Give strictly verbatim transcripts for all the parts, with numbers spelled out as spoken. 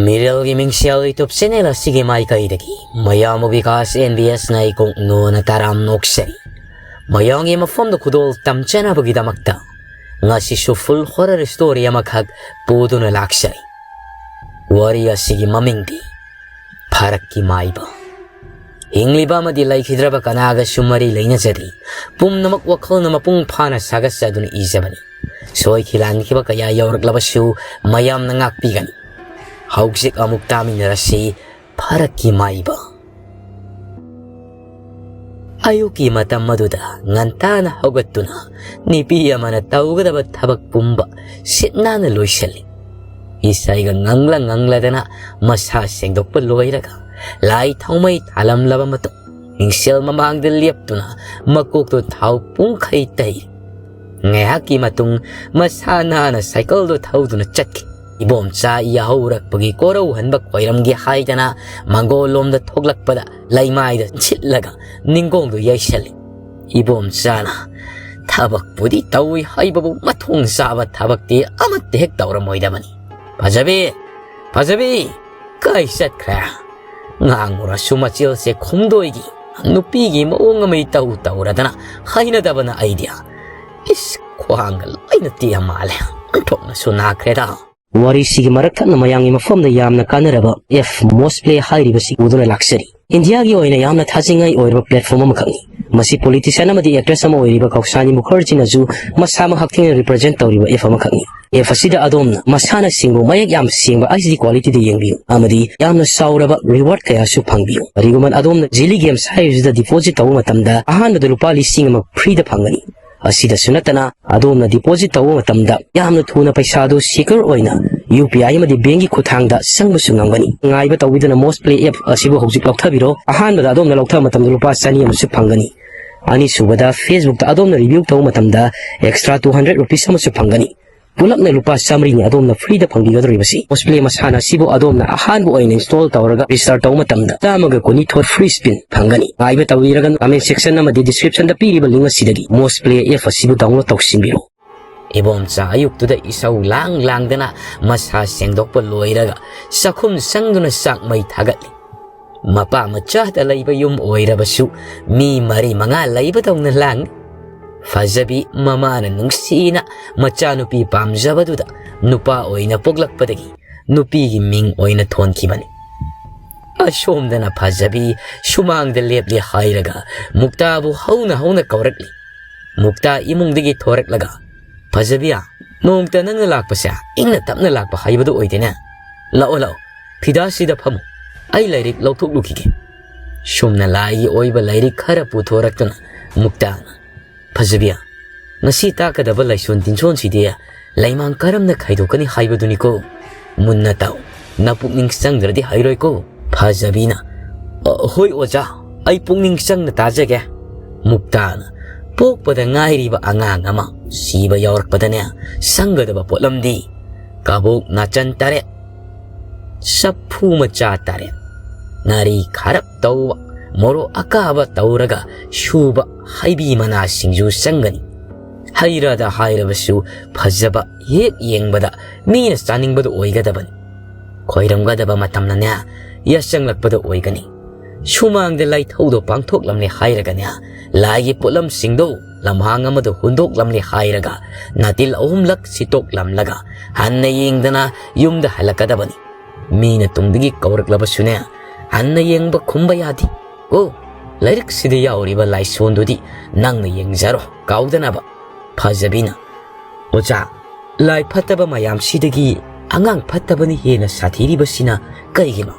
ꯃꯤꯔꯦꯜꯒꯤ ꯃꯤꯡꯁꯦꯜ YouTube channel ꯑꯁꯤꯒꯤ ꯃꯥꯏꯀꯩꯗꯒꯤ ꯃꯌꯥꯝꯕꯨ ꯕꯤꯀꯥꯁ ꯑꯦꯟ ꯕꯤ ꯑꯦꯁꯅ ꯏꯀꯣꯛ ꯅꯣꯟꯅ ꯇꯔꯥꯝ ꯅꯣꯛꯆꯔꯤ꯫ ꯃꯌꯥꯝꯒꯤ ꯃꯐꯝꯗ ꯈꯨꯗꯣꯜ ꯇꯝꯖꯅꯕꯒꯤꯗꯃꯛꯇ ꯉꯁꯤꯁꯨ full horror story ꯑꯃꯈꯛ ꯄꯨꯗꯨꯅ ꯂꯥꯛꯆꯔꯤ꯫ ꯋꯥꯔꯤ ꯑꯁꯤꯒꯤ ꯃꯃꯤꯡꯗꯤ ꯐꯔꯛꯀꯤ ꯃꯥꯏꯕ꯫ ꯍꯤꯡꯂꯤꯕ ꯑꯃꯗꯤ ꯂꯩꯈꯤꯗ꯭ꯔꯕ ꯀꯅꯥꯒꯁꯨ ꯃꯔꯤ ꯂꯩꯅꯖꯗꯦ꯫ ꯄꯨꯝꯅꯃꯛ ꯋꯥꯈꯜꯅ ꯃꯄꯨꯡ ꯐꯥꯅ ꯁꯥꯒꯠꯆꯗꯨꯅ ꯏꯖꯕꯅꯤ꯫ ꯁꯣꯏꯈꯤ ꯂꯥꯟꯈꯤꯕ ꯀꯌꯥ ꯌꯥꯎꯔꯛꯂꯕꯁꯨ ꯃꯌꯥꯝꯅ ꯉꯥꯛꯄꯤꯒꯅꯤ꯫ ꯍꯧꯖꯤꯛ ꯑꯃꯨꯛ ꯇꯥꯃꯤꯟꯅꯔꯁꯤ ꯐꯔꯛꯀꯤ ꯃꯥꯏꯕ꯫ ꯑꯌꯨꯛꯀꯤ ꯃꯇꯝ ꯑꯗꯨꯗ ꯉꯟꯇꯥꯅ ꯍꯧꯒꯠꯇꯨꯅ ꯅꯨꯄꯤ ꯑꯃꯅ ꯇꯧꯒꯗꯕ ꯊꯕꯛ ꯄꯨꯝꯕ ꯁꯤꯠ ꯅꯥꯟꯅ ꯂꯣꯏꯁꯤꯜꯂꯤ꯫ ꯏꯁꯩꯒ ꯉꯪꯂ ꯉꯪꯂꯗꯅ ꯃꯁꯥ ꯁꯦꯡꯗꯣꯛꯄ ꯂꯣꯏꯔꯒ ꯂꯥꯏ ꯊꯥꯎꯃꯩ ꯊꯥꯂꯝꯂꯕ ꯃꯇꯨꯡ ꯃꯤꯡꯁꯦꯜ ꯃꯃꯥꯡꯗ ꯂꯦꯞꯇꯨꯅ ꯃꯀꯣꯛꯇꯨ ꯊꯥꯎ ꯄꯨꯡꯈꯩ ꯇꯩ꯫ ꯉꯥꯏꯍꯥꯛꯀꯤ ꯃꯇꯨꯡ ꯃꯁꯥ ꯅꯥꯟꯅ ꯁꯥꯏꯀꯜꯗꯨ ꯊꯧꯗꯨꯅ ꯆꯠꯈꯤ꯫ ꯏꯕꯣꯝꯆꯥ ꯌꯥꯍꯧꯔꯛꯄꯒꯤ ꯀꯣꯔꯧꯍꯟꯕ ꯈꯣꯏꯔꯝꯒꯦ ꯍꯥꯏꯗꯅ ꯃꯥꯡꯒꯣꯜꯂꯣꯝꯗ ꯊꯣꯛꯂꯛꯄꯗ ꯂꯩꯃꯥꯏꯗ ꯁꯤꯠꯂꯒ ꯅꯤꯡꯒꯣꯡꯗꯨ ꯌꯩꯁꯜꯂꯤ꯫ ꯏꯕꯣꯝꯆꯥꯅ ꯊꯕꯛꯄꯨꯗꯤ ꯇꯧꯏ ꯍꯥꯏꯕꯕꯨ ꯃꯊꯣꯡ ꯆꯥꯕ ꯊꯕꯛꯇꯤ ꯑꯃꯠꯇ ꯍꯦꯛ ꯇꯧꯔꯝꯃꯣꯏꯗꯕꯅꯤ꯫ "ꯐꯖꯕꯤ! ꯐꯖꯕꯤ! ꯀꯥꯏ ꯆꯠꯈ꯭ꯔꯦ?" ꯉꯥꯡꯉꯨꯔꯁꯨ ꯃꯆꯤꯜꯁꯦ ꯈꯨꯝꯗꯣꯏꯒꯤ ꯅꯨꯄꯤꯒꯤ ꯃꯑꯣꯡ ꯑꯃ ꯏꯇꯧ ꯇꯧꯔꯗꯅ ꯍꯩꯅꯗꯕꯅ ꯑꯩꯗꯤ꯫ ꯏꯁ, ꯈ꯭ꯋꯥꯡꯒ ꯂꯣꯏꯅ ꯇꯦꯛꯑ ꯃꯥꯜꯂꯦ꯫ ꯑꯣꯟꯊꯣꯛꯅꯁꯨ ꯅꯥꯈ꯭ꯔꯦꯗ꯫ ꯋꯥꯔꯤꯁꯤꯒꯤ ꯃꯔꯛ ꯊꯠꯅ ꯃꯌꯥꯝꯒꯤ ꯃꯐꯝꯗ ꯌꯥꯝꯅ ꯀꯥꯟꯅꯔꯕ ꯑꯦꯞ ꯃꯣꯁ ꯄ꯭ꯂꯦ ꯍꯥꯏꯔꯤꯕꯁꯤ ꯎꯗꯨꯅ ꯂꯥꯛꯆꯔꯤ꯫ ꯏꯟꯗꯤꯌꯥꯒꯤ ꯑꯣꯏꯅ ꯌꯥꯝꯅ ꯊꯥꯖꯅꯤꯡꯉꯥꯏ ꯑꯣꯏꯔꯕ platform ꯑꯃꯈꯛꯅꯤ꯫ ꯃꯁꯤ politician ꯑꯃꯗꯤ actress ꯑꯃ ꯑꯣꯏꯔꯤꯕ ꯀꯧꯁꯥꯅꯤ ꯃꯨꯈꯔꯖꯤꯅꯁꯨ ꯃꯁꯥꯃꯛ ꯍꯛꯊꯦꯡꯅꯅ represent ꯇꯧꯔꯤꯕ ꯑꯦꯞ ꯑꯃꯈꯛꯅꯤ꯫ ꯑꯦꯞ ꯑꯁꯤꯗ ꯑꯗꯣꯝꯅ ꯃꯁꯥꯟꯅꯁꯤꯡꯕꯨ ꯃꯌꯦꯛ ꯌꯥꯝ ꯁꯦꯡꯕ H D quality ꯗ ꯌꯦꯡꯕꯤꯌꯨ ꯑꯃꯗꯤ ꯌꯥꯝꯅ ꯆꯥꯎꯔꯕ reward ꯀꯌꯥꯁꯨ ꯐꯪꯕꯤꯌꯨ꯫ ꯀꯔꯤꯒꯨꯝꯕ ꯑꯗꯣꯝꯅ Zilli Games ꯍꯥꯏꯔꯤꯕꯁꯤꯗ deposit ꯇꯧꯕ ꯃꯇꯝꯗ ꯑꯍꯥꯟꯕꯗ ꯂꯨꯄꯥ ꯂꯤꯁꯤꯡ ꯑꯃ free ꯗ ꯐꯪꯒꯅꯤ꯫ ꯑꯁꯤꯗꯁꯨ ꯅꯠꯇꯅ, ꯑꯗꯣꯝꯅ deposit ꯇꯧꯕ ꯃꯇꯝꯗ ꯌꯥꯝꯅ ꯊꯨꯅ ꯄꯩꯁꯥꯗꯨ secure ꯑꯣꯏꯅ U P I ꯑꯃꯗꯤ bank ꯀꯤ ꯈꯨꯠꯊꯥꯡꯗ ꯆꯪꯕꯁꯨ ꯉꯝꯒꯅꯤ꯫ ꯉꯥꯏꯕ ꯇꯧꯕꯤꯗꯨꯅ ꯃꯣꯁ ꯄ꯭ꯂꯦ ꯑꯦꯞ ꯑꯁꯤꯕꯨ ꯍꯧꯖꯤꯛ ꯂꯧꯊꯕꯤꯔꯣ꯫ ꯑꯍꯥꯟꯕꯗ ꯑꯗꯣꯝꯅ ꯂꯧꯊꯕ ꯃꯇꯝꯗ ꯂꯨꯄꯥ ꯆꯅꯤ ꯑꯃꯁꯨ ꯐꯪꯒꯅꯤ꯫ ꯑꯅꯤꯁꯨꯕꯗ, Facebook ꯇ ꯑꯗꯣꯝꯅ review ꯇꯧꯕ ꯃꯇꯝꯗ extra two hundred rupees ꯑꯃꯁꯨ ꯐꯪꯒꯅꯤ꯫ ꯄꯨꯂꯞꯅ ꯂꯨꯄꯥ ꯆꯥꯃꯔꯤꯅꯤ ꯑꯗꯣꯝꯅ free ꯗ ꯐꯪꯕꯤꯒꯗꯧꯔꯤꯕꯁꯤ꯫ ꯃꯣꯁ ꯄ꯭ꯂꯦ ꯃꯁꯥꯟꯅ ꯑꯁꯤꯕꯨ ꯑꯗꯣꯝꯅ ꯑꯍꯥꯟꯕ ꯑꯣꯏꯅ install ꯇꯧꯔꯒ register ꯇꯧꯕ ꯃꯇꯝꯗ ꯆꯥꯝꯃꯒ ꯀꯨꯟꯅꯤꯊꯣꯏ free spin ꯐꯪꯒꯅꯤ꯫ ꯉꯥꯏꯕ ꯇꯧꯕꯤꯔꯒ comment section ꯑꯃꯗꯤ description ꯗ ꯄꯤꯔꯤꯕ link ꯑꯁꯤꯗꯒꯤ ꯃꯣꯁ ꯄ꯭ꯂꯦ ꯑꯦꯞ ꯑꯁꯤꯕꯨ download ꯇꯧꯁꯤꯟꯕꯤꯔꯣ꯫ ꯏꯕꯣꯝꯆꯥ ꯑꯌꯨꯛꯇꯨꯗ ꯏꯁꯧ ꯂꯥꯡ ꯂꯥꯡꯗꯅ ꯃꯁꯥ ꯁꯦꯡꯗꯣꯛꯄ ꯂꯣꯏꯔꯒ ꯆꯥꯛꯈꯨꯝ ꯆꯪꯗꯨꯅ ꯆꯥꯛ ꯃꯩ ꯊꯥꯒꯠꯂꯤ꯫ ꯃꯄꯥ ꯃꯆꯥꯗ ꯂꯩꯕ ꯌꯨꯝ ꯑꯣꯏꯔꯕꯁꯨ ꯃꯤ ꯃꯔꯤ ꯃꯉꯥ ꯂꯩꯕꯗꯧꯅ ꯂꯥꯡꯏ꯫ ꯐꯖꯕꯤ ꯃꯃꯥꯅ ꯅꯨꯡꯁꯤꯅ ꯃꯆꯥꯅꯨꯄꯤ ꯄꯥꯝꯖꯕꯗꯨꯗ ꯅꯨꯄꯥ ꯑꯣꯏꯅ ꯄꯣꯛꯂꯛꯄꯗꯒꯤ ꯅꯨꯄꯤꯒꯤ ꯃꯤꯡ ꯑꯣꯏꯅ ꯊꯣꯟꯈꯤꯕꯅꯤ꯫ ꯑꯁꯣꯝꯗꯅ ꯐꯖꯕꯤ ꯁꯨꯃꯥꯡꯗ ꯂꯦꯞꯂꯦ ꯍꯥꯏꯔꯒ ꯃꯨꯛꯇꯥꯕꯨ ꯍꯧꯅ ꯍꯧꯅ ꯀꯧꯔꯛꯂꯤ꯫ ꯃꯨꯛꯇꯥ ꯏꯃꯨꯡꯗꯒꯤ ꯊꯣꯔꯛꯂꯒ, "ꯐꯖꯕꯤꯌꯥ, ꯅꯣꯡꯃꯇ ꯅꯪꯅ ꯂꯥꯛꯄꯁꯦ ꯏꯪꯅ ꯇꯞꯅ ꯂꯥꯛꯄ ꯍꯥꯏꯕꯗꯨ ꯑꯣꯏꯗꯦꯅꯦ꯫ ꯂꯥꯛꯑꯣ, ꯂꯥꯛꯑꯣ, ꯐꯤꯗꯥꯁꯤꯗ ꯐꯝꯃꯨ, ꯑꯩ ꯂꯥꯏꯔꯤꯛ ꯂꯧꯊꯣꯛꯂꯨꯈꯤꯒꯦ꯫" ꯁꯨꯝꯅ ꯂꯥꯏꯒꯤ ꯑꯣꯏꯕ ꯂꯥꯏꯔꯤꯛ ꯈꯔ ꯄꯨꯊꯣꯔꯛꯇꯨꯅ ꯃꯨꯛꯇꯥꯅ, "ꯐꯖꯕꯤꯌꯥ, ꯉꯁꯤ ꯇꯥꯛꯀꯗꯕ ꯂꯥꯏꯁꯣꯟ ꯇꯤꯟꯁꯣꯟꯁꯤꯗꯤ ꯂꯩꯃꯥꯡ ꯀꯔꯝꯅ ꯈꯥꯏꯗꯣꯛꯀꯅꯤ ꯍꯥꯏꯕꯗꯨꯅꯤꯀꯣ꯫ ꯃꯨꯟꯅ ꯇꯥꯎ, ꯅꯄꯨꯛꯅꯤꯡ ꯆꯪꯗ꯭ꯔꯗꯤ ꯍꯩꯔꯣꯏꯀꯣ꯫" ꯐꯖꯕꯤꯅ, "ꯑ, ꯍꯣꯏ ꯑꯣꯖꯥ, ꯑꯩ ꯄꯨꯛꯅꯤꯡ ꯆꯪꯅ ꯇꯥꯖꯒꯦ꯫" ꯃꯨꯛꯇꯥꯅ, "ꯄꯣꯛꯄꯗ ꯉꯥꯏꯔꯤꯕ ꯑꯉꯥꯡ ꯑꯃ ꯁꯤꯕ ꯌꯥꯎꯔꯛꯄꯗꯅꯦ, ꯆꯪꯒꯗꯕ ꯄꯣꯠꯂꯝꯗꯤ ꯀꯕꯣꯛ ꯅꯥꯆꯟ ꯇꯔꯦꯠ, ꯆꯐꯨ ꯃꯆꯥ ꯇꯔꯦꯠ, ꯉꯥꯔꯤ ꯈꯥꯔꯞ ꯇꯧꯕ, ꯃꯣꯔꯣꯛ ꯑꯀꯥꯕ ꯇꯧꯔꯒ ꯁꯨꯕ ꯍꯩꯕꯤ ꯃꯅꯥ ꯁꯤꯡꯖꯨ ꯆꯪꯒꯅꯤ꯫ ꯍꯩ ꯔꯥꯗ ꯍꯥꯏꯔꯕꯁꯨ ꯐꯖꯕ, ꯍꯦꯛ ꯌꯦꯡꯕꯗ ꯃꯤꯅ ꯆꯥꯅꯤꯡꯕꯗꯨ ꯑꯣꯏꯒꯗꯕꯅꯤ꯫ ꯈꯣꯏꯔꯝꯒꯗꯕ ꯃꯇꯝꯅꯅꯦ, ꯌꯥꯆꯪꯂꯛꯄꯗ ꯑꯣꯏꯒꯅꯤ꯫ ꯁꯨꯃꯥꯡꯗ ꯂꯥꯏꯊꯧꯗꯣ ꯄꯥꯡꯊꯣꯛꯂꯝꯂꯦ ꯍꯥꯏꯔꯒꯅꯦ, ꯂꯥꯏꯒꯤ ꯄꯣꯠꯂꯝꯁꯤꯡꯗꯣ ꯂꯝꯍꯥꯡ ꯑꯃꯗ ꯍꯨꯟꯗꯣꯛꯂꯝꯂꯦ ꯍꯥꯏꯔꯒ ꯅꯥꯇꯤꯜ ꯑꯍꯨꯝꯂꯛ ꯁꯤꯠꯇꯣꯛꯂꯝꯂꯒ ꯍꯟꯅ ꯌꯦꯡꯗꯅ ꯌꯨꯝꯗ ꯍꯜꯂꯛꯀꯗꯕꯅꯤ꯫ ꯃꯤꯅ ꯇꯨꯡꯗꯒꯤ ꯀꯧꯔꯛꯂꯕꯁꯨꯅꯦ, ꯍꯟꯅ ꯌꯦꯡꯕ ꯈꯨꯝꯕ ꯌꯥꯗꯦ꯫ ꯑꯣ, ꯂꯥꯏꯔꯤꯛꯁꯤꯗ ꯌꯥꯎꯔꯤꯕ ꯂꯥꯏꯁꯣꯟꯗꯨꯗꯤ ꯅꯪꯅ ꯌꯦꯡꯖꯔꯣ, ꯀꯥꯎꯗꯅꯕ꯫" ꯐꯖꯕꯤꯅ, "ꯑꯣꯖꯥ, ꯂꯥꯏ ꯐꯠꯇꯕ ꯃꯌꯥꯝꯁꯤꯗꯒꯤ ꯑꯉꯥꯡ ꯐꯠꯇꯕꯅ ꯍꯦꯟꯅ ꯁꯥꯊꯤꯔꯤꯕꯁꯤꯅ ꯀꯩꯒꯤꯅꯣ?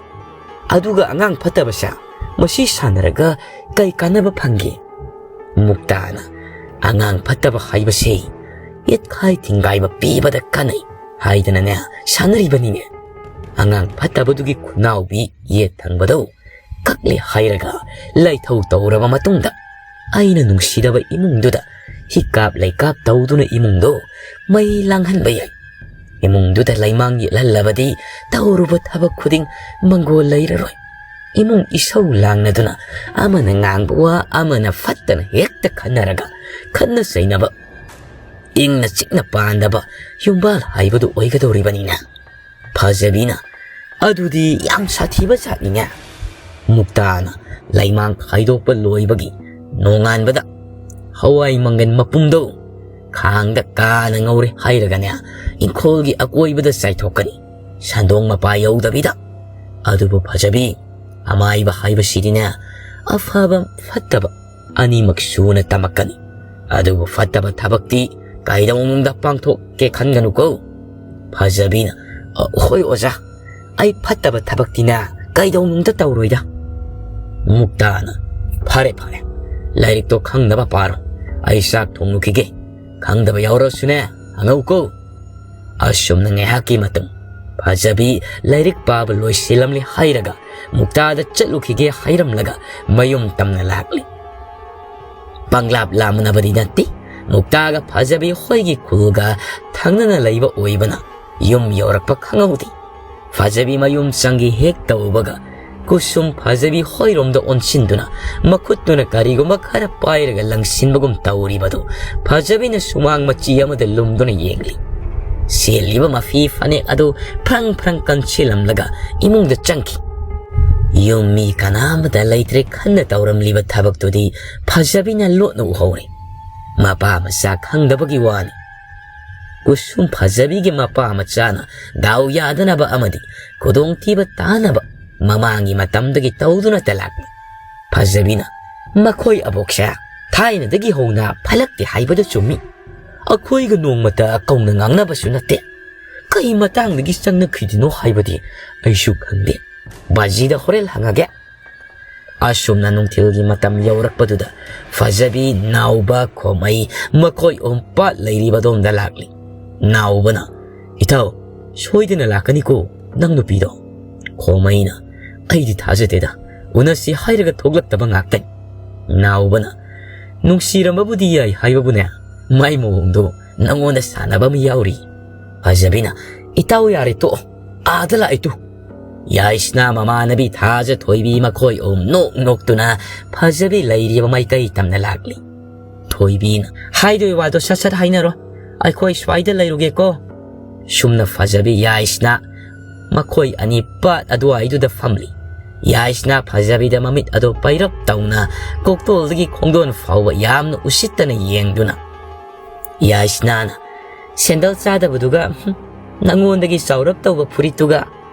ꯑꯗꯨꯒ ꯑꯉꯥꯡ ꯐꯠꯇꯕꯁꯦ ꯃꯁꯤ ꯁꯥꯟꯅꯔꯒ ꯀꯩ ꯀꯥꯟꯅꯕ ꯐꯪꯒꯦ?" ꯃꯨꯛꯇꯥꯅ, "ꯑꯉꯥꯡ ꯐꯠꯇꯕ ꯍꯥꯏꯕꯁꯦ ꯌꯦꯠꯈꯥꯏ ꯊꯤꯡꯒꯥꯏꯕ ꯄꯤꯕꯗ ꯀꯥꯟꯅꯩ ꯍꯥꯏꯗꯅꯅꯦ ꯁꯥꯟꯅꯔꯤꯕꯅꯤꯅꯦ꯫ ꯑꯉꯥꯡ ꯐꯠꯇꯕꯗꯨꯒꯤ ꯈꯨꯅꯥꯎꯕꯤ ꯌꯦꯠ ꯊꯪꯕꯗꯣ ꯀꯛꯂꯦ ꯍꯥꯏꯔꯒ ꯂꯥꯏꯊꯧ ꯇꯧꯔꯕ ꯃꯇꯨꯡꯗ ꯑꯩꯅ ꯅꯨꯡꯁꯤꯗꯕ ꯏꯃꯨꯡꯗꯨꯗ ꯍꯤꯀꯥꯞ ꯂꯩꯀꯥꯞ ꯇꯧꯗꯨꯅ ꯏꯃꯨꯡꯗꯣ ꯃꯩ ꯂꯥꯡꯍꯟꯕ ꯌꯥꯏ꯫ ꯏꯃꯨꯡꯗꯨꯗ ꯂꯩꯃꯥꯡ ꯌꯦꯠꯍꯜꯂꯕꯗꯤ ꯇꯧꯔꯨꯕ ꯊꯕꯛ ꯈꯨꯗꯤꯡ ꯃꯪꯒꯣꯜ ꯂꯩꯔꯔꯣꯏ꯫ ꯏꯃꯨꯡ ꯏꯁꯧ ꯂꯥꯡꯅꯗꯨꯅ ꯑꯃꯅ ꯉꯥꯡꯕ ꯋꯥ ꯑꯃꯅ ꯐꯠꯇꯅ ꯍꯦꯛꯇ ꯈꯟꯅꯔꯒ ꯈꯠꯅ ꯆꯩꯅꯕ ꯏꯪꯅ ꯆꯤꯛꯅ ꯄꯥꯟꯗꯕ ꯌꯨꯝꯕꯥꯜ ꯍꯥꯏꯕꯗꯨ ꯑꯣꯏꯒꯗꯧꯔꯤꯕꯅꯤꯅꯦ꯫ ꯐꯖꯕꯤꯅ, "ꯑꯗꯨꯗꯤ ꯌꯥꯝ ꯁꯥꯊꯤꯕ ꯖꯥꯠꯅꯤꯅꯦ꯫" ꯃꯨꯛꯇꯥꯅ ꯂꯩꯃꯥꯡ ꯈꯥꯏꯗꯣꯛꯄ ꯂꯣꯏꯕꯒꯤ ꯅꯣꯡꯉꯥꯟꯕꯗ ꯍꯋꯥꯏ ꯃꯪꯒꯟ ꯃꯄꯨꯝꯗꯣ ꯈꯥꯡꯗ ꯀꯥꯅ ꯉꯧꯔꯦ ꯍꯥꯏꯔꯒꯅꯦ, ꯏꯪꯈꯣꯜꯒꯤ ꯑꯀꯣꯏꯕꯗ ꯆꯥꯏꯊꯣꯛꯀꯅꯤ꯫ ꯁꯟꯗꯣꯡ ꯃꯄꯥ ꯌꯧꯗꯕꯤꯗ꯫ ꯑꯗꯨꯕꯨ ꯐꯖꯕꯤ, ꯑꯃꯥꯏꯕ ꯍꯥꯏꯕꯁꯤꯗꯤꯅꯦ, ꯑꯐꯕ ꯐꯠꯇꯕ ꯑꯅꯤꯃꯛ ꯁꯨꯅ ꯇꯝꯃꯛꯀꯅꯤ꯫ ꯑꯗꯨꯕꯨ ꯐꯠꯇꯕ ꯊꯕꯛꯇꯤ ꯀꯩꯗꯧꯅꯨꯡꯗ ꯄꯥꯡꯊꯣꯛꯀꯦ ꯈꯟꯒꯅꯨꯀꯣ꯫ ꯐꯖꯕꯤꯅ, "ꯑ, ꯍꯣꯏ ꯑꯣꯖꯥ, ꯑꯩ ꯐꯠꯇꯕ ꯊꯕꯛꯇꯤꯅꯦ ꯀꯩꯗꯧꯅꯨꯡꯗ ꯇꯧꯔꯣꯏꯗ꯫" ꯃꯨꯛꯇꯥꯅ, "ꯐꯔꯦ, ꯐꯔꯦ, ꯂꯥꯏꯔꯤꯛꯇꯣ ꯈꯪꯅꯕ ꯄꯥꯔꯣ꯫ ꯑꯩ ꯆꯥꯛ ꯊꯣꯡꯂꯨꯈꯤꯒꯦ꯫ ꯈꯪꯗꯕ ꯌꯥꯎꯔꯁꯨꯅꯦ ꯍꯪꯉꯧꯀꯣ꯫" ꯑꯁꯨꯝꯅ ꯉꯥꯏꯍꯥꯛꯀꯤ ꯃꯇꯨꯡ ꯐꯖꯕꯤ ꯂꯥꯏꯔꯤꯛ ꯄꯥꯕ ꯂꯣꯏꯁꯤꯜꯂꯝꯂꯦ ꯍꯥꯏꯔꯒ ꯃꯨꯛꯇꯥꯗ ꯆꯠꯂꯨꯈꯤꯒꯦ ꯍꯥꯏꯔꯝꯂꯒ ꯃꯌꯨꯝ ꯇꯝꯅ ꯂꯥꯛꯂꯤ꯫ ꯄꯪꯂꯥꯞ ꯂꯥꯞꯅꯕꯗꯤ ꯅꯠꯇꯦ, ꯃꯨꯛꯇꯥꯒ ꯐꯖꯕꯤ ꯍꯣꯏꯒꯤ ꯈꯨꯜꯒ ꯊꯪꯅꯅ ꯂꯩꯕ ꯑꯣꯏꯕꯅ ꯌꯨꯝ ꯌꯧꯔꯛꯄ ꯈꯪꯍꯧꯗꯦ꯫ ꯐꯖꯕꯤ ꯃꯌꯨꯝ ꯆꯪꯒꯤ ꯍꯦꯛ ꯇꯧꯕꯒ ꯀꯨꯁꯨꯝ ꯐꯖꯕꯤ ꯍꯣꯏꯔꯣꯝꯗ ꯑꯣꯟꯁꯤꯟꯗꯨꯅ ꯃꯈꯨꯠꯇꯨꯅ ꯀꯔꯤꯒꯨꯝꯕ ꯈꯔ ꯄꯥꯏꯔꯒ ꯂꯪꯁꯤꯟꯕꯒꯨꯝ ꯇꯧꯔꯤꯕꯗꯨ ꯐꯖꯕꯤꯅ ꯁꯨꯃꯥꯡ ꯃꯆꯤ ꯑꯃꯗ ꯂꯨꯝꯗꯨꯅ ꯌꯦꯡꯂꯤ꯫ ꯁꯦꯠꯂꯤꯕ ꯃꯐꯤ ꯐꯅꯦꯛ ꯑꯗꯨ ꯐ꯭ꯔꯪ ꯐ꯭ꯔꯪ ꯀꯟꯁꯤꯜꯂꯝꯂꯒ ꯏꯃꯨꯡꯗ ꯆꯪꯈꯤ꯫ ꯌꯨꯝ ꯃꯤ ꯀꯅꯥ ꯑꯃꯇ ꯂꯩꯇ꯭ꯔꯦ ꯈꯟꯅ ꯇꯧꯔꯝꯂꯤꯕ ꯊꯕꯛꯇꯨꯗꯤ ꯐꯖꯕꯤꯅ ꯂꯣꯠꯅ ꯎꯍꯧꯔꯦ꯫ ꯃꯄꯥ ꯃꯆꯥ ꯈꯪꯗꯕꯒꯤ ꯋꯥꯅꯤ꯫ ꯀꯨꯁꯨꯝ ꯐꯖꯕꯤꯒꯤ ꯃꯄꯥ ꯃꯆꯥꯅ ꯗꯥꯎ ꯌꯥꯗꯅꯕ ꯑꯃꯗꯤ ꯈꯨꯗꯣꯡꯊꯤꯕ ꯇꯥꯅꯕ ꯃꯃꯥꯡꯒꯤ ꯃꯇꯝꯗꯒꯤ ꯇꯧꯗꯨꯅꯇ ꯂꯥꯛꯂꯤ꯫ ꯐꯖꯕꯤꯅ, "ꯃꯈꯣꯏ ꯑꯕꯣꯛꯁꯦ ꯊꯥꯏꯅꯗꯒꯤ ꯍꯧꯅ ꯐꯠꯂꯛꯇꯦ ꯍꯥꯏꯕꯗꯨ ꯆꯨꯝꯃꯤ꯫ ꯑꯩꯈꯣꯏꯒ ꯅꯣꯡꯃꯇ ꯀꯧꯅ ꯉꯥꯡꯅꯕꯁꯨ ꯅꯠꯇꯦ꯫ ꯀꯩ ꯃꯇꯥꯡꯗꯒꯤ ꯆꯪꯅꯈꯤꯗꯤꯅꯣ ꯍꯥꯏꯕꯗꯤ ꯑꯩꯁꯨ ꯈꯪꯗꯦ꯫ ꯕꯥꯖꯤꯗ ꯍꯣꯔꯦꯟ ꯍꯪꯉꯒꯦ꯫" ꯑꯁꯨꯝꯅ ꯅꯨꯡꯊꯤꯜꯒꯤ ꯃꯇꯝ ꯌꯧꯔꯛꯄꯗꯨꯗ ꯐꯖꯕꯤ, ꯅꯥꯎꯕ, ꯈꯣꯃꯩ ꯃꯈꯣꯏ ꯑꯍꯨꯝ ꯄꯥꯠ ꯂꯩꯔꯤꯕ ꯑꯗꯣꯝꯗ ꯂꯥꯛꯂꯤ꯫ ꯅꯥꯎꯕꯅ, "ꯏꯇꯥꯎ, ꯁꯣꯏꯗꯅ ꯂꯥꯛꯀꯅꯤꯀꯣ ꯅꯪ ꯅꯨꯄꯤꯗꯣ?" ꯈꯣꯃꯩꯅ, "ꯑꯩꯗꯤ ꯊꯥꯖꯗꯦꯗ, ꯎꯅꯁꯤ ꯍꯥꯏꯔꯒ ꯊꯣꯛꯂꯛꯇꯕ ꯉꯥꯛꯇꯅꯤ꯫" ꯅꯥꯎꯕꯅ, "ꯅꯨꯡꯁꯤꯔꯝꯕꯕꯨꯗꯤ ꯌꯥꯏ ꯍꯥꯏꯕꯕꯨꯅꯦ, ꯃꯥꯏ ꯃꯑꯣꯡꯗꯣ ꯅꯪꯉꯣꯟꯗ ꯁꯥꯟꯅꯕ ꯑꯃ ꯌꯥꯎꯔꯤ꯫" ꯐꯖꯕꯤꯅ, "ꯏꯇꯥꯎ ꯌꯥꯔꯦ ꯇꯣꯛꯑꯣ, ꯑꯥꯗ ꯂꯥꯛꯑꯦ ꯇꯨ꯫" ꯌꯥꯏꯁꯅꯥ ꯃꯃꯥꯟꯅꯕꯤ ꯊꯥꯖ ꯊꯣꯏꯕꯤ ꯃꯈꯣꯏ ꯑꯍꯨꯝ ꯅꯣꯛ ꯅꯣꯛꯇꯨꯅ ꯐꯖꯕꯤ ꯂꯩꯔꯤꯕ ꯃꯥꯏꯀꯩ ꯇꯝꯅ ꯂꯥꯛꯂꯤ꯫ ꯊꯣꯏꯕꯤꯅ, "ꯍꯥꯏꯗꯣꯏ ꯋꯥꯗꯣ ꯁꯠ ꯁꯠ ꯍꯥꯏꯅꯔꯣ, ꯑꯩꯈꯣꯏ ꯁ꯭ꯋꯥꯏꯗ ꯂꯩꯔꯨꯒꯦꯀꯣ꯫ ꯁꯨꯝꯅ ꯐꯖꯕꯤ ꯌꯥꯏꯁꯅꯥ ꯃꯈꯣꯏ ꯑꯅꯤ ꯄꯥꯠ ꯑꯗꯨꯋꯥꯏꯗꯨꯗ ꯐꯝꯂꯤ꯫ ꯌꯥꯏꯁꯅꯥ ꯐꯖꯕꯤꯗ ꯃꯃꯤꯠ ꯑꯗꯨ ꯄꯩꯔꯞ ꯇꯧꯅ ꯀꯣꯛꯇꯣꯜꯗꯒꯤ ꯈꯣꯡꯗꯣꯟ ꯐꯥꯎꯕ ꯌꯥꯝꯅ ꯎꯁꯤꯠꯇꯅ ꯌꯦꯡꯗꯨꯅ, ꯌꯥꯏꯁꯅꯥꯅ, "ꯁꯦꯟꯗꯜ ꯆꯥꯗꯕꯗꯨꯒ, ꯍꯨꯝ, ꯅꯪꯉꯣꯟꯗꯒꯤ ꯆꯥꯎꯔꯞ ꯇꯧꯕ ꯐꯨꯔꯤꯠꯇꯨꯒ,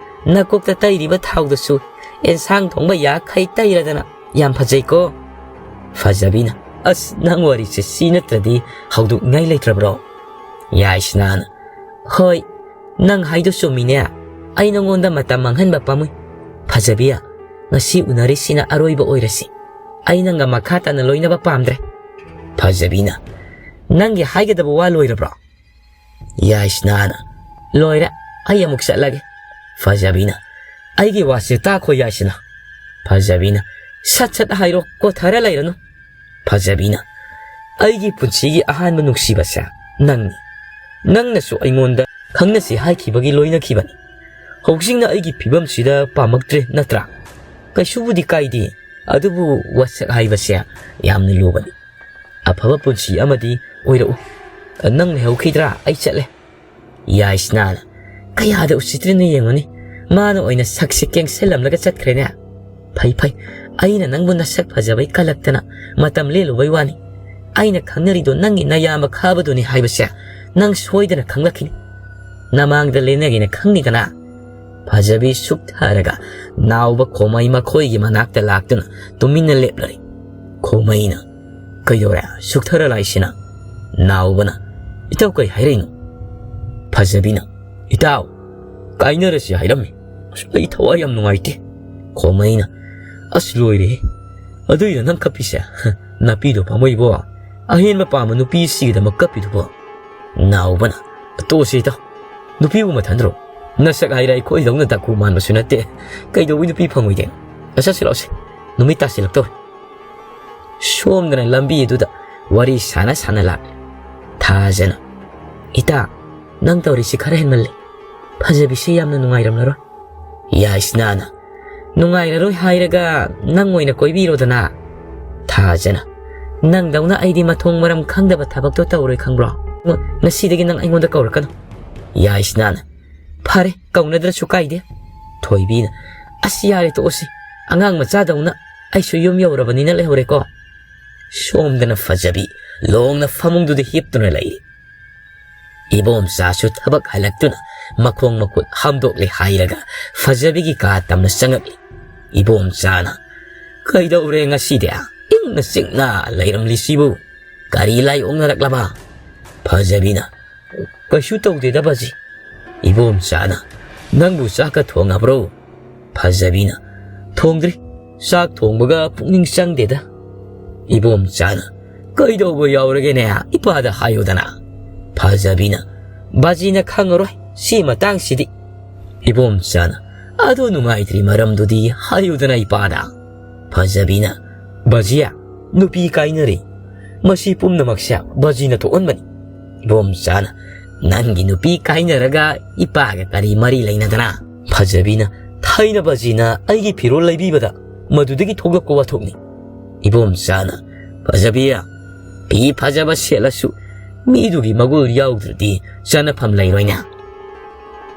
ꯅꯀꯣꯛꯇ ꯇꯩꯔꯤꯕ ꯊꯥꯎꯗꯨꯁꯨ ꯑꯦꯟꯁꯥꯡ ꯊꯣꯡꯕ ꯌꯥꯈꯩ ꯇꯩꯔꯗꯅ ꯌꯥꯝ ꯐꯖꯩꯀꯣ?" ꯐꯖꯕꯤꯅ, "ꯑꯁ, ꯅꯪ ꯋꯥꯔꯤꯁꯦ ꯁꯤ ꯅꯠꯇ꯭ꯔꯗꯤ ꯍꯧꯗꯣꯛꯅꯤꯡꯉꯥꯏ ꯂꯩꯇ꯭ꯔꯕ꯭ꯔꯣ?" ꯌꯥꯏꯁꯅꯥꯅ, "ꯍꯣꯏ, ꯅꯪ ꯍꯥꯏꯗꯣ ꯆꯨꯝꯃꯤꯅꯦ꯫ ꯑꯩ ꯅꯉꯣꯟꯗ ꯃꯇꯝ ꯃꯥꯡꯍꯟꯕ ꯄꯥꯝꯃꯨꯏ꯫ ꯐꯖꯕꯤ, ꯉꯁꯤ ꯎꯅꯔꯤꯁꯤꯅ ꯑꯔꯣꯏꯕ ꯑꯣꯏꯔꯁꯤ꯫ ꯑꯩ ꯅꯪꯒ ꯃꯈꯥ ꯇꯥꯅ ꯂꯣꯏꯅꯕ ꯄꯥꯝꯗ꯭ꯔꯦ꯫" ꯐꯖꯕꯤꯅ, "ꯅꯪꯒꯤ ꯍꯥꯏꯒꯗꯕ ꯋꯥ ꯂꯣꯏꯔꯕ꯭ꯔꯣ?" ꯌꯥꯏꯁꯅꯥꯅ, "ꯂꯣꯏꯔꯦ, ꯑꯩ ꯑꯃꯨꯛ ꯆꯠꯂꯒꯦ꯫" ꯐꯖꯕꯤꯅ, "ꯑꯩꯒꯤ ꯋꯥꯁꯦ ꯇꯥꯈꯣ ꯌꯥꯏꯁꯅꯥ꯫" ꯐꯖꯕꯤꯅ, "ꯁꯠ ꯁꯠ ꯍꯥꯏꯔꯣ, ꯀꯣꯊꯔ ꯂꯩꯔꯅꯨ꯫" ꯐꯖꯕꯤꯅ, "ꯑꯩꯒꯤ ꯄꯨꯟꯁꯤꯒꯤ ꯑꯍꯥꯟꯕ ꯅꯨꯡꯁꯤꯕꯁꯦ ꯅꯪꯅꯤ꯫ ꯅꯪꯅꯁꯨ ꯑꯩꯉꯣꯟꯗ ꯈꯪꯅꯁꯤ ꯍꯥꯏꯈꯤꯕꯒꯤ ꯂꯣꯏꯅꯈꯤꯕꯅꯤ꯫ ꯍꯧꯖꯤꯛꯅ ꯑꯩꯒꯤ ꯐꯤꯕꯝꯁꯤꯗ ꯄꯥꯝꯃꯛꯇ꯭ꯔꯦ ꯅꯠꯇ꯭ꯔꯥ? ꯀꯩꯁꯨꯕꯨꯗꯤ ꯀꯥꯏꯗꯦ, ꯑꯗꯨꯕꯨ ꯋꯥꯁꯛ ꯍꯥꯏꯕꯁꯦ ꯌꯥꯝꯅ ꯂꯨꯕꯅꯤ꯫ ꯑꯐꯕ ꯄꯨꯟꯁꯤ ꯑꯃꯗꯤ ꯑꯣꯏꯔꯛꯎ꯫ ꯅꯪ ꯂꯩꯍꯧꯈꯤꯗ꯭ꯔꯥ? ꯑꯩ ꯆꯠꯂꯦ꯫" ꯌꯥꯏꯁꯅꯥꯅ, "ꯀꯌꯥꯗ ꯎꯁꯤꯠꯇ꯭ꯔꯤꯅꯣ ꯌꯦꯡꯉꯨꯅꯦ꯫ ꯃꯥꯅ ꯑꯣꯏꯅ ꯁꯛꯁꯦ ꯀꯦꯡꯁꯤꯜꯂꯝꯂꯒ ꯆꯠꯈ꯭ꯔꯦꯅꯦ꯫ ꯐꯩ, ꯐꯩ, ꯑꯩꯅ ꯅꯪꯕꯨ ꯅꯁꯛ ꯐꯖꯕꯩ ꯀꯜꯂꯛꯇꯅ ꯃꯇꯝ ꯂꯦꯜꯂꯨꯕꯩ ꯋꯥꯅꯤ꯫ ꯑꯩꯅ ꯈꯪꯅꯔꯤꯗꯣ ꯅꯪꯒꯤ ꯅꯌꯥꯝꯕ ꯈꯥꯕꯗꯨꯅꯤ ꯍꯥꯏꯕꯁꯦ ꯅꯪ ꯁꯣꯏꯗꯅ ꯈꯪꯂꯛꯈꯤꯅꯤ꯫ ꯅꯃꯥꯡꯗ ꯂꯦꯟꯅꯒꯦꯅ ꯈꯪꯅꯤꯗꯅ꯫" ꯐꯖꯕꯤ ꯁꯨꯛꯊꯔꯒ ꯅꯥꯎꯕ ꯈꯣꯃꯩ ꯃꯈꯣꯏꯒꯤ ꯃꯅꯥꯛꯇ ꯂꯥꯛꯇꯨꯅ ꯇꯨꯃꯤꯟꯅ ꯂꯦꯞꯂꯔꯦ꯫ ꯈꯣꯃꯩꯅ, "ꯀꯩꯗꯧꯔꯦ ꯁꯨꯛꯊꯔ ꯂꯥꯛꯏꯁꯤꯅ?" ꯅꯥꯎꯕꯅ, "ꯏꯇꯥꯎ ꯀꯩ ꯍꯥꯏꯔꯛꯏꯅꯣ?" ꯐꯖꯕꯤꯅ, "ꯏꯇꯥꯎ, ꯀꯥꯏꯅꯔꯁꯤ ꯍꯥꯏꯔꯝꯃꯤ꯫ ꯑꯁ, ꯑꯩ ꯊꯋꯥꯏ ꯌꯥꯝ ꯅꯨꯡꯉꯥꯏꯇꯦ꯫" ꯈꯣꯃꯩꯅ, "ꯑꯁ, ꯂꯣꯏꯔꯦꯍꯦ꯫ ꯑꯗꯨꯏꯔ ꯅꯪ ꯀꯞꯄꯤꯁꯦ? ꯅꯥꯄꯤꯗꯣ ꯄꯥꯝꯃꯨꯏꯕꯣ꯫ ꯑꯍꯦꯟꯕ ꯄꯥꯝꯕ ꯅꯨꯄꯤ ꯁꯤꯒꯤꯗꯃꯛ ꯀꯞꯄꯤꯗꯨꯕꯣ?" ꯅꯥꯎꯕꯅ, "ꯇꯣꯛꯑꯁꯤ ꯏꯇꯥꯎ꯫ ꯅꯨꯄꯤꯕꯨ ꯃꯊꯟꯗ꯭ꯔꯣ? ꯅꯁꯛ ꯍꯥꯏꯔꯦ ꯑꯩꯈꯣꯏꯗꯧꯅ ꯗꯥꯀꯨ ꯃꯥꯟꯕꯁꯨ ꯅꯠꯇꯦ꯫ ꯀꯩꯗꯧꯕꯩ ꯅꯨꯄꯤ ꯐꯪꯉꯣꯏꯗꯣꯏꯅꯣ? ꯑ, ꯆꯠꯁꯤ ꯂꯥꯛꯑꯣꯁꯦ꯫ ꯅꯨꯃꯤꯠ ꯇꯥꯁꯤꯜꯂꯛꯇꯧꯔꯦ꯫" ꯁꯣꯝꯗꯅ ꯂꯝꯕꯤ ꯑꯗꯨꯗ ꯋꯥꯔꯤ ꯁꯥꯟꯅ ꯁꯥꯟꯅ ꯂꯥꯛꯂꯦ꯫ ꯊꯥꯖꯅ, "ꯏꯇꯥ, ꯅꯪ ꯇꯧꯔꯤꯁꯤ ꯈꯔ ꯍꯦꯟꯃꯜꯂꯦ꯫ ꯐꯖꯕꯤꯁꯤ ꯌꯥꯝꯅ ꯅꯨꯡꯉꯥꯏꯔꯝꯂꯔꯣꯏ꯫" ꯌꯥꯏꯁꯅꯥꯅ, "ꯅꯨꯡꯉꯥꯏꯔꯔꯣꯏ ꯍꯥꯏꯔꯒ ꯅꯪ ꯑꯣꯏꯅ ꯀꯣꯏꯕꯤꯔꯣꯗꯅ꯫" ꯊꯥꯖꯅ, "ꯅꯪꯗꯧꯅ ꯑꯩꯗꯤ ꯃꯊꯣꯡ ꯃꯔꯝ ꯈꯪꯗꯕ ꯊꯕꯛꯇꯣ ꯇꯧꯔꯣꯏ ꯈꯪꯕ꯭ꯔꯣ?" ꯉꯁꯤꯗꯒꯤ ꯅꯪ ꯑꯩꯉꯣꯟꯗ ꯀꯧꯔꯛꯀꯅꯨ꯫ ꯌꯥꯏꯁꯅꯥꯅ, "ꯐꯔꯦ, ꯀꯧꯅꯗ꯭ꯔꯁꯨ ꯀꯥꯏꯗꯦ꯫" ꯊꯣꯏꯕꯤꯅ, "ꯑꯁ, ꯌꯥꯔꯦ, ꯇꯣꯛꯑꯁꯤ꯫ ꯑꯉꯥꯡ ꯃꯆꯥꯗꯧꯅ ꯑꯩꯁꯨ ꯌꯨꯝ ꯌꯧꯔꯕꯅꯤꯅ ꯂꯩꯍꯧꯔꯦꯀꯣ꯫" ꯁꯣꯝꯗꯅ ꯐꯖꯕꯤ ꯂꯣꯡꯅ ꯐꯃꯨꯡꯗꯨꯗ ꯍꯤꯞꯇꯨꯅ ꯂꯩꯔꯤ꯫ ꯏꯕꯣꯝꯆꯥꯁꯨ ꯊꯕꯛ ꯍꯜꯂꯛꯇꯨꯅ ꯃꯈꯣꯡ ꯃꯈꯨꯠ ꯍꯥꯝꯗꯣꯛꯂꯦ ꯍꯥꯏꯔꯒ ꯐꯖꯕꯤꯒꯤ ꯀꯥ ꯇꯝꯅ ꯆꯪꯉꯛꯂꯤ꯫ ꯏꯕꯣꯝꯆꯥꯅ, "ꯀꯩꯗꯧꯔꯦ ꯉꯁꯤꯗꯤ? ꯏꯪꯅ ꯆꯤꯛꯅ ꯂꯩꯔꯝꯂꯤꯁꯤꯕꯨ? ꯀꯔꯤ ꯂꯥꯏ ꯑꯣꯛꯅꯔꯛꯂꯕ?" ꯐꯖꯕꯤꯅ, "ꯀꯩꯁꯨ ꯇꯧꯗꯦꯗ ꯕꯥꯖꯤ꯫" ꯏꯕꯣꯝꯆꯥꯅ, "ꯅꯪꯕꯨ ꯆꯥꯛꯀ ꯊꯣꯡꯉꯕ꯭ꯔꯣ?" ꯐꯖꯕꯤꯅ, "ꯊꯣꯡꯗ꯭ꯔꯤ꯫ ꯆꯥꯛ ꯊꯣꯡꯕꯒ ꯄꯨꯛꯅꯤꯡ ꯆꯪꯗꯦꯗ꯫" ꯏꯕꯣꯝꯆꯥꯅ, "ꯀꯩꯗꯧꯕ ꯌꯥꯎꯔꯒꯦꯅꯦ? ꯏꯄꯥꯗ ꯍꯥꯏꯌꯨꯗꯅ꯫" ꯐꯖꯕꯤꯅ, "ꯕꯥꯖꯤꯅ ꯈꯪꯉꯔꯣꯏ ꯁꯤ ꯃꯇꯥꯡꯁꯤꯗꯤ꯫" ꯏꯕꯣꯝꯆꯥꯅ, "ꯑꯗꯨ ꯅꯨꯡꯉꯥꯏꯇ꯭ꯔꯤ ꯃꯔꯝꯗꯨꯗꯤ ꯍꯥꯏꯌꯨꯗꯅ ꯏꯄꯥꯗ꯫" ꯐꯖꯕꯤꯅ, "ꯕꯥꯖꯤ, ꯅꯨꯄꯤ ꯀꯥꯏꯅꯔꯦ꯫ ꯃꯁꯤ ꯄꯨꯝꯅꯃꯛꯁꯦ ꯕꯥꯖꯤꯅ ꯊꯣꯛꯍꯟꯕꯅꯤ꯫" ꯏꯕꯣꯝꯆꯥꯅ, "ꯅꯪꯒꯤ ꯅꯨꯄꯤ ꯀꯥꯏꯅꯔꯒ ꯏꯄꯥꯒ ꯀꯔꯤ ꯃꯔꯤ ꯂꯩꯅꯗꯅ?" ꯐꯖꯕꯤꯅ, "ꯊꯥꯏꯅ ꯕꯥꯖꯤꯅ ꯑꯩꯒꯤ ꯐꯤꯔꯣꯜ ꯂꯩꯕꯤꯕꯗ ꯃꯗꯨꯗꯒꯤ ꯊꯣꯛꯂꯛꯄ ꯋꯥꯊꯣꯛꯅꯤ꯫" ꯏꯕꯣꯝꯆꯥꯅ, "ꯐꯖꯕꯤ, ꯐꯤ ꯐꯖꯕ ꯁꯦꯠꯂꯁꯨ ꯃꯤꯗꯨꯒꯤ ꯃꯒꯨꯜ ꯌꯥꯎꯗ꯭ꯔꯗꯤ ꯆꯥꯅꯐꯝ ꯂꯩꯔꯣꯏꯅꯦ꯫"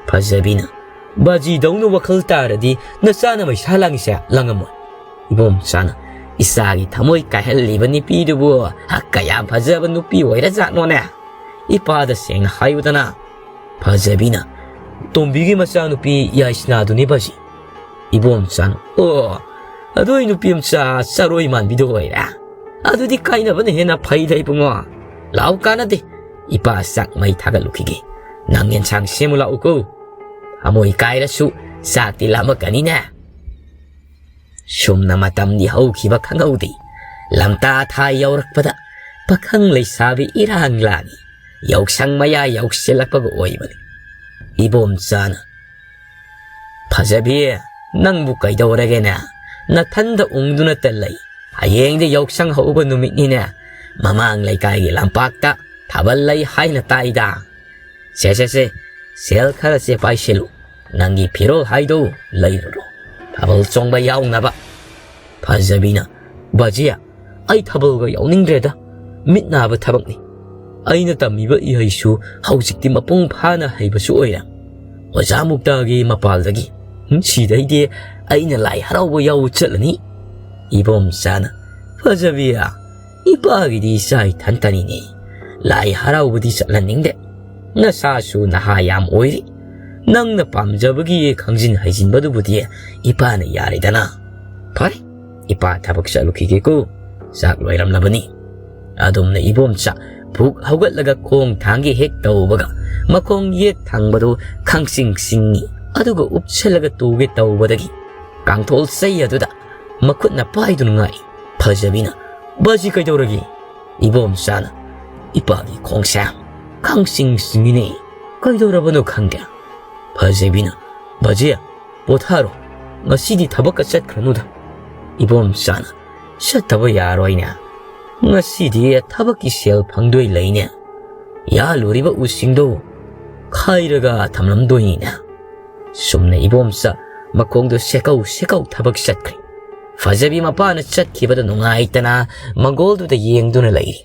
ꯐꯖꯕꯤꯅ, "ꯕꯥꯖꯤꯗꯧꯅ ꯋꯥꯈꯜ ꯇꯥꯔꯗꯤ ꯅꯆꯥꯅ ꯃꯩꯁꯥ ꯂꯥꯡꯉꯤꯁꯦ ꯂꯥꯡꯉꯝꯃꯣꯏ꯫" ꯏꯕꯣꯝꯆꯥꯅ, "ꯏꯆꯥꯒꯤ ꯊꯃꯣꯏ ꯀꯥꯏꯍꯜꯂꯤꯕ ꯅꯨꯄꯤꯗꯨꯕꯨ ꯀꯌꯥꯝ ꯐꯖꯕ ꯅꯨꯄꯤ ꯑꯣꯏꯔꯖꯥꯠꯅꯣꯅꯦ? ꯏꯄꯥꯗ ꯁꯦꯡꯅ ꯍꯥꯏꯌꯨꯗꯅ꯫" ꯐꯖꯕꯤꯅ, "ꯇꯣꯝꯕꯤꯒꯤ ꯃꯆꯥꯅꯨꯄꯤ ꯌꯥꯏꯁꯅꯥꯗꯨꯅꯤ ꯕꯥꯖꯤ꯫" ꯏꯕꯣꯝꯆꯥꯅ, "ꯑꯣ, ꯑꯗꯨ ꯑꯩ ꯅꯨꯄꯤ ꯃꯆꯥ ꯆꯔꯣꯏ ꯃꯥꯟꯕꯤꯗꯣ ꯑꯣꯏꯔꯦ꯫ ꯑꯗꯨꯗꯤ ꯀꯥꯏꯅꯕꯅ ꯍꯦꯟꯅ ꯐꯩꯗ ꯏꯕꯨꯡꯉꯣ꯫ ꯂꯥꯛꯎ, ꯀꯥꯟꯅꯗꯦ꯫ ꯏꯄꯥ ꯆꯥꯛ ꯃꯩ ꯊꯥꯒꯠꯂꯨꯈꯤꯒꯦ꯫ ꯅꯪ ꯌꯦꯟꯁꯥꯡ ꯁꯦꯝꯃꯨ ꯂꯥꯛꯎꯀꯣ꯫ ꯊꯃꯣꯏ ꯀꯥꯏꯔꯁꯨ ꯆꯥꯛꯇꯤ ꯂꯥꯝꯃꯛꯀꯅꯤꯅꯦ꯫" ꯁꯨꯝꯅ ꯃꯇꯝꯗꯤ ꯍꯧꯈꯤꯕ ꯈꯪꯍꯧꯗꯦ꯫ ꯂꯝꯇꯥ ꯊꯥ ꯌꯧꯔꯛꯄꯗ ꯄꯥꯈꯪ ꯂꯩꯁꯥꯕꯤ ꯏꯔꯥꯡ ꯂꯥꯡꯏ꯫ ꯌꯥꯎꯁꯪ ꯃꯌꯥ ꯌꯧꯁꯤꯜꯂꯛꯄꯒ ꯑꯣꯏꯕꯅꯤ꯫ ꯏꯕꯣꯝꯆꯥꯅ, "ꯐꯖꯕꯤ, ꯅꯪꯕꯨ ꯀꯩꯗꯧꯔꯒꯦꯅꯦ? ꯅꯊꯟꯗ ꯎꯪꯗꯨꯅꯇ ꯂꯩ꯫ ꯍꯌꯦꯡꯗꯤ ꯌꯥꯎꯁꯪ ꯍꯧꯕ ꯅꯨꯃꯤꯠꯅꯤꯅꯦ꯫ ꯃꯃꯥꯡ ꯂꯩꯀꯥꯏꯒꯤ ꯂꯝꯄꯥꯛꯇ ꯊꯥꯕꯜ ꯂꯩ ꯍꯥꯏꯅ ꯇꯥꯏꯗ꯫ ꯁꯦ, ꯁꯦ, ꯁꯦ, ꯁꯦꯜ ꯈꯔꯁꯦ ꯄꯥꯏꯁꯤꯜꯂꯨ꯫ ꯅꯪꯒꯤ ꯐꯤꯔꯣꯜ ꯍꯥꯏꯗꯣ ꯂꯩꯔꯨꯔꯣ꯫ ꯊꯥꯕꯜ ꯆꯣꯡꯕ ꯌꯥꯎꯅꯕ꯫" ꯐꯖꯕꯤꯅ, "ꯕꯥꯖꯤ, ꯑꯩ ꯊꯥꯕꯜꯒ ꯌꯥꯎꯅꯤꯡꯗ꯭ꯔꯦꯗ꯫ ꯃꯤꯠ ꯅꯥꯕ ꯊꯕꯛꯅꯤ꯫" ꯑꯩꯅ ꯇꯝꯃꯤꯕ ꯏꯍꯩꯁꯨ ꯍꯧꯖꯤꯛꯇꯤ ꯃꯄꯨꯡ ꯐꯥꯅ ꯍꯩꯕꯁꯨ ꯑꯣꯏꯔꯦ꯫ ꯑꯣꯖꯥ ꯃꯨꯛꯇꯥꯒꯤ ꯃꯄꯥꯜꯗꯒꯤ꯫ ꯎꯝ, ꯁꯤꯗꯩꯗꯤ ꯑꯩꯅ ꯂꯥꯏ ꯍꯔꯥꯎꯕ ꯌꯥꯎꯕ ꯆꯠꯂꯅꯤ꯫ ꯏꯕꯣꯝꯆꯥꯅ, "ꯐꯖꯕꯤ, ꯏꯄꯥꯒꯤꯗꯤ ꯏꯆꯥ ꯏꯊꯟꯇꯅꯤꯅꯦ꯫ ꯂꯥꯏ ꯍꯔꯥꯎꯕꯗꯤ ꯆꯠꯍꯟꯅꯤꯡꯗꯦ꯫ ꯅꯁꯥꯁꯨ ꯅꯍꯥ ꯌꯥꯝ ꯑꯣꯏꯔꯤ꯫ ꯅꯪꯅ ꯄꯥꯝꯖꯕꯒꯤ ꯈꯪꯖꯤꯟ ꯍꯩꯖꯤꯟꯕꯗꯨꯕꯨꯗꯤ ꯏꯄꯥꯅ ꯌꯥꯔꯦꯗꯅ꯫ ꯐꯔꯦ, ꯏꯄꯥ ꯊꯕꯛ ꯆꯠꯂꯨꯈꯤꯒꯦꯀꯣ꯫ ꯆꯥꯛ ꯂꯣꯏꯔꯝꯂꯕꯅꯤ꯫" ꯑꯗꯨꯝꯅ ꯏꯕꯣꯝꯆꯥ ꯐꯨꯛ ꯍꯧꯒꯠꯂꯒ ꯈꯣꯡ ꯊꯥꯡꯒꯦ ꯍꯦꯛ ꯇꯧꯕꯒ, ꯃꯈꯣꯡ ꯌꯦꯠ ꯊꯪꯕꯗꯨ ꯈꯪꯆꯤꯡ ꯆꯤꯡꯉꯤ꯫ ꯑꯗꯨꯒ ꯎꯞꯁꯜꯂꯒ ꯇꯨꯒꯦ ꯇꯧꯕꯗꯒꯤ ꯀꯥꯡꯊꯣꯜ ꯆꯩ ꯑꯗꯨꯗ ꯃꯈꯨꯠꯅ ꯄꯥꯏꯗꯨꯅ ꯉꯥꯛꯏ꯫ ꯐꯖꯕꯤꯅ, "ꯕꯥꯖꯤ, ꯀꯩꯗꯧꯔꯒꯦ?" ꯏꯕꯣꯝꯆꯥꯅ, "ꯏꯄꯥꯒꯤ ꯈꯣꯡꯁꯦ ꯈꯪꯆꯤꯡ ꯆꯤꯡꯉꯤꯅꯦ꯫ ꯀꯩꯗꯧꯔꯕꯅꯣ ꯈꯪꯗꯦ꯫" ꯐꯖꯕꯤꯅ, "ꯕꯥꯖꯤ, ꯄꯣꯊꯥꯔꯣ꯫ ꯉꯁꯤꯗꯤ ꯊꯕꯛꯀ ꯆꯠꯈ꯭ꯔꯅꯨꯗ꯫" ꯏꯕꯣꯝꯆꯥꯅ, "ꯆꯠꯇꯕ ꯌꯥꯔꯣꯏꯅꯦ꯫ ꯉꯁꯤꯗꯤ ꯊꯕꯛꯀꯤ ꯁꯦꯜ ꯐꯪꯗꯣꯏ ꯂꯩꯅꯦ꯫ ꯌꯥꯜꯂꯨꯔꯤꯕ ꯎꯁꯤꯡꯗꯣ ꯈꯥꯏꯔꯒ ꯊꯝꯂꯝꯗꯣꯏꯅꯤꯅꯦ꯫" ꯁꯨꯝꯅ ꯏꯕꯣꯝꯆꯥ ꯃꯈꯣꯡꯗꯣ ꯁꯦꯀꯧ ꯁꯦꯀꯧ ꯊꯕꯛ ꯆꯠꯈ꯭ꯔꯦ꯫ ꯐꯖꯕꯤ ꯃꯄꯥꯅ ꯆꯠꯈꯤꯕꯗ ꯅꯨꯡꯉꯥꯏꯇꯅ ꯃꯪꯒꯣꯜꯗꯨꯗ ꯌꯦꯡꯗꯨꯅ ꯂꯩꯔꯤ꯫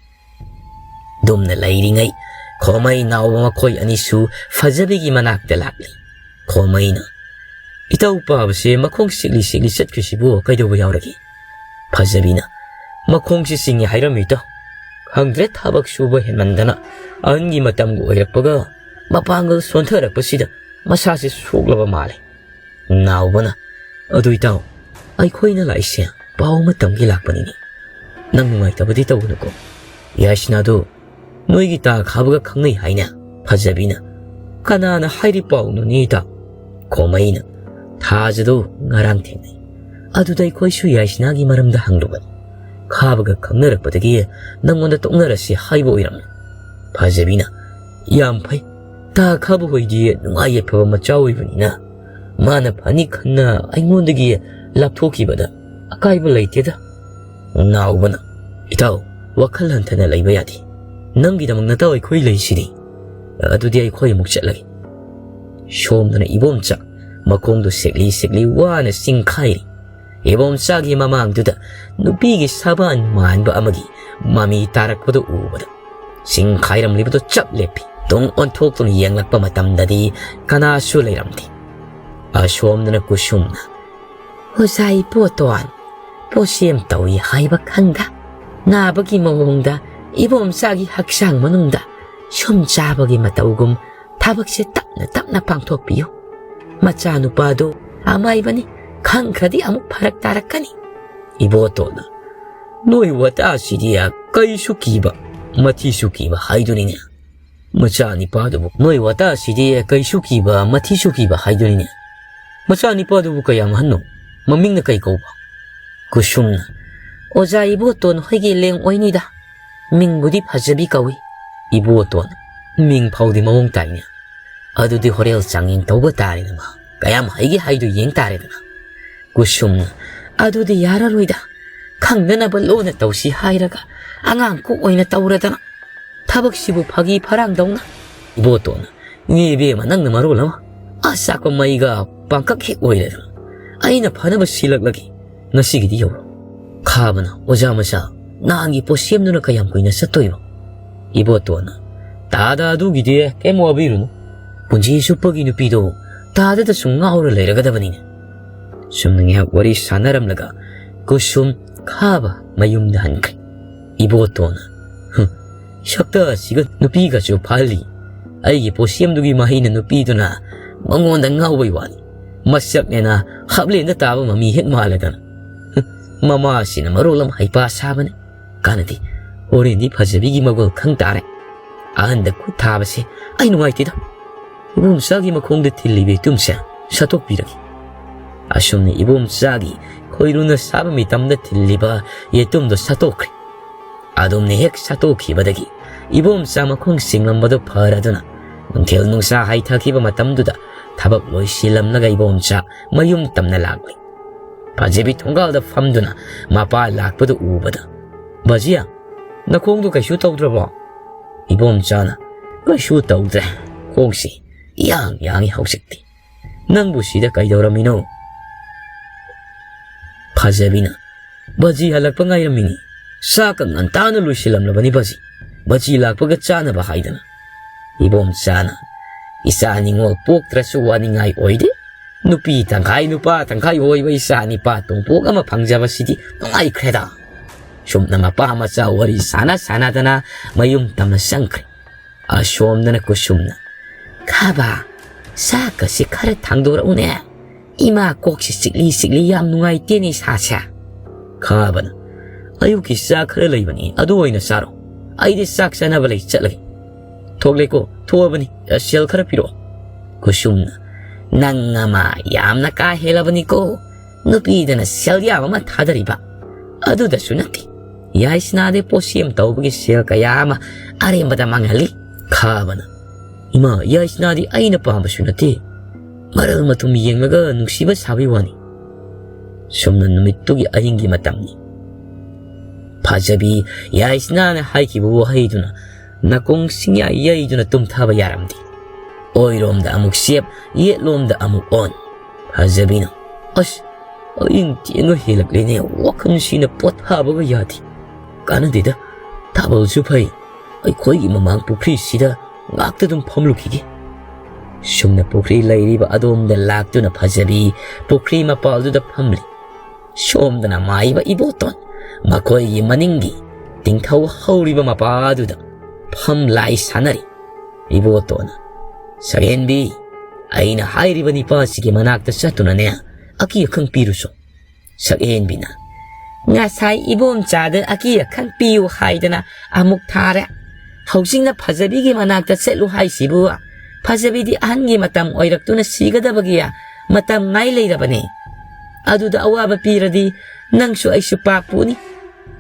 ꯑꯗꯨꯝꯅ ꯂꯩꯔꯤꯉꯩ, ꯈꯣꯃꯩ ꯅꯥꯎꯕ ꯃꯈꯣꯏ ꯑꯅꯤꯁꯨ ꯐꯖꯕꯤꯒꯤ ꯃꯅꯥꯛꯇ ꯂꯥꯛꯂꯤ꯫ ꯈꯣꯃꯩꯅ, "ꯏꯇꯥꯎ ꯄꯥꯕꯁꯦ ꯃꯈꯣꯡ ꯁꯤꯛꯂꯤ ꯁꯤꯛꯂꯤ ꯆꯠꯈ꯭ꯔꯤꯁꯤꯕꯨ ꯀꯩꯗꯧꯕ ꯌꯥꯎꯔꯒꯦ?" ꯐꯖꯕꯤꯅ, "ꯃꯈꯣꯡꯁꯤ ꯆꯤꯡꯉꯦ ꯍꯥꯏꯔꯝꯃꯤ ꯏꯇꯥꯎ꯫ ꯈꯪꯗ꯭ꯔꯦ, ꯊꯕꯛ ꯁꯨꯕ ꯍꯦꯟꯃꯟꯗꯅ ꯑꯍꯟꯒꯤ ꯃꯇꯝꯒ ꯑꯣꯏꯔꯛꯄꯒ ꯃꯄꯥꯡꯒꯜ ꯁꯣꯟꯊꯔꯛꯄꯁꯤꯗ ꯃꯁꯥꯁꯦ ꯁꯣꯛꯂꯕ ꯃꯥꯜꯂꯦ꯫" ꯅꯥꯎꯕꯅ, "ꯑꯗꯨ ꯏꯇꯥꯎ, ꯑꯩꯈꯣꯏꯅ ꯂꯥꯛꯏꯁꯦ ꯄꯥꯎ ꯑꯃ ꯇꯝꯒꯦ ꯂꯥꯛꯄꯅꯤꯅꯦ꯫ ꯅꯪ ꯅꯨꯡꯉꯥꯏꯇꯕꯗꯤ ꯇꯧꯒꯅꯨꯀꯣ꯫ ꯌꯥꯏꯁꯅꯥꯗꯨ ꯅꯣꯏꯒꯤ ꯇꯥ ꯈꯥꯕꯒ ꯈꯪꯅꯩ ꯍꯥꯏꯅꯦ?" ꯐꯖꯕꯤꯅ, "ꯀꯅꯥꯅ ꯍꯥꯏꯔꯤ ꯄꯥꯎꯅꯣꯅꯦ ꯏꯇꯥꯎ?" ꯈꯣꯃꯩꯅ, "ꯊꯥꯖꯗꯣ ꯉꯔꯥꯡ ꯊꯦꯡꯅꯩ꯫ ꯑꯗꯨꯗ ꯑꯩꯈꯣꯏꯁꯨ ꯌꯥꯏꯁꯅꯥꯒꯤ ꯃꯔꯝꯗ ꯍꯪꯂꯨꯕꯅꯤ꯫ ꯈꯥꯕꯒ ꯈꯪꯅꯔꯛꯄꯗꯒꯤ ꯅꯪꯉꯣꯟꯗ ꯇꯣꯛꯅꯔꯁꯤ ꯍꯥꯏꯕ ꯑꯣꯏꯔꯝꯃꯤ꯫" ꯐꯖꯕꯤꯅ, "ꯌꯥꯝ ꯐꯩ꯫ ꯇꯥ ꯈꯥꯕ ꯍꯣꯏꯗꯤ ꯅꯨꯡꯉꯥꯏ ꯌꯥꯏꯐꯕ ꯃꯆꯥ ꯑꯣꯏꯕꯅꯤꯅ ꯃꯥꯅ ꯐꯅꯤ ꯈꯟꯅ ꯑꯩꯉꯣꯟꯗꯒꯤ ꯂꯥꯞꯊꯣꯛꯈꯤꯕꯗ ꯑꯀꯥꯏꯕ ꯂꯩꯇꯦꯗ꯫" ꯅꯥꯎꯕꯅ, "ꯏꯇꯥꯎ, ꯋꯥꯈꯜ ꯍꯟꯊꯅ ꯂꯩꯕ ꯌꯥꯗꯦ꯫ ꯅꯪꯒꯤꯗꯃꯛ ꯅꯇꯥꯎ ꯑꯩꯈꯣꯏ ꯂꯩꯁꯤꯗꯤ꯫ ꯑꯗꯨꯗꯤ ꯑꯩꯈꯣꯏ ꯑꯃꯨꯛ ꯆꯠꯂꯒꯦ꯫" ꯁꯣꯝꯗꯅ ꯏꯕꯣꯝꯆꯥ ꯃꯈꯣꯡꯗꯨ ꯁꯦꯛꯂꯤ ꯁꯦꯛꯂꯤ ꯋꯥꯅ ꯆꯤꯡꯈꯥꯏꯔꯤ꯫ ꯏꯕꯣꯝꯆꯥꯒꯤ ꯃꯃꯥꯡꯗꯨꯗ ꯅꯨꯄꯤꯒꯤ ꯁꯕꯥꯟ ꯃꯥꯟꯕ ꯑꯃꯒꯤ ꯃꯃꯤ ꯇꯥꯔꯛꯄꯗꯨ ꯎꯕꯗ ꯆꯤꯡ ꯈꯥꯏꯔꯝꯂꯤꯕꯗꯨ ꯆꯞ ꯂꯦꯞꯄꯤ꯫ ꯇꯨꯡ ꯑꯣꯟꯊꯣꯛꯇꯨꯅ ꯌꯦꯡꯂꯛꯄ ꯃꯇꯝꯗꯗꯤ ꯀꯅꯥꯁꯨ ꯂꯩꯔꯝꯗꯦ꯫ ꯑꯁꯣꯝꯗꯅ ꯀꯨꯁꯨꯝꯅ, "ꯑꯣꯖꯥ ꯏꯕꯣꯇꯣꯟ, ꯄꯣꯠꯁꯦꯝ ꯇꯧꯏ ꯍꯥꯏꯕ ꯈꯪꯗ, ꯅꯥꯕꯒꯤ ꯃꯑꯣꯡꯗ ꯏꯕꯣꯝꯆꯥꯒꯤ ꯍꯛꯆꯥꯡ ꯃꯅꯨꯡꯗ ꯁꯨꯝ ꯆꯥꯕꯒꯤ ꯃꯇꯧꯒꯨꯝ ꯊꯕꯛꯁꯦ ꯇꯞꯅ ꯇꯞꯅ ꯄꯥꯡꯊꯣꯛꯄꯤꯌꯨ꯫ ꯃꯆꯥꯅꯨꯄꯥꯗꯨ ꯑꯃꯥꯏꯕꯅꯤ, ꯈꯪꯈ꯭ꯔꯗꯤ ꯑꯃꯨꯛ ꯐꯔꯛ ꯇꯥꯔꯛꯀꯅꯤ꯫" ꯏꯕꯣꯇꯣꯟꯅ, "ꯅꯣꯏ ꯋꯥꯇꯥꯁꯤꯗꯤ ꯀꯩꯁꯨ ꯀꯤꯕ, ꯃꯊꯤꯁꯨ ꯀꯤꯕ ꯍꯥꯏꯗꯨꯅꯤꯅꯦ꯫ ꯃꯆꯥꯅꯤꯄꯥꯗꯨꯕꯨ ꯅꯣꯏ ꯋꯥꯇꯥꯁꯤꯗꯤ ꯀꯩꯁꯨ ꯀꯤꯕ, ꯃꯊꯤꯁꯨ ꯀꯤꯕ ꯍꯥꯏꯗꯨꯅꯤꯅꯦ꯫ ꯃꯆꯥꯅꯤꯄꯥꯗꯨꯕꯨ ꯀꯌꯥꯝ ꯑꯍꯟꯅꯣ? ꯃꯃꯤꯡꯅ ꯀꯩ ꯀꯧꯕ?" ꯀꯨꯁꯨꯝꯅ, "ꯑꯣꯖꯥ ꯏꯕꯣꯇꯣꯟ ꯍꯣꯏꯒꯤ ꯂꯦꯡ ꯑꯣꯏꯅꯤꯗ꯫ ꯃꯤꯡꯕꯨꯗꯤ ꯐꯖꯕꯤ ꯀꯧꯏ꯫" ꯏꯕꯣꯇꯣꯟ, "ꯃꯤꯡ ꯐꯥꯎꯗꯤ ꯃꯑꯣꯡ ꯇꯥꯏꯅꯦ꯫ ꯑꯗꯨꯗꯤ ꯍꯣꯔꯦꯜ ꯆꯥꯡꯌꯦꯡ ꯇꯧꯕ ꯇꯥꯔꯦꯗꯅ꯫ ꯀꯌꯥꯝ ꯍꯩꯒꯦ ꯍꯥꯏꯗꯨ ꯌꯦꯡ ꯇꯥꯔꯦꯗꯅ꯫" ꯀꯨꯁꯨꯝꯅ, "ꯑꯗꯨꯗꯤ ꯌꯥꯔꯔꯣꯏꯗ꯫ ꯈꯪꯅꯅꯕ ꯂꯣꯟꯅ ꯇꯧꯁꯤ ꯍꯥꯏꯔꯒ ꯑꯉꯥꯡ ꯀꯣꯛ ꯑꯣꯏꯅ ꯇꯧꯔꯗꯅ꯫ ꯊꯕꯛꯁꯤꯕꯨ ꯐꯥꯒꯤ ꯐꯔꯥꯡꯗꯧꯅ꯫" ꯏꯕꯣꯇꯣꯟꯅ, "ꯏꯅꯦ ꯏꯕꯦꯝꯃ, ꯅꯪꯅ ꯃꯔꯣꯜ ꯑꯃ ꯑꯆꯥꯛꯄ ꯃꯩꯒ ꯄꯥꯡꯀꯛ ꯍꯦꯛ ꯑꯣꯏꯔꯦꯗꯅ꯫ ꯑꯩꯅ ꯐꯅꯕ ꯁꯤꯜꯂꯛꯂꯒꯦ꯫ ꯉꯁꯤꯒꯤꯗꯤ ꯌꯧꯔꯣ꯫" ꯈꯥꯕꯅ, "ꯑꯣꯖꯥ ꯃꯆꯥ, ꯅꯍꯥꯟꯒꯤ ꯄꯣꯠꯁꯦꯝꯗꯨꯅ ꯀꯌꯥꯝ ꯀꯨꯏꯅ ꯆꯠꯇꯣꯏꯕ?" ꯏꯕꯣꯇꯣꯟꯅ, "ꯇꯥꯗ ꯑꯗꯨꯒꯤꯗꯤ ꯀꯩꯝ ꯋꯥꯕꯤꯔꯨꯅꯨ꯫ ꯄꯨꯟꯁꯤ ꯆꯨꯞꯄꯒꯤ ꯅꯨꯄꯤꯗꯣ ꯇꯥꯗꯗ ꯁꯨꯝ ꯉꯥꯎꯔ ꯂꯩꯔꯒꯗꯕꯅꯤꯅꯦ꯫" ꯁꯨꯝꯅ ꯉꯥꯏꯍꯥꯛ ꯋꯥꯔꯤ ꯁꯥꯟꯅꯔꯝꯂꯒ ꯀꯨꯁꯨꯝ ꯈꯥꯕ ꯃꯌꯨꯝꯗ ꯍꯟꯈ꯭ꯔꯦ꯫ ꯏꯕꯣꯇꯣꯟꯅ, "ꯍꯨꯝ, ꯁꯛꯇ ꯑꯁꯤꯒ ꯅꯨꯄꯤꯒꯁꯨ ꯐꯥꯍꯜꯂꯤ꯫ ꯑꯩꯒꯤ ꯄꯣꯠꯁꯦꯝꯗꯨꯒꯤ ꯃꯍꯩꯅ ꯅꯨꯄꯤꯗꯨꯅ ꯃꯉꯣꯟꯗ ꯉꯥꯎꯕꯩ ꯋꯥꯅꯤ꯫ ꯃꯁꯛꯅꯦꯅ ꯍꯥꯞꯂꯦꯟꯗ ꯇꯥꯕ ꯃꯃꯤ ꯍꯦꯛ ꯃꯥꯜꯂꯗꯅ꯫ ꯍꯨꯝ, ꯃꯃꯥꯁꯤꯅ ꯃꯔꯣꯜ ꯑꯃ ꯍꯩꯄꯥ ꯁꯥꯕꯅꯦ꯫ ꯀꯥꯟꯅꯗꯦ, ꯍꯣꯔꯦꯟꯗꯤ ꯐꯖꯕꯤꯒꯤ ꯃꯒꯨꯜ ꯈꯪ ꯇꯥꯔꯦ꯫ ꯑꯍꯟꯗ ꯈꯨꯠ ꯊꯥꯕꯁꯦ ꯑꯩ ꯅꯨꯡꯉꯥꯏꯇꯦꯗ꯫ ꯏꯕꯣꯝꯆꯥꯒꯤ ꯃꯈꯣꯡꯗ ꯊꯤꯜꯂꯤꯕ ꯌꯦꯇꯨꯝꯁꯦ ꯁꯠꯇꯣꯛꯄꯤꯔꯒꯦ꯫" ꯑꯁꯨꯝꯅ ꯏꯕꯣꯝꯆꯥꯒꯤ ꯈꯣꯏꯔꯨꯅ ꯁꯥꯕ ꯃꯤꯇꯝꯗ ꯊꯤꯜꯂꯤꯕ ꯌꯦꯇꯨꯝꯗꯣ ꯁꯠꯇꯣꯛꯈ꯭ꯔꯦ꯫ ꯑꯗꯨꯝꯅ ꯍꯦꯛ ꯁꯠꯇꯣꯛꯈꯤꯕꯗꯒꯤ ꯏꯕꯣꯝꯆꯥ ꯃꯈꯣꯡ ꯆꯤꯡꯂꯝꯕꯗꯨ ꯐꯔꯗꯨꯅ ꯅꯨꯡꯊꯤꯜ ꯅꯨꯡꯁꯥ ꯍꯩꯊꯈꯤꯕ ꯃꯇꯝꯗꯨꯗ ꯊꯕꯛ ꯂꯣꯏꯁꯤꯜꯂꯝꯂꯒ ꯏꯕꯣꯝꯆꯥ ꯃꯌꯨꯝ ꯇꯝꯅ ꯂꯥꯛꯂꯦ꯫ ꯐꯖꯕꯤ ꯊꯣꯡꯒꯥꯜꯗ ꯐꯝꯗꯨꯅ ꯃꯄꯥ ꯂꯥꯛꯄꯗꯨ ꯎꯕꯗ, "ꯕꯖꯤꯌꯥ, ꯅꯈꯣꯡꯗꯨ ꯀꯩꯁꯨ ꯇꯧꯗ꯭ꯔꯕꯣ?" ꯏꯕꯣꯝꯆꯥꯅ, "ꯀꯩꯁꯨ ꯇꯧꯗ꯭ꯔꯦ, ꯈꯣꯡꯁꯤ ꯏꯌꯥꯡ ꯌꯥꯡꯉꯤ ꯍꯧꯖꯤꯛꯇꯤ꯫ ꯅꯪꯕꯨ ꯁꯤꯗ ꯀꯩꯗꯧꯔꯝꯃꯤꯅꯣ?" ꯐꯖꯕꯤꯅ, "ꯕꯖꯤ ꯍꯜꯂꯛꯄ ꯉꯥꯏꯔꯝꯃꯤꯅꯤ꯫ ꯆꯥꯛꯀ ꯉꯟꯇꯥꯅ ꯂꯣꯏꯁꯤꯜꯂꯝꯂꯕꯅꯤ ꯕꯖꯤ꯫ ꯃꯆꯤ ꯂꯥꯛꯄꯒ ꯆꯥꯅꯕ ꯍꯥꯏꯗꯅ꯫ ꯏꯕꯣꯝꯆꯥꯅ, "ꯏꯆꯥ ꯅꯤꯉꯣꯜ ꯄꯣꯛꯇ꯭ꯔꯁꯨ ꯋꯥꯅꯤꯡꯉꯥꯏ ꯑꯣꯏꯗꯦ꯫ ꯅꯨꯄꯤ ꯇꯪꯈꯥꯏ ꯅꯨꯄꯥ ꯇꯪꯈꯥꯏ ꯑꯣꯏꯕ ꯏꯆꯥ ꯅꯤꯄꯥ ꯇꯣꯝꯄꯣꯛ ꯑꯃ ꯐꯪꯖꯕꯁꯤꯗꯤ ꯅꯨꯡꯉꯥꯏꯈ꯭ꯔꯦꯗ"꯫ ꯁꯨꯝꯅ ꯃꯄꯥ ꯃꯆꯥ ꯋꯥꯔꯤ ꯁꯥꯟꯅ ꯁꯥꯟꯅꯗꯅ ꯃꯌꯨꯝ ꯇꯝꯅ ꯆꯪꯈ꯭ꯔꯦ꯫ ꯑꯁꯣꯝꯗꯅ ꯀꯨꯁꯨꯝꯅ, "ꯈꯥꯕ, ꯆꯥꯛꯀꯁꯦ ꯈꯔ ꯊꯥꯡꯗꯣꯔꯛꯎꯅꯦ꯫ ꯏꯃꯥ ꯀꯣꯛꯁꯦ ꯆꯤꯛꯂꯤ ꯆꯤꯛꯂꯤ, ꯌꯥꯝ ꯅꯨꯡꯉꯥꯏꯇꯦꯅꯦ ꯏꯁꯥꯁꯦ"꯫ ꯈꯥꯕꯅ, "ꯑꯌꯨꯛꯀꯤ ꯆꯥꯛ ꯈꯔ ꯂꯩꯕꯅꯤ, ꯑꯗꯨ ꯑꯣꯏꯅ ꯆꯥꯔꯣ꯫ ꯑꯩꯗꯤ ꯆꯥꯛ ꯆꯥꯅꯕ ꯂꯩ, ꯆꯠꯂꯒꯦ"꯫ "ꯊꯣꯛꯂꯦꯀꯣ, ꯊꯣꯛꯑꯕꯅꯤ, ꯁꯦꯜ ꯈꯔ ꯄꯤꯔꯛꯑꯣ"꯫ ꯀꯨꯁꯨꯝꯅ, "ꯅꯪ ꯑꯃ ꯌꯥꯝꯅ ꯀꯥ ꯍꯦꯜꯂꯕꯅꯤꯀꯣ꯫ ꯅꯨꯄꯤꯗꯅ ꯁꯦꯜ ꯌꯥꯝ ꯑꯃ ꯊꯥꯗꯔꯤꯕ꯫ ꯑꯗꯨꯗꯁꯨ ꯅꯠꯇꯦ, ꯌꯥꯏꯁꯅꯥꯗꯤ ꯄꯣꯠꯁꯦꯝ ꯇꯧꯕꯒꯤ ꯁꯦꯜ ꯀꯌꯥ ꯑꯃ ꯑꯔꯦꯝꯕꯗ ꯃꯥꯡꯍꯜꯂꯤ"꯫ ꯈꯥꯕꯅ, "ꯏꯃꯥ, ꯌꯥꯏꯁꯅꯥꯗꯤ ꯑꯩꯅ ꯄꯥꯝꯕꯁꯨ ꯅꯠꯇꯦ꯫ ꯃꯔꯜ ꯃꯊꯨꯝ ꯌꯦꯡꯂꯒ ꯅꯨꯡꯁꯤꯕ ꯁꯥꯕꯒꯤ ꯋꯥꯅꯤ"꯫ ꯁꯨꯝꯅ ꯅꯨꯃꯤꯠꯇꯨꯒꯤ ꯑꯍꯤꯡꯒꯤ ꯃꯇꯝꯅꯤ꯫ ꯐꯖꯕꯤ ꯌꯥꯏꯁꯅꯥꯅ ꯍꯥꯏꯈꯤꯕ ꯋꯥꯍꯩꯗꯨꯅ ꯅꯥꯀꯣꯡ ꯁꯤꯡꯌꯥ ꯌꯩꯗꯨꯅ ꯇꯨꯝꯊꯕ ꯌꯥꯔꯝꯗꯦ꯫ ꯑꯣꯏꯔꯣꯝꯗ ꯑꯃꯨꯛ ꯆꯦꯞ, ꯌꯦꯠꯂꯣꯝꯗ ꯑꯃꯨꯛ ꯑꯣꯟ꯫ ꯐꯖꯕꯤꯅ, "ꯑꯁ, ꯑꯌꯤꯡ ꯇꯦꯟꯒ ꯍꯦꯜꯂꯛꯂꯦꯅꯦ, ꯋꯥꯈꯜꯁꯤꯅ ꯄꯣꯊꯥꯕꯒ ꯌꯥꯗꯦ꯫ ꯀꯥꯟꯅꯗꯦꯗ, ꯊꯥꯕꯜꯁꯨ ꯐꯩ, ꯑꯩꯈꯣꯏꯒꯤ ꯃꯃꯥꯡ ꯄꯨꯈ꯭ꯔꯤꯁꯤꯗ ꯉꯥꯛꯇ ꯑꯗꯨꯝ ꯐꯝꯂꯨꯈꯤꯒꯦ"꯫ ꯁꯨꯝꯅ ꯄꯨꯈ꯭ꯔꯤ ꯂꯩꯔꯤꯕ ꯑꯗꯣꯝꯗ ꯂꯥꯛꯇꯨꯅ ꯐꯖꯕꯤ ꯄꯨꯈ꯭ꯔꯤ ꯃꯄꯥꯜꯗꯨꯗ ꯐꯝꯂꯤ꯫ ꯁꯣꯝꯗꯅ ꯃꯥꯏꯕ ꯏꯕꯣꯇꯣꯟ ꯃꯈꯣꯏꯒꯤ ꯃꯅꯤꯡꯒꯤ ꯇꯤꯡꯊꯧ ꯍꯧꯔꯤꯕ ꯃꯄꯥꯗꯨꯗ ꯐꯝ ꯂꯥꯏ ꯁꯥꯟꯅꯔꯤ꯫ ꯏꯕꯣꯇꯣꯟꯅ, "ꯁꯛꯍꯦꯟꯕꯤ, ꯑꯩꯅ ꯍꯥꯏꯔꯤꯕ ꯅꯤꯄꯥꯁꯤꯒꯤ ꯃꯅꯥꯛꯇ ꯆꯠꯇꯨꯅꯅꯦ, ꯑꯀꯤ ꯑꯈꯪ ꯄꯤꯔꯨꯁꯨ"꯫ ꯁꯛꯍꯦꯟꯕꯤꯅ, "ꯉꯁꯥꯏ ꯏꯕꯣꯝꯆꯥꯗ ꯑꯀꯤ ꯑꯈꯪ ꯄꯤꯌꯨ ꯍꯥꯏꯗꯅ ꯑꯃꯨꯛ ꯊꯥꯔꯦ꯫ ꯍꯧꯖꯤꯛꯅ ꯐꯖꯕꯤꯒꯤ ꯃꯅꯥꯛꯇ ꯆꯠꯂꯨ ꯍꯥꯏꯁꯤꯕꯨ? ꯐꯖꯕꯤꯗꯤ ꯑꯍꯟꯒꯤ ꯃꯇꯝ ꯑꯣꯏꯔꯛꯇꯨꯅ ꯁꯤꯒꯗꯕꯒꯤ ꯃꯇꯝ ꯉꯥꯏ ꯂꯩꯔꯕꯅꯦ꯫ ꯑꯗꯨꯗ ꯑꯋꯥꯕ ꯄꯤꯔꯗꯤ ꯅꯪꯁꯨ ꯑꯩꯁꯨ ꯄꯥꯞ ꯄꯨꯅꯤ"꯫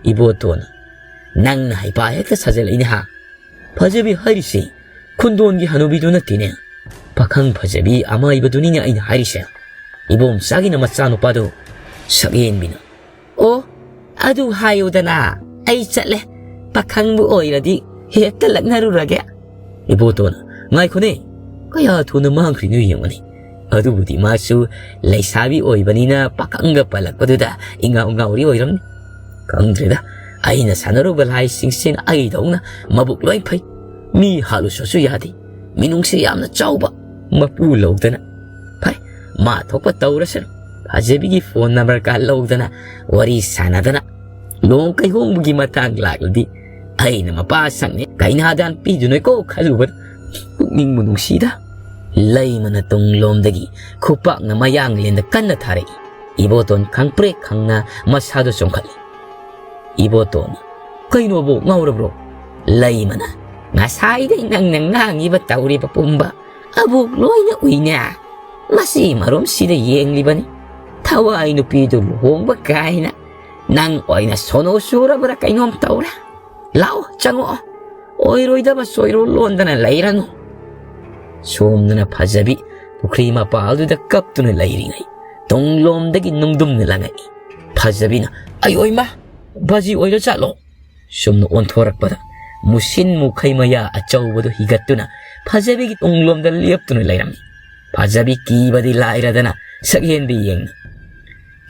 ꯏꯕꯣꯇꯣꯟꯅ, "ꯅꯪꯅ ꯍꯩꯄꯥ ꯍꯦꯛꯇ ꯁꯥꯖꯤꯜꯂꯛꯏꯅꯦ ꯍꯥ? ꯐꯖꯕꯤ ꯍꯥꯏꯔꯤꯁꯦ ꯈꯨꯟꯗꯣꯟꯒꯤ ꯍꯅꯨꯕꯤꯗꯨ ꯅꯠꯇꯦꯅꯦ꯫ ꯄꯥꯈꯪ ꯐꯖꯕꯤ ꯑꯃꯥꯏꯕꯗꯨꯅꯤꯅꯦ ꯑꯩꯅ ꯍꯥꯏꯔꯤꯁꯦ꯫ ꯏꯕꯣꯝꯆꯥꯒꯤꯅ ꯃꯆꯥꯅꯨꯄꯥꯗꯣ"꯫ ꯁꯛꯍꯦꯟꯕꯤꯅ, "ꯑꯣ, ꯑꯗꯨ ꯍꯥꯏꯌꯨꯗꯅ, ꯑꯩ ꯆꯠꯂꯦ꯫ ꯄꯥꯈꯪꯕꯨ ꯑꯣꯏꯔꯗꯤ ꯍꯦꯛꯇ ꯂꯛꯅꯔꯨꯔꯒꯦ"꯫ ꯏꯕꯣꯇꯣꯟꯅ, "ꯉꯥꯏꯈꯣꯅꯦ, ꯀꯌꯥ ꯊꯨꯅ ꯃꯥꯡꯈ꯭ꯔꯤꯅꯣ ꯌꯦꯡꯉꯨꯅꯦ꯫ ꯑꯗꯨꯕꯨꯗꯤ ꯃꯥꯁꯨ ꯂꯩꯁꯥꯕꯤ ꯑꯣꯏꯕꯅꯤꯅ ꯄꯥꯈꯪꯒ ꯄꯜꯂꯛꯄꯗꯨꯗ ꯏꯉꯥꯎ ꯉꯥꯎꯔꯤ ꯑꯣꯏꯔꯝꯅꯤ꯫ ꯈꯪꯗ꯭ꯔꯦꯗ, ꯑꯩꯅ ꯁꯥꯟꯅꯔꯨꯕ ꯂꯥꯏꯁꯤꯡꯁꯤꯅ ꯑꯩꯗꯧꯅ ꯃꯕꯨꯛ ꯂꯣꯏ ꯐꯩ꯫ ꯃꯤ ꯍꯥꯠꯂꯨꯁꯨ ꯌꯥꯗꯦ꯫ ꯃꯤꯅꯨꯡꯁꯤ ꯌꯥꯝꯅ ꯆꯥꯎꯕ ꯃꯄꯨ ꯂꯧꯗꯅ꯫ ꯐꯩ, ꯃꯥ ꯊꯣꯛꯄ ꯇꯧꯔꯁꯅꯨ꯫ ꯐꯖꯕꯤꯒꯤ ꯐꯣꯟ ꯅꯝꯕꯔꯒ ꯂꯧꯗꯅ ꯋꯥꯔꯤ ꯁꯥꯟꯅꯗꯅ ꯂꯨꯍꯣꯡ ꯀꯩꯍꯣꯡꯕꯒꯤ ꯃꯇꯥꯡ ꯂꯥꯛꯂꯗꯤ ꯑꯩꯅ ꯃꯄꯥ ꯁꯪꯅ ꯀꯩꯅꯥꯗꯥꯟ ꯄꯤꯗꯣꯏꯅꯣꯀꯣ ꯈꯜꯂꯨꯕꯗ ꯄꯨꯛꯅꯤꯡꯕꯨ ꯅꯨꯡꯁꯤꯗ꯫ ꯂꯩꯃꯅ ꯇꯨꯡꯂꯣꯝꯗꯒꯤ ꯈꯨꯄꯥꯛꯅ ꯃꯌꯥꯡꯂꯦꯟꯗ ꯀꯟꯅ ꯊꯥꯔꯛꯏ꯫ ꯏꯕꯣꯇꯣꯟ ꯈꯪꯄ꯭ꯔꯦꯛ ꯈꯪꯅ ꯃꯁꯥꯗꯨ ꯆꯣꯡꯈꯠꯂꯤ꯫ ꯏꯕꯣꯇꯣꯟ, "ꯀꯩꯅꯣꯕꯣ, ꯉꯥꯎꯔꯕ꯭ꯔꯣ?" ꯂꯩꯃꯅ, "ꯉꯁꯥꯏꯗꯩ ꯅꯪꯅ ꯉꯥꯡꯉꯤꯕ ꯇꯧꯔꯤꯕ ꯄꯨꯝꯕ ꯑꯕꯣꯛ ꯂꯣꯏꯅ ꯎꯏꯅꯦ꯫ ꯃꯁꯤ ꯃꯔꯨꯝꯁꯤꯗ ꯌꯦꯡꯂꯤꯕꯅꯤ꯫ ꯊꯋꯥꯏ ꯅꯨꯄꯤꯗꯨ ꯂꯨꯍꯣꯡꯕ ꯀꯥꯏꯅ ꯅꯪ ꯑꯣꯏꯅ ꯁꯣꯅꯣ ꯆꯨꯔꯕ꯭ꯔꯥ ꯀꯩꯅꯣꯝ ꯇꯧꯔꯦ꯫ ꯂꯥꯛꯑꯣ, ꯆꯪꯉꯛꯑꯣ꯫ ꯑꯣꯏꯔꯣꯏꯗꯕ ꯆꯣꯏꯔꯣꯜ ꯂꯣꯟꯗꯅ ꯂꯩꯔꯅꯨ꯫" ꯁꯣꯝꯗꯅ ꯐꯖꯕꯤ ꯄꯨꯈ꯭ꯔꯤ ꯃꯄꯥꯜꯗꯨꯗ ꯀꯞꯇꯨꯅ ꯂꯩꯔꯤꯉꯩ ꯇꯨꯡꯂꯣꯝꯗꯒꯤ ꯅꯨꯡꯗꯨꯝꯅ ꯂꯪꯉꯛꯏ꯫ ꯐꯖꯕꯤꯅ, "ꯑꯩ ꯑꯣꯏꯃ, ꯕꯥꯖꯤ ꯑꯣꯏꯔ ꯆꯠꯂꯣ꯫" ꯁꯨꯝꯅ ꯑꯣꯟꯊꯣꯔꯛꯄꯗ ꯃꯨꯁꯤꯟ ꯃꯨꯈꯩ ꯃꯌꯥ ꯑꯆꯧꯕꯗꯨ ꯍꯤꯒꯠꯇꯨꯅ ꯐꯖꯕꯤꯒꯤ ꯇꯨꯡꯂꯣꯝꯗ ꯂꯦꯞꯇꯨꯅ ꯂꯩꯔꯝꯃꯤ꯫ ꯐꯖꯕꯤ ꯀꯤꯕꯗꯤ ꯂꯥꯏꯔꯗꯅ ꯁꯛꯍꯦꯟꯕꯤ ꯌꯦꯡꯅ,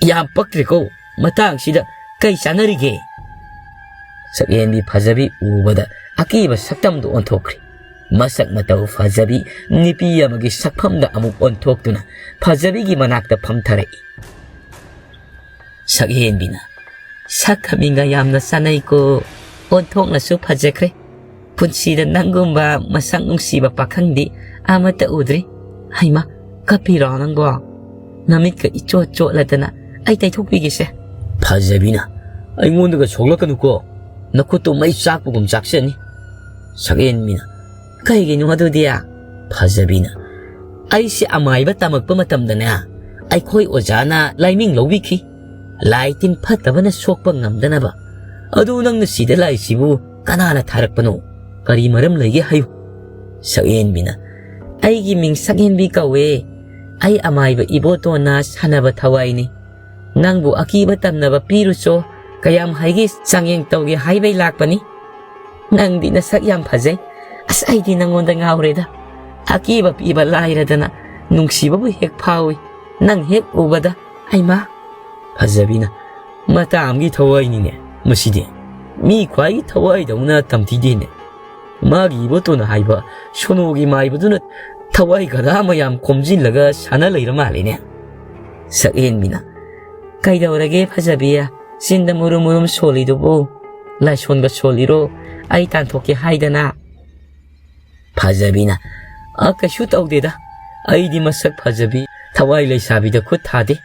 "ꯌꯥꯝ ꯄꯛꯇ꯭ꯔꯦꯀꯣ, ꯃꯇꯥꯡꯁꯤꯗ ꯀꯩ ꯆꯥꯟꯅꯔꯤꯒꯦ?" ꯁꯛꯍꯦꯟꯕꯤ ꯐꯖꯕꯤ ꯎꯕꯗ ꯑꯀꯤꯕ ꯁꯛꯇꯝꯗꯨ ꯑꯣꯟꯊꯣꯛꯈ꯭ꯔꯦ꯫ ꯃꯁꯛ ꯃꯇꯧ ꯐꯖꯕꯤ ꯅꯨꯄꯤ ꯑꯃꯒꯤ ꯁꯛꯐꯝꯗ ꯑꯃꯨꯛ ꯑꯣꯟꯊꯣꯛꯇꯨꯅ ꯐꯖꯕꯤꯒꯤ ꯃꯅꯥꯛꯇ ꯐꯝꯊꯔꯛꯏ꯫ ꯁꯛꯍꯦꯟꯕꯤꯅ, "ꯁꯛ ꯈꯃꯤꯡꯒ ꯌꯥꯝꯅ ꯆꯥꯅꯩꯀꯣ, ꯑꯣꯟꯊꯣꯛꯅꯁꯨ ꯐꯖꯈ꯭ꯔꯦ꯫ ꯄꯨꯟꯁꯤꯗ ꯅꯪꯒꯨꯝꯕ ꯃꯁꯛ ꯅꯨꯡꯁꯤꯕ ꯄꯥꯈꯪꯗꯤ ꯑꯃꯠꯇ ꯎꯗ꯭ꯔꯤ꯫ ꯍꯩꯃꯥ, ꯀꯞꯄꯤꯔꯣ ꯅꯪꯕꯣ? ꯅꯃꯤꯠꯀ ꯏꯆꯣꯠ ꯆꯣꯠꯂꯗꯅ ꯑꯩ ꯇꯩꯊꯣꯛꯄꯤꯒꯦꯁꯦ꯫" ꯐꯖꯕꯤꯅ, "ꯑꯩꯉꯣꯟꯗꯒ ꯁꯣꯛꯂꯛꯀꯅꯨꯀꯣ, ꯅꯈꯨꯠꯇꯣ ꯃꯩ ꯆꯥꯛꯄꯒꯨꯝ ꯆꯥꯛꯆꯅꯤ꯫" ꯁꯛꯍꯦꯟꯕꯤꯅ, "ꯀꯩꯒꯤꯅꯣ ꯑꯗꯨꯗꯤ?" ꯐꯖꯕꯤꯅ, "ꯑꯩꯁꯦ ꯑꯃꯥꯏꯕ ꯇꯝꯃꯛꯄ ꯃꯇꯝꯗꯅꯦ, ꯑꯩꯈꯣꯏ ꯑꯣꯖꯥꯅ ꯂꯥꯏꯃꯤꯡ ꯂꯧꯕꯤꯈꯤ, ꯂꯥꯏ ꯇꯤꯟ ꯐꯠꯇꯕꯅ ꯁꯣꯛꯄ ꯉꯝꯗꯅꯕ꯫ ꯑꯗꯨ ꯅꯪꯅ ꯁꯤꯗ ꯂꯥꯛꯏꯁꯤꯕꯨ ꯀꯅꯥꯅ ꯊꯥꯔꯛꯄꯅꯣ? ꯀꯔꯤ ꯃꯔꯝ ꯂꯩꯒꯦ ꯍꯥꯏꯌꯨ꯫" ꯁꯛꯍꯦꯟꯕꯤꯅ, "ꯑꯩꯒꯤ ꯃꯤꯡ ꯁꯛꯍꯦꯟꯕꯤ ꯀꯧꯋꯦ꯫ ꯑꯩ ꯑꯃꯥꯏꯕ ꯏꯕꯣꯇꯣꯟꯅ ꯁꯥꯟꯅꯕ ꯊꯋꯥꯏꯅꯤ꯫ ꯅꯪꯕꯨ ꯑꯀꯤꯕ ꯇꯝꯅꯕ ꯄꯤꯔꯨꯆꯣ, ꯀꯌꯥꯝ ꯍꯩꯒꯦ ꯆꯥꯡꯌꯦꯡ ꯇꯧꯒꯦ ꯍꯥꯏꯕꯩ ꯂꯥꯛꯄꯅꯤ꯫ ꯅꯪꯗꯤ ꯅꯁꯛ ꯌꯥꯝ ꯐꯖꯩ꯫ ꯑꯁ, ꯑꯩꯗꯤ ꯅꯪꯉꯣꯟꯗ ꯉꯥꯎꯔꯦꯗ꯫ ꯑꯀꯤꯕ ꯄꯤꯕ ꯂꯥꯏꯔꯗꯅ ꯅꯨꯡꯁꯤꯕꯕꯨ ꯍꯦꯛ ꯐꯥꯎꯏ ꯅꯪ ꯍꯦꯛ ꯎꯕꯗ꯫ ꯍꯩꯃꯥ!" ꯐꯖꯕꯤꯅ, "ꯃꯇꯥ ꯑꯃꯒꯤ ꯊꯋꯥꯏꯅꯤꯅꯦ ꯃꯁꯤꯗꯤ꯫ ꯃꯤ ꯈ꯭ꯋꯥꯏ ꯊꯋꯥꯏꯗꯧꯅ ꯇꯝꯊꯤꯗꯦꯅꯦ꯫ ꯃꯥꯒꯤ ꯏꯕꯣꯇꯣꯟꯅ ꯍꯥꯏꯕ ꯁꯣꯅꯣꯒꯤ ꯃꯥꯏꯕꯗꯨꯅ ꯊꯋꯥꯏ ꯈꯔ ꯃꯌꯥꯝ ꯈꯣꯝꯖꯤꯜꯂꯒ ꯁꯥꯟꯅ ꯂꯩꯔ ꯃꯥꯜꯂꯦꯅꯦ꯫ ꯁꯛꯍꯦꯟꯕꯤꯅ, "ꯀꯩꯗꯧꯔꯒꯦ ꯐꯖꯕꯤ? ꯆꯤꯟꯗ ꯃꯨꯔꯨꯝ ꯃꯨꯔꯨꯝ ꯁꯣꯜꯂꯤꯗꯨꯕꯨ? ꯂꯥꯏꯁꯣꯟꯒ ꯁꯣꯜꯂꯤꯔꯣ? ꯑꯩ ꯇꯥꯟꯊꯣꯛꯀꯦ ꯍꯥꯏꯗꯅ?" ꯐꯖꯕꯤꯅ, "ꯑ, ꯀꯩꯁꯨ ꯇꯧꯗꯦꯗ꯫ ꯑꯩꯗꯤ ꯃꯁꯛ ꯐꯖꯕꯤ ꯊꯋꯥꯏ ꯂꯩꯁꯥꯕꯤꯗ ꯈꯨꯠ ꯊꯥꯗꯦ꯫"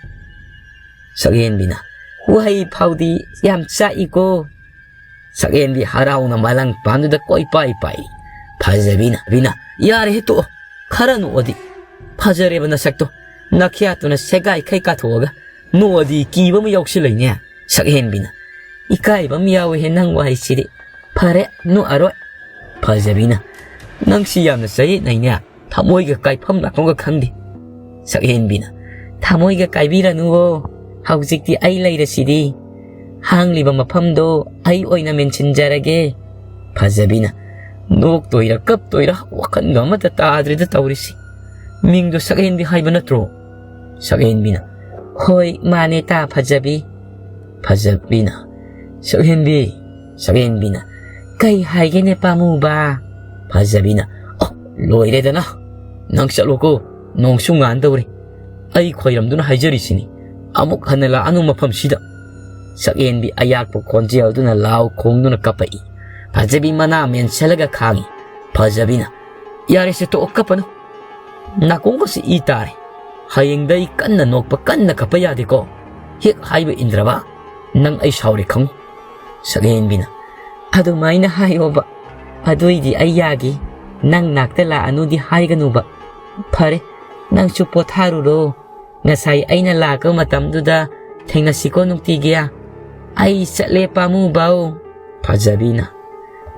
ꯁꯛꯍꯦꯟꯕꯤꯅ, "ꯋꯥꯍꯩ ꯐꯥꯎꯗꯤ ꯌꯥꯝ ꯆꯥꯛꯏꯀꯣ꯫" ꯁꯛꯍꯦꯟꯕꯤ ꯍꯔꯥꯎꯅ ꯃꯂꯪ ꯄꯥꯟꯗꯨꯗ ꯀꯣꯏ ꯄꯥꯏ ꯄꯥꯏ꯫ ꯐꯖꯕꯤꯅ, ꯕꯤꯅ, "ꯌꯥꯔꯦꯍꯦ, ꯇꯣꯛꯑꯣ꯫ ꯈꯔ ꯅꯣꯛꯑꯗꯤ꯫ ꯐꯖꯔꯦꯕ ꯅꯁꯛꯇꯣ꯫ ꯅꯈ꯭ꯌꯥꯠꯇꯨꯅ ꯁꯦꯒꯥꯏꯈꯩ ꯀꯥꯊꯣꯛꯑꯒ ꯅꯣꯛꯑꯗꯤ ꯀꯤꯕ ꯑꯃ ꯌꯥꯎꯁꯤꯜꯂꯛꯏꯅꯦ꯫" ꯁꯛꯍꯦꯟꯕꯤꯅ, "ꯏꯀꯥꯏꯕ ꯑꯃ ꯌꯥꯎꯋꯦꯍꯦ ꯅꯪ ꯋꯥꯍꯩꯁꯤꯗꯤ꯫ ꯐꯔꯦ, ꯅꯣꯛꯑꯔꯣꯏ꯫" ꯐꯖꯕꯤꯅ, "ꯅꯪꯁꯤ ꯌꯥꯝꯅ ꯆꯌꯦꯠꯅꯩꯅꯦ꯫ ꯊꯃꯣꯏꯒ ꯀꯥꯏꯐꯝ ꯂꯥꯛꯐꯝꯒ ꯈꯪꯗꯦ꯫" ꯁꯛꯍꯦꯟꯕꯤꯅ, "ꯊꯃꯣꯏꯒ ꯀꯥꯏꯕꯤꯔꯅꯨꯋꯣ꯫ ꯍꯧꯖꯤꯛꯇꯤ ꯑꯩ ꯂꯩꯔꯁꯤꯗꯤ꯫ ꯍꯥꯡꯂꯤꯕ ꯃꯐꯝꯗꯣ ꯑꯩ ꯑꯣꯏꯅ ꯃꯦꯟꯁꯤꯟꯖꯔꯒꯦ꯫" ꯐꯖꯕꯤꯅ, "ꯅꯣꯛꯇꯣꯏꯔ ꯀꯞꯇꯣꯏꯔ ꯋꯥꯈꯜꯒ ꯑꯃꯠꯇ ꯇꯥꯗ꯭ꯔꯦꯗ ꯇꯧꯔꯤꯁꯤ꯫ ꯃꯤꯡꯗꯣ ꯁꯛꯍꯦꯟꯕꯤ ꯍꯥꯏꯕ ꯅꯠꯇ꯭ꯔꯣ?" ꯁꯛꯍꯦꯟꯕꯤꯅ, "ꯍꯣꯏ, ꯃꯥꯅꯦ ꯇꯥ ꯐꯖꯕꯤ꯫" ꯐꯖꯕꯤꯅ, "ꯁꯛꯍꯦꯟꯕꯤ꯫" ꯁꯛꯍꯦꯟꯕꯤꯅ, "ꯀꯩ ꯍꯥꯏꯒꯦꯅꯦ ꯄꯥꯃꯨꯕ?" ꯐꯖꯕꯤꯅ, "ꯑꯣ, ꯂꯣꯏꯔꯦꯗꯅ꯫ ꯅꯪ ꯆꯠꯂꯣꯀꯣ, ꯅꯣꯡꯁꯨ ꯉꯥꯟꯗꯧꯔꯦ꯫ ꯑꯩ ꯈꯣꯏꯔꯝꯗꯨꯅ ꯍꯥꯏꯖꯔꯤꯁꯤꯅꯤ, ꯑꯃꯨꯛ ꯍꯟꯅ ꯂꯥꯛꯑꯅꯨ ꯃꯐꯝꯁꯤꯗ꯫" ꯁꯛꯍꯦꯟꯕꯤ ꯑꯌꯥꯛꯄ ꯈꯣꯟꯖꯦꯜꯗꯨꯅ ꯂꯥꯎ ꯈꯣꯡꯗꯨꯅ ꯀꯞꯄꯛꯏ꯫ ꯐꯖꯕꯤ ꯃꯅꯥ ꯃꯦꯟꯁꯤꯜꯂꯒ ꯈꯥꯡꯉꯤ꯫ ꯐꯖꯕꯤꯅ, "ꯌꯥꯔꯦꯁꯦ, ꯇꯣꯛꯑꯣ, ꯀꯞꯄꯅꯨ꯫ ꯅꯥꯀꯣꯡꯒꯁꯤ ꯏ ꯇꯥꯔꯦ꯫ ꯍꯌꯦꯡꯗ ꯑꯩ ꯀꯟꯅ ꯅꯣꯛꯄ, ꯀꯟꯅ ꯀꯞꯄ ꯌꯥꯗꯦꯀꯣ꯫ ꯍꯦꯛ ꯍꯥꯏꯕ ꯏꯟꯗ꯭ꯔꯕ, ꯅꯪ ꯑꯩ ꯁꯥꯎꯔꯦ ꯈꯪꯉꯨ꯫" ꯁꯛꯍꯦꯟꯕꯤꯅ, "ꯑꯗꯨꯃꯥꯏꯅ ꯍꯥꯏꯌꯣꯕ꯫ ꯑꯗꯨꯏꯗꯤ ꯑꯩ ꯌꯥꯒꯦ꯫ ꯅꯪ ꯅꯥꯛꯇ ꯂꯥꯛꯑꯅꯨꯗꯤ ꯍꯥꯏꯒꯅꯨꯕ꯫ ꯐꯔꯦ, ꯅꯪꯁꯨ ꯄꯣꯊꯥꯔꯨꯔꯣ꯫ ꯉꯁꯥꯏ ꯑꯩꯅ ꯂꯥꯛꯄ ꯃꯇꯝꯗꯨꯗ ꯊꯦꯡꯅꯁꯤꯀꯣ ꯅꯨꯡꯇꯤꯒꯤ꯫ ꯑꯩ ꯆꯠꯂꯦ ꯄꯥꯃꯨꯕꯧ꯫" ꯐꯖꯕꯤꯅ,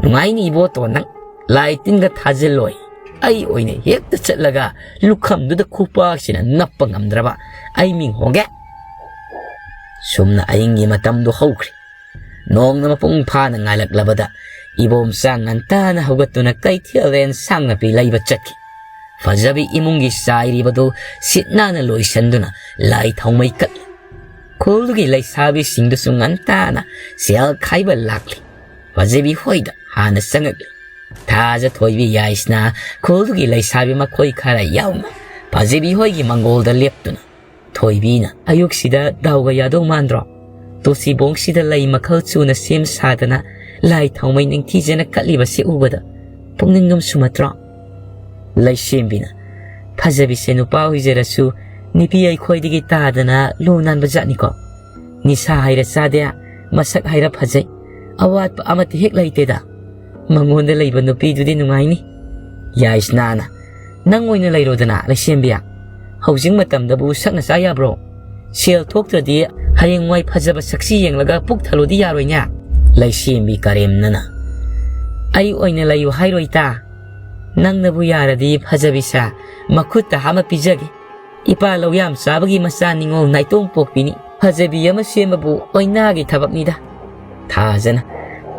"ꯅꯨꯡꯉꯥꯏꯅꯤ ꯏꯕꯣꯇꯣ ꯅꯪ꯫ ꯂꯥꯏ ꯇꯤꯟꯒ ꯊꯥꯖꯤꯜꯂꯣꯏ꯫ ꯑꯩ ꯑꯣꯏꯅ ꯍꯦꯛꯇ ꯆꯠꯂꯒ ꯂꯨꯈꯝꯗꯨꯗ ꯈꯨꯄꯥꯛꯁꯤꯅ ꯅꯞꯄ ꯉꯝꯗ꯭ꯔꯕ ꯑꯩ ꯃꯤꯡ ꯍꯣꯡꯒꯦ꯫" ꯁꯨꯝꯅ ꯑꯍꯤꯡꯒꯤ ꯃꯇꯝꯗꯨ ꯍꯧꯈ꯭ꯔꯦ꯫ ꯅꯣꯡꯅ ꯃꯄꯨꯡ ꯐꯥꯅ ꯉꯥꯜꯂꯛꯂꯕꯗ ꯏꯕꯣꯝꯆꯥ ꯉꯟꯇꯥꯅ ꯍꯧꯒꯠꯇꯨꯅ ꯀꯩꯊꯦꯜ ꯑꯦꯟꯁꯥꯡ ꯅꯥꯄꯤ ꯂꯩꯕ ꯆꯠꯈꯤ꯫ ꯐꯖꯕꯤ ꯏꯃꯨꯡꯒꯤ ꯆꯥꯏꯔꯤꯕꯗꯨ ꯁꯤꯠ ꯅꯥꯟꯅ ꯂꯣꯏꯁꯤꯟꯗꯨꯅ ꯂꯥꯏ ꯊꯥꯎꯃꯩ ꯀꯠꯂꯤ꯫ ꯈꯨꯜꯗꯨꯒꯤ ꯂꯩꯁꯥꯕꯤꯁꯤꯡꯗꯨꯁꯨ ꯉꯟꯇꯥꯅ ꯁꯦꯜ ꯈꯥꯏꯕ ꯂꯥꯛꯂꯤ꯫ ꯐꯖꯕꯤ ꯍꯣꯏꯗ ꯍꯥꯟꯅ ꯆꯪꯉꯛꯂꯤ꯫ ꯊꯥꯖ, ꯊꯣꯏꯕꯤ, ꯌꯥꯏꯁꯅꯥ ꯈꯨꯜꯗꯨꯒꯤ ꯂꯩꯁꯥꯕꯤ ꯃꯈꯣꯏ ꯈꯔ ꯌꯥꯎꯅ ꯐꯖꯕꯤ ꯍꯣꯏꯒꯤ ꯃꯪꯒꯣꯜꯗ ꯂꯦꯞꯇꯨꯅ, ꯊꯣꯏꯕꯤꯅ, "ꯑꯌꯨꯛꯁꯤꯗ ꯗꯥꯎꯒ ꯌꯥꯗꯧ ꯃꯥꯟꯗ꯭ꯔꯣ? ꯇꯨꯁꯤꯕꯣꯡꯁꯤꯗ ꯂꯩ ꯃꯈꯜ ꯁꯨꯅ ꯁꯦꯝ ꯁꯥꯗꯅ, ꯂꯥꯏ ꯊꯥꯎꯃꯩ ꯅꯤꯡꯊꯤꯖꯅ ꯀꯠꯂꯤꯕꯁꯦ ꯎꯕꯗ ꯄꯨꯛꯅꯤꯡ ꯂꯨꯝ ꯁꯨꯝꯍꯠꯇ꯭ꯔꯣ?" ꯂꯩꯁꯦꯝꯕꯤꯅ, "ꯐꯖꯕꯤꯁꯦ ꯅꯨꯄꯥ ꯑꯣꯏꯖꯔꯁꯨ ꯅꯨꯄꯤ ꯑꯩꯈꯣꯏꯗꯒꯤ ꯇꯥꯗꯅ ꯂꯨ ꯅꯥꯟꯕ ꯖꯥꯠꯅꯤꯀꯣ꯫ ꯅꯤꯁꯥ ꯍꯥꯏꯔ ꯆꯥꯗꯦ, ꯃꯁꯛ ꯍꯥꯏꯔ ꯐꯖꯩ, ꯑꯋꯥꯠꯄ ꯑꯃꯠꯇ ꯍꯦꯛ ꯂꯩꯇꯦꯗ꯫ ꯃꯉꯣꯟꯗ ꯂꯩꯕ ꯅꯨꯄꯤꯗꯨꯗꯤ ꯅꯨꯡꯉꯥꯏꯅꯤ꯫" ꯌꯥꯏꯁꯅꯥꯅ, "ꯅꯪ ꯑꯣꯏꯅ ꯂꯩꯔꯣꯗꯅ, ꯂꯩꯁꯦꯝꯕꯤ꯫ ꯍꯧꯖꯤꯛ ꯃꯇꯝꯗꯕꯨ ꯁꯛꯅ ꯆꯥ ꯌꯥꯕ꯭ꯔꯣ? ꯁꯦꯜ ꯊꯣꯛꯇ꯭ꯔꯗꯤ ꯍꯌꯦꯡꯋꯥꯏ ꯐꯖꯕ ꯁꯛꯁꯤ ꯌꯦꯡꯂꯒ ꯄꯨꯛ ꯊꯜꯂꯣꯗꯤ ꯌꯥꯔꯣꯏꯅꯦ꯫" ꯂꯩꯁꯦꯝꯕꯤ ꯀꯔꯦꯝꯅꯅ, "ꯑꯩ ꯑꯣꯏꯅ ꯂꯩꯌꯨ ꯍꯥꯏꯔꯣꯏ ꯇꯥ꯫ ꯅꯪꯅꯕꯨ ꯌꯥꯔꯗꯤ ꯐꯖꯕꯤꯁꯦ ꯃꯈꯨꯠꯇ ꯍꯥꯝꯃ ꯄꯤꯖꯒꯦ꯫ ꯏꯄꯥ ꯂꯧ ꯌꯥꯝ ꯆꯥꯕꯒꯤ ꯃꯆꯥ ꯅꯤꯉꯣꯜ ꯅꯥꯏꯇꯣꯝ ꯄꯣꯛꯄꯤꯅꯤ꯫ ꯐꯖꯕꯤ ꯑꯃ ꯁꯦꯝꯕꯕꯨ ꯑꯣꯏꯅꯥꯒꯤ ꯊꯕꯛꯅꯤꯗ꯫" ꯊꯥꯖꯅ,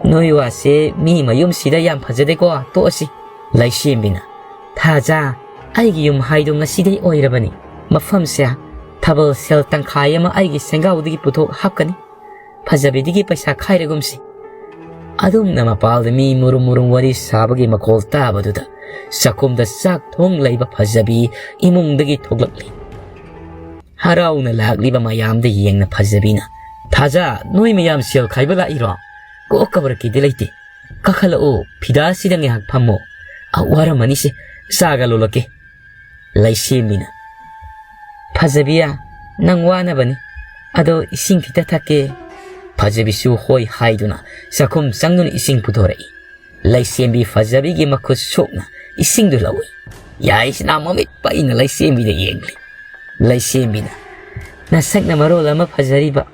"ꯅꯣꯏ ꯋꯥꯁꯦ ꯃꯤ ꯃꯌꯨꯝꯁꯤꯗ ꯌꯥꯝ ꯐꯖꯗꯦꯀꯣ, ꯇꯣꯛꯑꯁꯤ꯫" ꯂꯩꯁꯦꯝꯕꯤꯅ, "ꯊꯥꯖ, ꯑꯩꯒꯤ ꯌꯨꯝ ꯍꯥꯏꯗꯣ ꯉꯁꯤꯗꯩ ꯑꯣꯏꯔꯕꯅꯤ꯫ ꯃꯐꯝꯁꯦ ꯊꯥꯕꯜ ꯁꯦꯜ ꯇꯪꯈꯥꯏ ꯑꯃ ꯑꯩꯒꯤ ꯁꯦꯡꯒꯥꯎꯗꯒꯤ ꯄꯨꯊꯣꯛ ꯍꯥꯞꯀꯅꯤ꯫ ꯐꯖꯕꯤꯗꯒꯤ ꯄꯩꯁꯥ ꯈꯥꯏꯔꯒꯨꯝꯁꯤ꯫" ꯑꯗꯨꯝꯅ ꯃꯄꯥꯜꯗ ꯃꯤ ꯃꯨꯔꯨꯝ ꯃꯨꯔꯨꯝ ꯋꯥꯔꯤ ꯁꯥꯕꯒꯤ ꯃꯈꯣꯜ ꯇꯥꯕꯗꯨꯗ ꯆꯥꯛꯈꯨꯝꯗ ꯆꯥꯛ ꯊꯣꯡ ꯂꯩꯕ ꯐꯖꯕꯤ ꯏꯃꯨꯡꯗꯒꯤ ꯊꯣꯛꯂꯛꯂꯤ꯫ ꯍꯔꯥꯎꯅ ꯂꯥꯛꯂꯤꯕ ꯃꯌꯥꯝꯗ ꯌꯦꯡꯅ ꯐꯖꯕꯤꯅ, "ꯊꯥꯖ, ꯅꯣꯏ ꯃꯌꯥꯝ ꯁꯦꯜ ꯈꯥꯏꯕ ꯂꯥꯛꯏꯔꯣ? ꯀꯣꯛ ꯀꯕꯔꯀꯤꯗꯤ ꯂꯩꯇꯦ꯫ ꯀꯥꯈꯠꯂꯛꯎ, ꯐꯤꯗꯥꯁꯤꯗ ꯉꯥꯏꯍꯥꯛ ꯐꯝꯃꯣ꯫ ꯑ, ꯋꯥꯔꯝꯃꯅꯤꯁꯦ, ꯆꯥꯒ ꯂꯣꯜꯂꯛꯀꯦ꯫" ꯂꯩꯁꯦꯝꯕꯤꯅ, "ꯐꯖꯕꯤ, ꯅꯪ ꯋꯥꯅꯕꯅꯤ꯫ ꯑꯗꯣ ꯏꯁꯤꯡ ꯈꯤꯇ ꯊꯛꯀꯦ꯫" ꯐꯖꯕꯤꯁꯨ ꯍꯣꯏ ꯍꯥꯏꯗꯨꯅ ꯆꯥꯛꯈꯨꯝ ꯆꯪꯗꯨꯅ ꯏꯁꯤꯡ ꯄꯨꯊꯣꯔꯛꯏ꯫ ꯂꯩꯁꯦꯝꯕꯤ ꯐꯖꯕꯤꯒꯤ ꯃꯈꯨꯠ ꯁꯣꯛꯅ ꯏꯁꯤꯡꯗꯨ ꯂꯧꯏ꯫ ꯌꯥꯏꯁꯅꯥ ꯃꯃꯤꯠ ꯄꯩꯅ ꯂꯩꯁꯦꯝꯕꯤꯗ ꯌꯦꯡꯂꯤ꯫ ꯂꯩꯁꯦꯝꯕꯤꯅ, "ꯅꯁꯛꯅ ꯃꯔꯣꯜ ꯑꯃ ꯐꯖꯔꯤꯕ,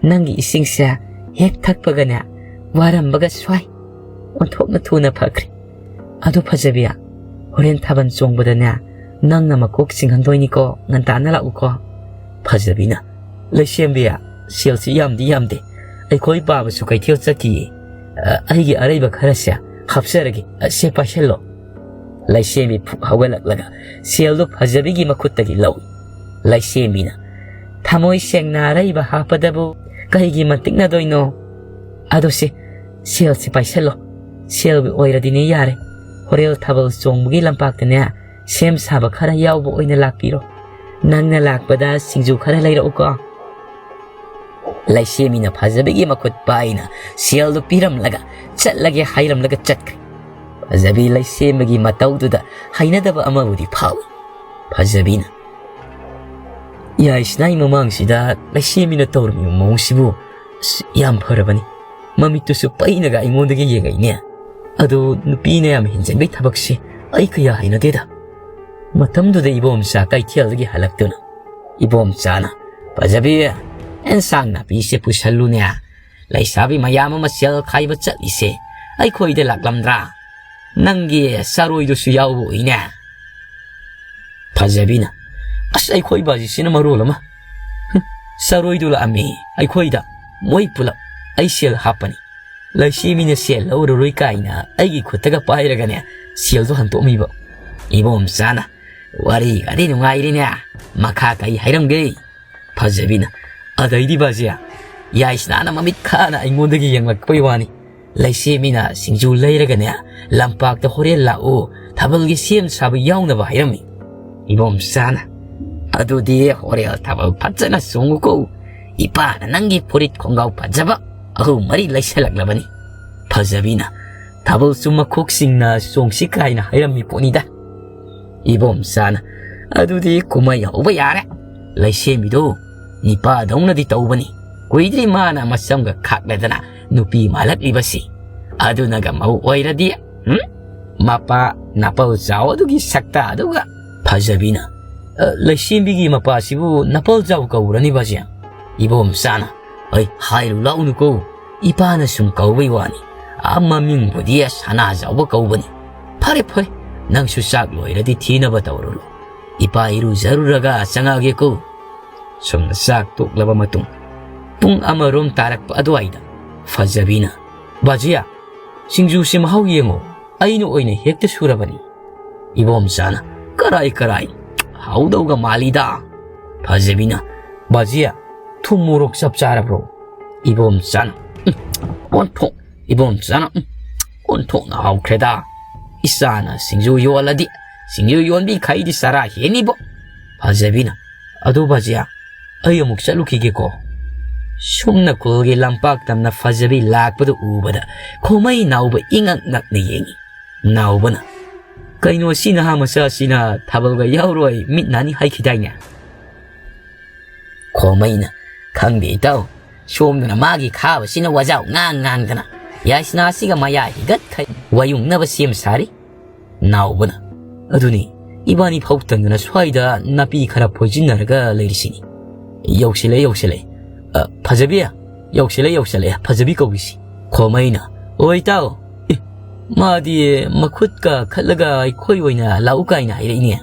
ꯅꯪꯒꯤ ꯏꯁꯤꯡꯁꯦ ꯍꯦꯛ ꯊꯛꯄꯒꯅꯦ, ꯋꯥꯔꯝꯕꯒ ꯁ꯭ꯋꯥꯏ ꯑꯣꯟꯊꯣꯛꯅ ꯊꯨꯅ ꯐꯈ꯭ꯔꯦ꯫ ꯑꯗꯨ ꯐꯖꯕꯤ, ꯍꯣꯔꯦꯟ ꯊꯥꯕꯜ ꯆꯣꯡꯕꯗꯅꯦ, ꯅꯪꯅ ꯃꯀꯣꯛ ꯆꯤꯡꯍꯟꯗꯣꯏꯅꯤꯀꯣ, ꯉꯟꯇꯥꯅ ꯂꯥꯛꯎꯀꯣ꯫" ꯐꯖꯕꯤꯅ, "ꯂꯩꯁꯦꯝꯕꯤ, ꯁꯦꯜꯁꯤ ꯌꯥꯝꯗꯤ ꯌꯥꯝꯗꯦ꯫ ꯑꯩꯈꯣꯏ ꯄꯥꯕꯁꯨ ꯀꯩꯊꯦꯜ ꯆꯠꯈꯤꯌꯦ꯫ ꯑ, ꯑꯩꯒꯤ ꯑꯔꯩꯕ ꯈꯔꯁꯦ ꯍꯥꯞꯆꯔꯒꯦ꯫ ꯑ, ꯁꯦ, ꯄꯥꯏꯁꯜꯂꯣ꯫" ꯂꯩꯁꯦꯝꯕꯤ ꯐꯨꯛ ꯍꯧꯒꯠꯂꯛꯂꯒ ꯁꯦꯜꯗꯨ ꯐꯖꯕꯤꯒꯤ ꯃꯈꯨꯠꯇꯒꯤ ꯂꯧꯏ꯫ ꯂꯩꯁꯦꯝꯕꯤꯅ, ꯊꯃꯣꯏ ꯁꯦꯡꯅ ꯑꯔꯩꯕ ꯍꯥꯞꯄꯗꯕꯨ ꯀꯩꯒꯤ ꯃꯟꯇꯤꯛꯅꯗꯣꯏꯅꯣ? ꯑꯗꯨ ꯁꯤ, ꯁꯦꯜꯁꯤ ꯄꯥꯏꯁꯜꯂꯣ꯫ ꯁꯦꯜꯒꯤ ꯑꯣꯏꯔꯗꯤꯅꯦ ꯌꯥꯔꯦ꯫ ꯍꯣꯔꯦꯜ ꯊꯥꯕꯜ ꯆꯣꯡꯕꯒꯤ ꯂꯝꯄꯥꯛꯇꯅꯦ, ꯁꯦꯝ ꯁꯥꯕ ꯈꯔ ꯌꯥꯎꯕ ꯑꯣꯏꯅ ꯂꯥꯛꯄꯤꯔꯣ꯫ ꯅꯪꯅ ꯂꯥꯛꯄꯗ ꯁꯤꯡꯖꯨ ꯈꯔ ꯂꯩꯔꯛꯎꯀꯣ꯫ ꯂꯩꯁꯦꯝꯕꯤꯅ ꯐꯖꯕꯤꯒꯤ ꯃꯈꯨꯠ ꯄꯥꯏꯅ ꯁꯦꯜꯗꯨ ꯄꯤꯔꯝꯂꯒ ꯆꯠꯂꯒꯦ ꯍꯥꯏꯔꯝꯂꯒ ꯆꯠꯈ꯭ꯔꯦ꯫ ꯐꯖꯕꯤ ꯂꯩꯁꯦꯝꯕꯒꯤ ꯃꯇꯧꯗꯨꯗ ꯍꯩꯅꯗꯕ ꯑꯃꯕꯨꯗꯤ ꯐꯥꯎꯏ꯫ ꯐꯖꯕꯤꯅ, "ꯌꯥꯏꯁꯅꯥꯒꯤ ꯃꯃꯥꯡꯁꯤꯗ ꯂꯩꯁꯦꯝꯕꯤꯅ ꯇꯧꯔꯝꯃꯤꯕ ꯃꯑꯣꯡꯁꯤꯕꯨ, ꯑꯁ, ꯌꯥꯝ ꯐꯔꯕꯅꯤ꯫ ꯃꯃꯤꯠꯇꯨꯁꯨ ꯄꯩꯅꯒ ꯑꯩꯉꯣꯟꯗꯒꯤ ꯌꯦꯡꯉꯛꯏꯅꯦ꯫ ꯑꯗꯣ ꯅꯨꯄꯤꯅ ꯌꯥꯝ ꯍꯦꯟꯖꯟꯕꯩ ꯊꯕꯛꯁꯦ ꯑꯩ ꯀꯌꯥ ꯍꯩꯅꯗꯦꯗ"꯫ ꯃꯇꯝꯗꯨꯗ ꯏꯕꯣꯝꯆꯥ ꯀꯩꯊꯦꯜꯗꯒꯤ ꯍꯜꯂꯛꯇꯨꯅ ꯏꯕꯣꯝꯆꯥꯅ, "ꯐꯖꯕꯤ, ꯑꯦꯟꯁꯥꯡ ꯅꯥꯄꯤꯁꯦ ꯄꯨꯁꯜꯂꯨꯅꯦ꯫ ꯂꯩꯁꯥꯕꯤ ꯃꯌꯥꯝ ꯑꯃ ꯁꯦꯜ ꯈꯥꯏꯕ ꯆꯠꯂꯤꯁꯦ ꯑꯩꯈꯣꯏꯗ ꯂꯥꯛꯂꯝꯗ꯭ꯔꯥ? ꯅꯪꯒꯤ ꯆꯔꯣꯏꯗꯨꯁꯨ ꯌꯥꯎꯕ ꯎꯏꯅꯦ"꯫ ꯐꯖꯕꯤꯅ, "ꯑꯁ, ꯑꯩꯈꯣꯏ ꯕꯥꯖꯤꯁꯤꯅ ꯃꯔꯣꯜ ꯑꯃ꯫ ꯍꯨꯝ, ꯆꯔꯣꯏꯗꯨ ꯂꯥꯛꯑꯝꯃꯤ ꯑꯩꯈꯣꯏꯗ꯫ ꯃꯣꯏ ꯄꯨꯂꯞ ꯑꯩ ꯁꯦꯜ ꯍꯥꯞꯄꯅꯤ꯫ ꯂꯩꯁꯦꯝꯕꯤꯅ ꯁꯦꯜ ꯂꯧꯔꯔꯣꯏ ꯀꯥꯏꯅ ꯑꯩꯒꯤ ꯈꯨꯠꯇꯒ ꯄꯥꯏꯔꯒꯅꯦ, ꯁꯦꯜꯗꯣ ꯍꯟꯇꯣꯛꯑꯝꯃꯤꯕ"꯫ ꯏꯕꯣꯝꯆꯥꯅ, "ꯋꯥꯔꯤꯒꯗꯤ ꯅꯨꯡꯉꯥꯏꯔꯤꯅꯦ꯫ ꯃꯈꯥ ꯀꯩ ꯍꯥꯏꯔꯝꯒꯦ?" ꯐꯖꯕꯤꯅ, "ꯑꯗꯩꯗꯤ ꯕꯥꯖꯤ, ꯌꯥꯏꯁꯅꯥꯅ ꯃꯃꯤꯠ ꯈꯥꯅ ꯑꯩꯉꯣꯟꯗꯒꯤ ꯌꯦꯡꯂꯛꯄꯩ ꯋꯥꯅꯤ꯫ ꯂꯩꯁꯦꯝꯕꯤꯅ ꯁꯤꯡꯖꯨ ꯂꯩꯔꯒꯅꯦ, ꯂꯝꯄꯥꯛꯇ ꯍꯣꯔꯦꯟ ꯂꯥꯛꯎ, ꯊꯥꯕꯜꯒꯤ ꯁꯦꯝ ꯁꯥꯕ ꯌꯥꯎꯅꯕ ꯍꯥꯏꯔꯝꯃꯤ"꯫ ꯏꯕꯣꯝꯆꯥꯅ, "ꯑꯗꯨꯗꯤ ꯍꯣꯔꯦꯟ ꯊꯥꯕꯜ ꯐꯖꯅ ꯆꯣꯡꯉꯨꯀꯣ꯫ ꯏꯄꯥꯅ ꯅꯪꯒꯤ ꯐꯨꯔꯤꯠ ꯈꯣꯡꯒ꯭ꯔꯥꯎ ꯐꯖꯕ ꯑꯍꯨꯝ ꯃꯔꯤ ꯂꯩꯁꯜꯂꯛꯂꯕꯅꯤ"꯫ ꯐꯖꯕꯤꯅ, "ꯊꯥꯕꯜꯁꯨ ꯃꯈꯣꯛꯁꯤꯡꯅ ꯆꯣꯡꯁꯤ" ꯀꯥꯏꯅ ꯍꯥꯏꯔꯝꯃꯤ ꯄꯣꯠꯅꯤꯗ꯫ ꯏꯕꯣꯝꯆꯥꯅ, "ꯑꯗꯨꯗꯤ ꯀꯨꯝꯍꯩ ꯍꯧꯕ ꯌꯥꯔꯦ꯫ ꯂꯩꯁꯦꯝꯕꯤꯗꯨ ꯅꯤꯄꯥꯗꯧꯅꯗꯤ ꯇꯧꯕꯅꯤ꯫ ꯀꯨꯏꯗ꯭ꯔꯤ ꯃꯥꯅ ꯃꯁꯝꯒ ꯈꯥꯛꯂꯗꯅ ꯅꯨꯄꯤ ꯃꯥꯜꯂꯛꯂꯤꯕꯁꯤ꯫ ꯑꯗꯨꯅꯒ ꯃꯧ ꯑꯣꯏꯔꯗꯤ, ꯎꯝ? ꯃꯄꯥ ꯅꯥꯄꯜ ꯆꯥꯎ ꯑꯗꯨꯒꯤ ꯁꯛꯇ ꯑꯗꯨꯒ"꯫ ꯐꯖꯕꯤꯅ, "ꯑ, ꯂꯩꯁꯦꯝꯕꯤꯒꯤ ꯃꯄꯥꯁꯤꯕꯨ ꯅꯥꯄꯜ ꯆꯥꯎ ꯀꯧꯕ꯭ꯔꯅꯤ ꯕꯥꯖꯤ?" ꯏꯕꯣꯝꯆꯥꯅ, "ꯑꯩ ꯍꯥꯏꯔꯨ ꯂꯥꯛꯎꯅꯨꯀꯣ, ꯏꯄꯥꯅ ꯁꯨꯝ ꯀꯧꯕꯩ ꯋꯥꯅꯤ꯫ ꯑ, ꯃꯃꯤꯡꯕꯨꯗꯤ ꯁꯅꯥꯖꯥꯎꯕ ꯀꯧꯕꯅꯤ꯫ ꯐꯔꯦ, ꯐꯔꯦ, ꯅꯪꯁꯨ ꯆꯥꯛ ꯂꯣꯏꯔꯗꯤ ꯊꯤꯅꯕ ꯇꯧꯔꯨꯔꯣ꯫ ꯏꯄꯥ ꯏꯔꯨꯖꯔꯨꯔꯒ ꯆꯪꯉꯛꯑꯒꯦꯀꯣ"꯫ ꯁꯨꯝꯅ ꯆꯥꯛ ꯇꯣꯛꯂꯕ ꯃꯇꯨꯡ, ꯄꯨꯡ ꯑꯃꯔꯣꯝ ꯇꯥꯔꯛꯄ ꯑꯗꯨꯋꯥꯏꯗ ꯐꯖꯕꯤꯅ, "ꯕꯥꯖꯤꯌꯥ, ꯁꯤꯡꯖꯨꯁꯤ ꯃꯍꯥꯎ ꯌꯦꯡꯉꯣ, ꯑꯩꯅ ꯑꯣꯏꯅ ꯍꯦꯛꯇ ꯁꯨꯔꯕꯅꯤ"꯫ ꯏꯕꯣꯝꯆꯥꯅ, "ꯀꯔꯥꯏ ꯀꯔꯥꯏ, ꯍꯥꯎꯗꯧꯒ ꯃꯥꯜꯂꯤꯗ"꯫ ꯐꯖꯕꯤꯅ, "ꯕꯥꯖꯤ, ꯊꯨꯝ ꯃꯣꯔꯣꯛ ꯆꯞ ꯆꯥꯔꯕ꯭ꯔꯣ?" ꯏꯕꯣꯝꯆꯥꯅ, "ꯎꯝ, ꯑꯣꯟꯊꯣꯛ, ꯏꯕꯣꯝꯆꯥꯅ, ꯎꯝ, ꯑꯣꯟꯊꯣꯛꯅ ꯍꯥꯎꯈ꯭ꯔꯦꯗ꯫ ꯏꯆꯥꯅ ꯁꯤꯡꯖꯨ ꯌꯣꯜꯂꯗꯤ, ꯁꯤꯡꯖꯨ ꯌꯣꯟꯕꯤꯈꯩꯗꯤ ꯆꯔꯥ ꯍꯦꯟꯅꯤꯕꯣ꯫" ꯐꯖꯕꯤꯅ, "ꯑꯗꯨ ꯕꯥꯖꯤ, ꯑꯩ ꯑꯃꯨꯛ ꯆꯠꯂꯨꯈꯤꯒꯦꯀꯣ꯫" ꯁꯨꯝꯅ ꯈꯨꯜꯒꯤ ꯂꯝꯄꯥꯛ ꯇꯝꯅ ꯐꯖꯕꯤ ꯂꯥꯛꯄꯗꯨ ꯎꯕꯗ ꯈꯣꯃꯩ ꯅꯥꯎꯕ ꯏꯉꯛ ꯉꯛꯅ ꯌꯦꯡꯉꯤ꯫ ꯅꯥꯎꯕꯅ, "ꯀꯩꯅꯣ, ꯁꯤ ꯅꯍꯥ ꯃꯆꯥꯁꯤꯅ ꯊꯥꯕꯜꯒ ꯌꯥꯎꯔꯣꯏ, ꯃꯤꯠ ꯅꯥꯅꯤ ꯍꯥꯏꯈꯤꯗꯥꯏꯅꯦ?" ꯈꯣꯃꯩꯅ, "ꯈꯪꯗꯦ ꯏꯇꯥꯎ, ꯁꯣꯝꯗꯅ ꯃꯥꯒꯤ ꯈꯥꯕꯁꯤꯅ ꯋꯥꯖꯥꯎ ꯉꯥꯡ ꯉꯥꯡꯗꯅ ꯌꯥꯏꯁꯅꯥꯁꯤꯒ ꯃꯌꯥ ꯍꯤꯒꯠꯈꯩ ꯋꯥꯌꯨꯡꯅꯕ ꯁꯦꯝ ꯁꯥꯔꯤ꯫" ꯅꯥꯎꯕꯅ, "ꯑꯗꯨꯅꯤ, ꯏꯕꯥꯅꯤ ꯐꯥꯎ ꯇꯟꯗꯅ ꯁ꯭ꯋꯥꯏꯗ ꯅꯥꯄꯤ ꯈꯔ ꯐꯣꯏꯖꯤꯟꯅꯔꯒ ꯂꯩꯔꯤꯁꯤꯅꯤ꯫ ꯌꯧꯁꯤꯜꯂꯦ, ꯌꯧꯁꯤꯜꯂꯦ꯫ ꯑ, ꯐꯖꯕꯤ, ꯌꯧꯁꯤꯜꯂꯦ, ꯌꯧꯁꯤꯜꯂꯦ, ꯐꯖꯕꯤ ꯀꯧꯔꯤꯁꯤ꯫" ꯈꯣꯃꯩꯅ, "ꯑꯣ ꯏꯇꯥꯎ, ꯑꯦ, ꯃꯥꯗꯤ ꯃꯈꯨꯠꯀ ꯈꯠꯂꯒ ꯑꯩꯈꯣꯏ ꯑꯣꯏꯅ ꯂꯥꯛꯎ ꯀꯥꯏꯅ ꯍꯥꯏꯔꯛꯏꯅꯦ꯫"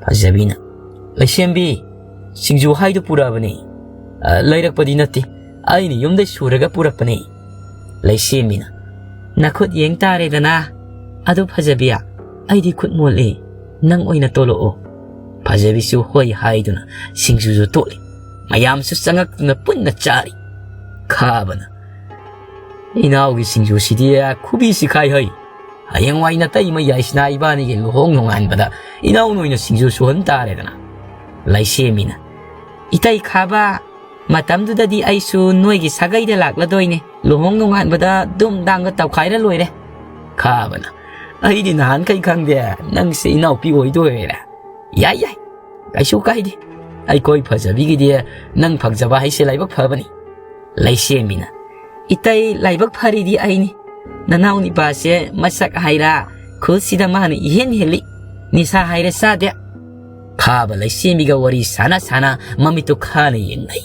ꯐꯖꯕꯤꯅ, "ꯂꯩꯁꯦꯝꯕꯤ, ꯁꯤꯡꯖꯨ ꯍꯥꯏꯗꯨ ꯄꯨꯔꯛꯑꯕꯅꯤ꯫ ꯑ, ꯂꯩꯔꯛꯄꯗꯤ ꯅꯠꯇꯦ, ꯑꯩꯅ ꯌꯨꯝꯗꯩ ꯁꯨꯔꯒ ꯄꯨꯔꯛꯄꯅꯤ꯫" ꯂꯩꯁꯦꯝꯕꯤꯅ, "ꯅꯈꯨꯠ ꯌꯦꯡ ꯇꯥꯔꯦꯗꯅ꯫ ꯑꯗꯨ ꯐꯖꯕꯤ, ꯑꯩꯗꯤ ꯈꯨꯠ ꯃꯣꯠꯂꯤ, ꯅꯪ ꯑꯣꯏꯅ ꯇꯣꯠꯂꯛꯑꯣ꯫" ꯐꯖꯕꯤꯁꯨ ꯍꯣꯏ ꯍꯥꯏꯗꯨꯅ ꯁꯤꯡꯖꯨꯁꯨ ꯇꯣꯠꯂꯤ꯫ ꯃꯌꯥꯝꯁꯨ ꯆꯪꯉꯛꯇꯨꯅ ꯄꯨꯟꯅ ꯆꯥꯔꯤ꯫ ꯈꯥꯕꯅ, "ꯏꯅꯥꯎꯒꯤ ꯁꯤꯡꯖꯨꯁꯤꯗꯤ ꯈꯨꯕꯤ ꯁꯤꯈꯥꯏ ꯍꯩ꯫ ꯍꯌꯦꯡꯋꯥꯏ ꯅꯇꯩꯃ ꯌꯥꯏꯁꯅꯥ ꯏꯕꯥꯅꯤꯒꯤ ꯂꯨꯍꯣꯡ ꯅꯣꯡꯉꯥꯟꯕꯗ ꯏꯅꯥꯎ ꯅꯣꯏꯅ ꯁꯤꯡꯖꯨ ꯁꯨꯍꯟ ꯇꯥꯔꯦꯗꯅ꯫" ꯂꯩꯁꯦꯝꯕꯤꯅ, "ꯏꯇꯩ ꯈꯥꯕ, ꯃꯇꯝꯗꯨꯗꯗꯤ ꯑꯩꯁꯨ ꯅꯣꯏꯒꯤ ꯁꯥꯒꯩꯗ ꯂꯥꯛꯂꯗꯣꯏꯅꯦ꯫ ꯂꯨꯍꯣꯡ ꯅꯣꯡꯉꯥꯟꯕꯗ ꯗꯨꯝ ꯗꯥꯡꯒ ꯇꯧꯈꯥꯏꯔ ꯂꯣꯏꯔꯦ꯫" ꯈꯥꯕꯅ, "ꯑꯩꯗꯤ ꯅꯍꯥꯟꯈꯩ ꯈꯪꯗꯦ, ꯅꯪꯁꯦ ꯏꯅꯥꯎꯄꯤ ꯑꯣꯏꯗꯣꯏꯔꯦ꯫ ꯌꯥꯏ, ꯌꯥꯏ, ꯀꯩꯁꯨ ꯀꯥꯏꯗꯦ꯫ ꯑꯩꯈꯣꯏ ꯐꯖꯕꯤꯒꯤꯗꯤ ꯅꯪ ꯐꯪꯖꯕ ꯍꯥꯏꯁꯦ ꯂꯥꯏꯕꯛ ꯐꯕꯅꯤ꯫" ꯂꯩꯁꯦꯝꯕꯤꯅ, "ꯏꯇꯩ ꯂꯥꯏꯕꯛ ꯐꯔꯤꯗꯤ ꯑꯩꯅꯤ꯫ ꯅꯅꯥꯎ ꯅꯤꯄꯥꯁꯦ ꯃꯁꯛ ꯍꯥꯏꯔ ꯈꯨꯜꯁꯤꯗ ꯃꯥꯅ ꯏꯍꯦꯟ ꯍꯦꯜꯂꯤ꯫ ꯅꯤꯁꯥ ꯍꯥꯏꯔ ꯆꯥꯗꯦ꯫" ꯈꯥꯕ ꯂꯩꯁꯦꯝꯕꯤꯒ ꯋꯥꯔꯤ ꯁꯥꯟꯅ ꯁꯥꯟꯅ ꯃꯃꯤꯠꯇꯨ ꯈꯥꯅ ꯌꯦꯡꯅꯩ꯫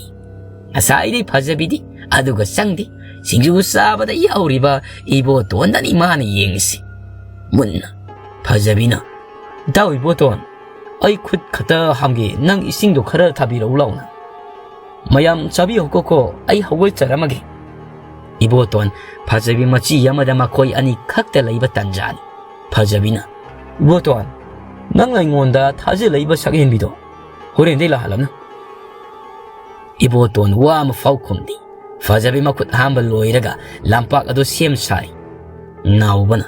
ꯉꯁꯥꯏꯗꯤ ꯐꯖꯕꯤꯗꯤ ꯑꯗꯨꯒ ꯆꯪꯗꯦ꯫ ꯁꯤꯡꯖꯨ ꯆꯥꯕꯗ ꯌꯥꯎꯔꯤꯕ ꯏꯕꯣꯇꯣꯟꯗꯅꯤ ꯃꯥꯅ ꯌꯦꯡꯉꯤꯁꯤ꯫ ꯃꯨꯟꯅ꯫ ꯐꯖꯕꯤꯅ, "ꯏꯇꯥꯎ ꯏꯕꯣꯇꯣꯟ, ꯑꯩ ꯈꯨꯠ ꯈꯛꯇ ꯍꯥꯝꯒꯦ, ꯅꯪ ꯏꯁꯤꯡꯗꯣ ꯈꯔ ꯊꯥꯕꯤꯔꯛꯎ ꯂꯥꯎꯅ꯫ ꯃꯌꯥꯝ ꯆꯥꯕꯤꯌꯨꯀꯣ ꯀꯣ, ꯑꯩ ꯍꯧꯒꯠꯆꯔꯝꯃꯒꯦ꯫" ꯏꯕꯣꯇꯣꯟ ꯐꯖꯕꯤ ꯃꯆꯤ ꯑꯃꯗ ꯃꯈꯣꯏ ꯑꯅꯤ ꯈꯛꯇ ꯂꯩꯕ ꯇꯟꯖꯥꯅꯤ꯫ ꯐꯖꯕꯤꯅ, "ꯏꯕꯣꯇꯣꯟ, ꯅꯪ ꯑꯩꯉꯣꯟꯗ ꯊꯥꯖꯤꯜꯂꯛꯏꯕ ꯁꯛꯍꯦꯟꯕꯤꯗꯣ ꯍꯣꯔꯦꯟꯗꯩ ꯂꯥꯛꯍꯜꯂꯅꯨ꯫" ꯏꯕꯣꯇꯣꯟ ꯋꯥ ꯑꯃ ꯐꯥꯎ ꯈꯨꯝꯗꯦ꯫ ꯐꯖꯕꯤ ꯃꯈꯨꯠ ꯍꯥꯝꯕ ꯂꯣꯏꯔꯒ ꯂꯝꯄꯥꯛ ꯑꯗꯨ ꯁꯦꯝ ꯁꯥꯔꯤ꯫ ꯅꯥꯎꯕꯅ,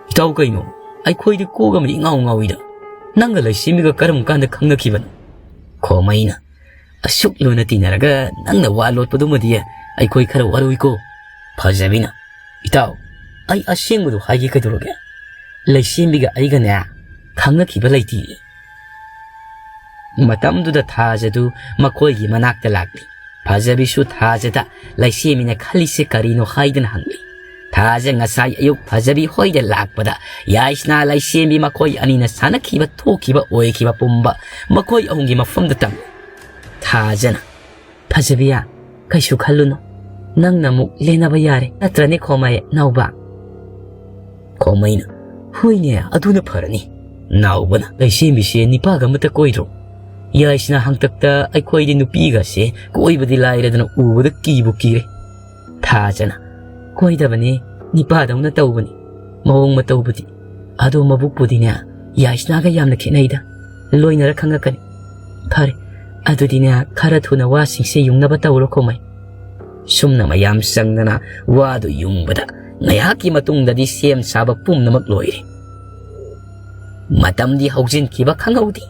"ꯏꯇꯥꯎ, ꯀꯩꯅꯣ? ꯑꯩꯈꯣꯏꯗꯤ ꯀꯣꯛ ꯑꯃꯗꯤ ꯏꯉꯥꯎ ꯉꯥꯎꯏꯗ꯫ ꯅꯪꯒ ꯂꯩꯁꯦꯝꯕꯤꯒ ꯀꯔꯝ ꯀꯥꯟꯗ ꯈꯪꯅꯈꯤꯕꯅꯣ?" ꯈꯣꯃꯩꯅ, "ꯑꯁꯨꯛ ꯂꯨꯅ ꯇꯤꯟꯅꯔꯒ ꯅꯪꯅ ꯋꯥ ꯂꯣꯠꯄꯗꯨꯃꯗꯤ ꯑꯩꯈꯣꯏ ꯈꯔ ꯋꯥꯔꯨꯏꯀꯣ꯫" ꯐꯖꯕꯤꯅ, "ꯏꯇꯥꯎ, ꯑꯩ ꯑꯁꯦꯡꯕꯗꯨ ꯍꯥꯏꯒꯦ ꯀꯩꯗꯧꯔꯒꯦ? ꯂꯩꯁꯦꯝꯕꯤꯒ ꯑꯩꯒꯅꯦ ꯈꯪꯅꯈꯤꯕ ꯂꯩꯇꯤꯌꯦ꯫" ꯃꯇꯝꯗꯨꯗ ꯊꯥꯖꯗꯨ ꯃꯈꯣꯏꯒꯤ ꯃꯅꯥꯛꯇ ꯂꯥꯛꯂꯤ꯫ ꯐꯖꯕꯤꯁꯨ ꯊꯥꯖꯗ ꯂꯩꯁꯦꯝꯕꯤꯅ ꯈꯜꯂꯤꯁꯦ ꯀꯔꯤꯅꯣ ꯍꯥꯏꯗꯅ ꯍꯪꯂꯤ꯫ ꯊꯥꯖ ꯉꯁꯥꯏ ꯑꯌꯨꯛ ꯐꯖꯕꯤ ꯍꯣꯏꯗ ꯂꯥꯛꯄꯗ ꯌꯥꯏꯁꯅꯥ ꯂꯩꯁꯦꯝꯕꯤ ꯃꯈꯣꯏ ꯑꯅꯤꯅ ꯁꯥꯟꯅꯈꯤꯕ ꯊꯣꯛꯈꯤꯕ ꯑꯣꯏꯈꯤꯕ ꯄꯨꯝꯕ ꯃꯈꯣꯏ ꯑꯍꯨꯝꯒꯤ ꯃꯐꯝꯗ ꯇꯝꯂꯤ꯫ ꯊꯥꯖꯅ, "ꯐꯖꯕꯤꯌꯥ, ꯀꯩꯁꯨ ꯈꯜꯂꯨꯅꯨ꯫ ꯅꯪꯅ ꯑꯃꯨꯛ ꯂꯦꯟꯅꯕ ꯌꯥꯔꯦ꯫ ꯅꯠꯇ꯭ꯔꯅꯦ ꯈꯣꯃꯩ ꯅꯥꯎꯕ?" ꯈꯣꯃꯩꯅ, "ꯍꯣꯏꯅꯦ, ꯑꯗꯨꯅ ꯐꯔꯅꯤ꯫" ꯅꯥꯎꯕꯅ, "ꯂꯩꯁꯦꯝꯕꯤꯁꯦ ꯅꯤꯄꯥꯒ ꯑꯃꯠꯇ ꯀꯣꯏꯗ꯭ꯔꯣ? ꯌꯥꯏꯁꯅꯥ ꯍꯥꯡꯇꯛꯇ ꯑꯩꯈꯣꯏꯗꯤ ꯅꯨꯄꯤꯒꯁꯦ ꯀꯣꯏꯕꯗꯤ ꯂꯥꯏꯔꯗꯅ ꯎꯕꯗ ꯀꯤꯕꯨ ꯀꯤꯔꯦ꯫" ꯊꯥꯖꯅ, "ꯀꯣꯏꯗꯕꯅꯤ, ꯅꯤꯄꯥꯗꯧꯅ ꯇꯧꯕꯅꯤ ꯃꯑꯣꯡ ꯃꯇꯧꯕꯨꯗꯤ꯫ ꯑꯗꯣ ꯃꯕꯨꯛꯄꯨꯗꯤꯅꯦ ꯌꯥꯏꯁꯅꯥꯒ ꯌꯥꯝꯅ ꯈꯦꯠꯅꯩꯗ꯫ ꯂꯣꯏꯅꯔ ꯈꯪꯉꯛꯀꯅꯤ꯫ ꯐꯔꯦ, ꯑꯗꯨꯗꯤꯅꯦ ꯈꯔ ꯊꯨꯅ ꯋꯥꯁꯤꯡꯁꯦ ꯌꯨꯡꯅꯕ ꯇꯧꯔꯣ ꯈꯣꯃꯩ꯫" ꯁꯨꯝꯅ ꯃꯌꯥꯝ ꯆꯪꯗꯅ ꯋꯥꯗꯨ ꯌꯨꯡꯕꯗ ꯉꯥꯏꯍꯥꯛꯀꯤ ꯃꯇꯨꯡꯗꯗꯤ ꯁꯦꯝ ꯁꯥꯕ ꯄꯨꯝꯅꯃꯛ ꯂꯣꯏꯔꯦ꯫ ꯃꯇꯝꯗꯤ ꯍꯧꯖꯤꯟꯈꯤꯕ ꯈꯪꯍꯧꯗꯦ꯫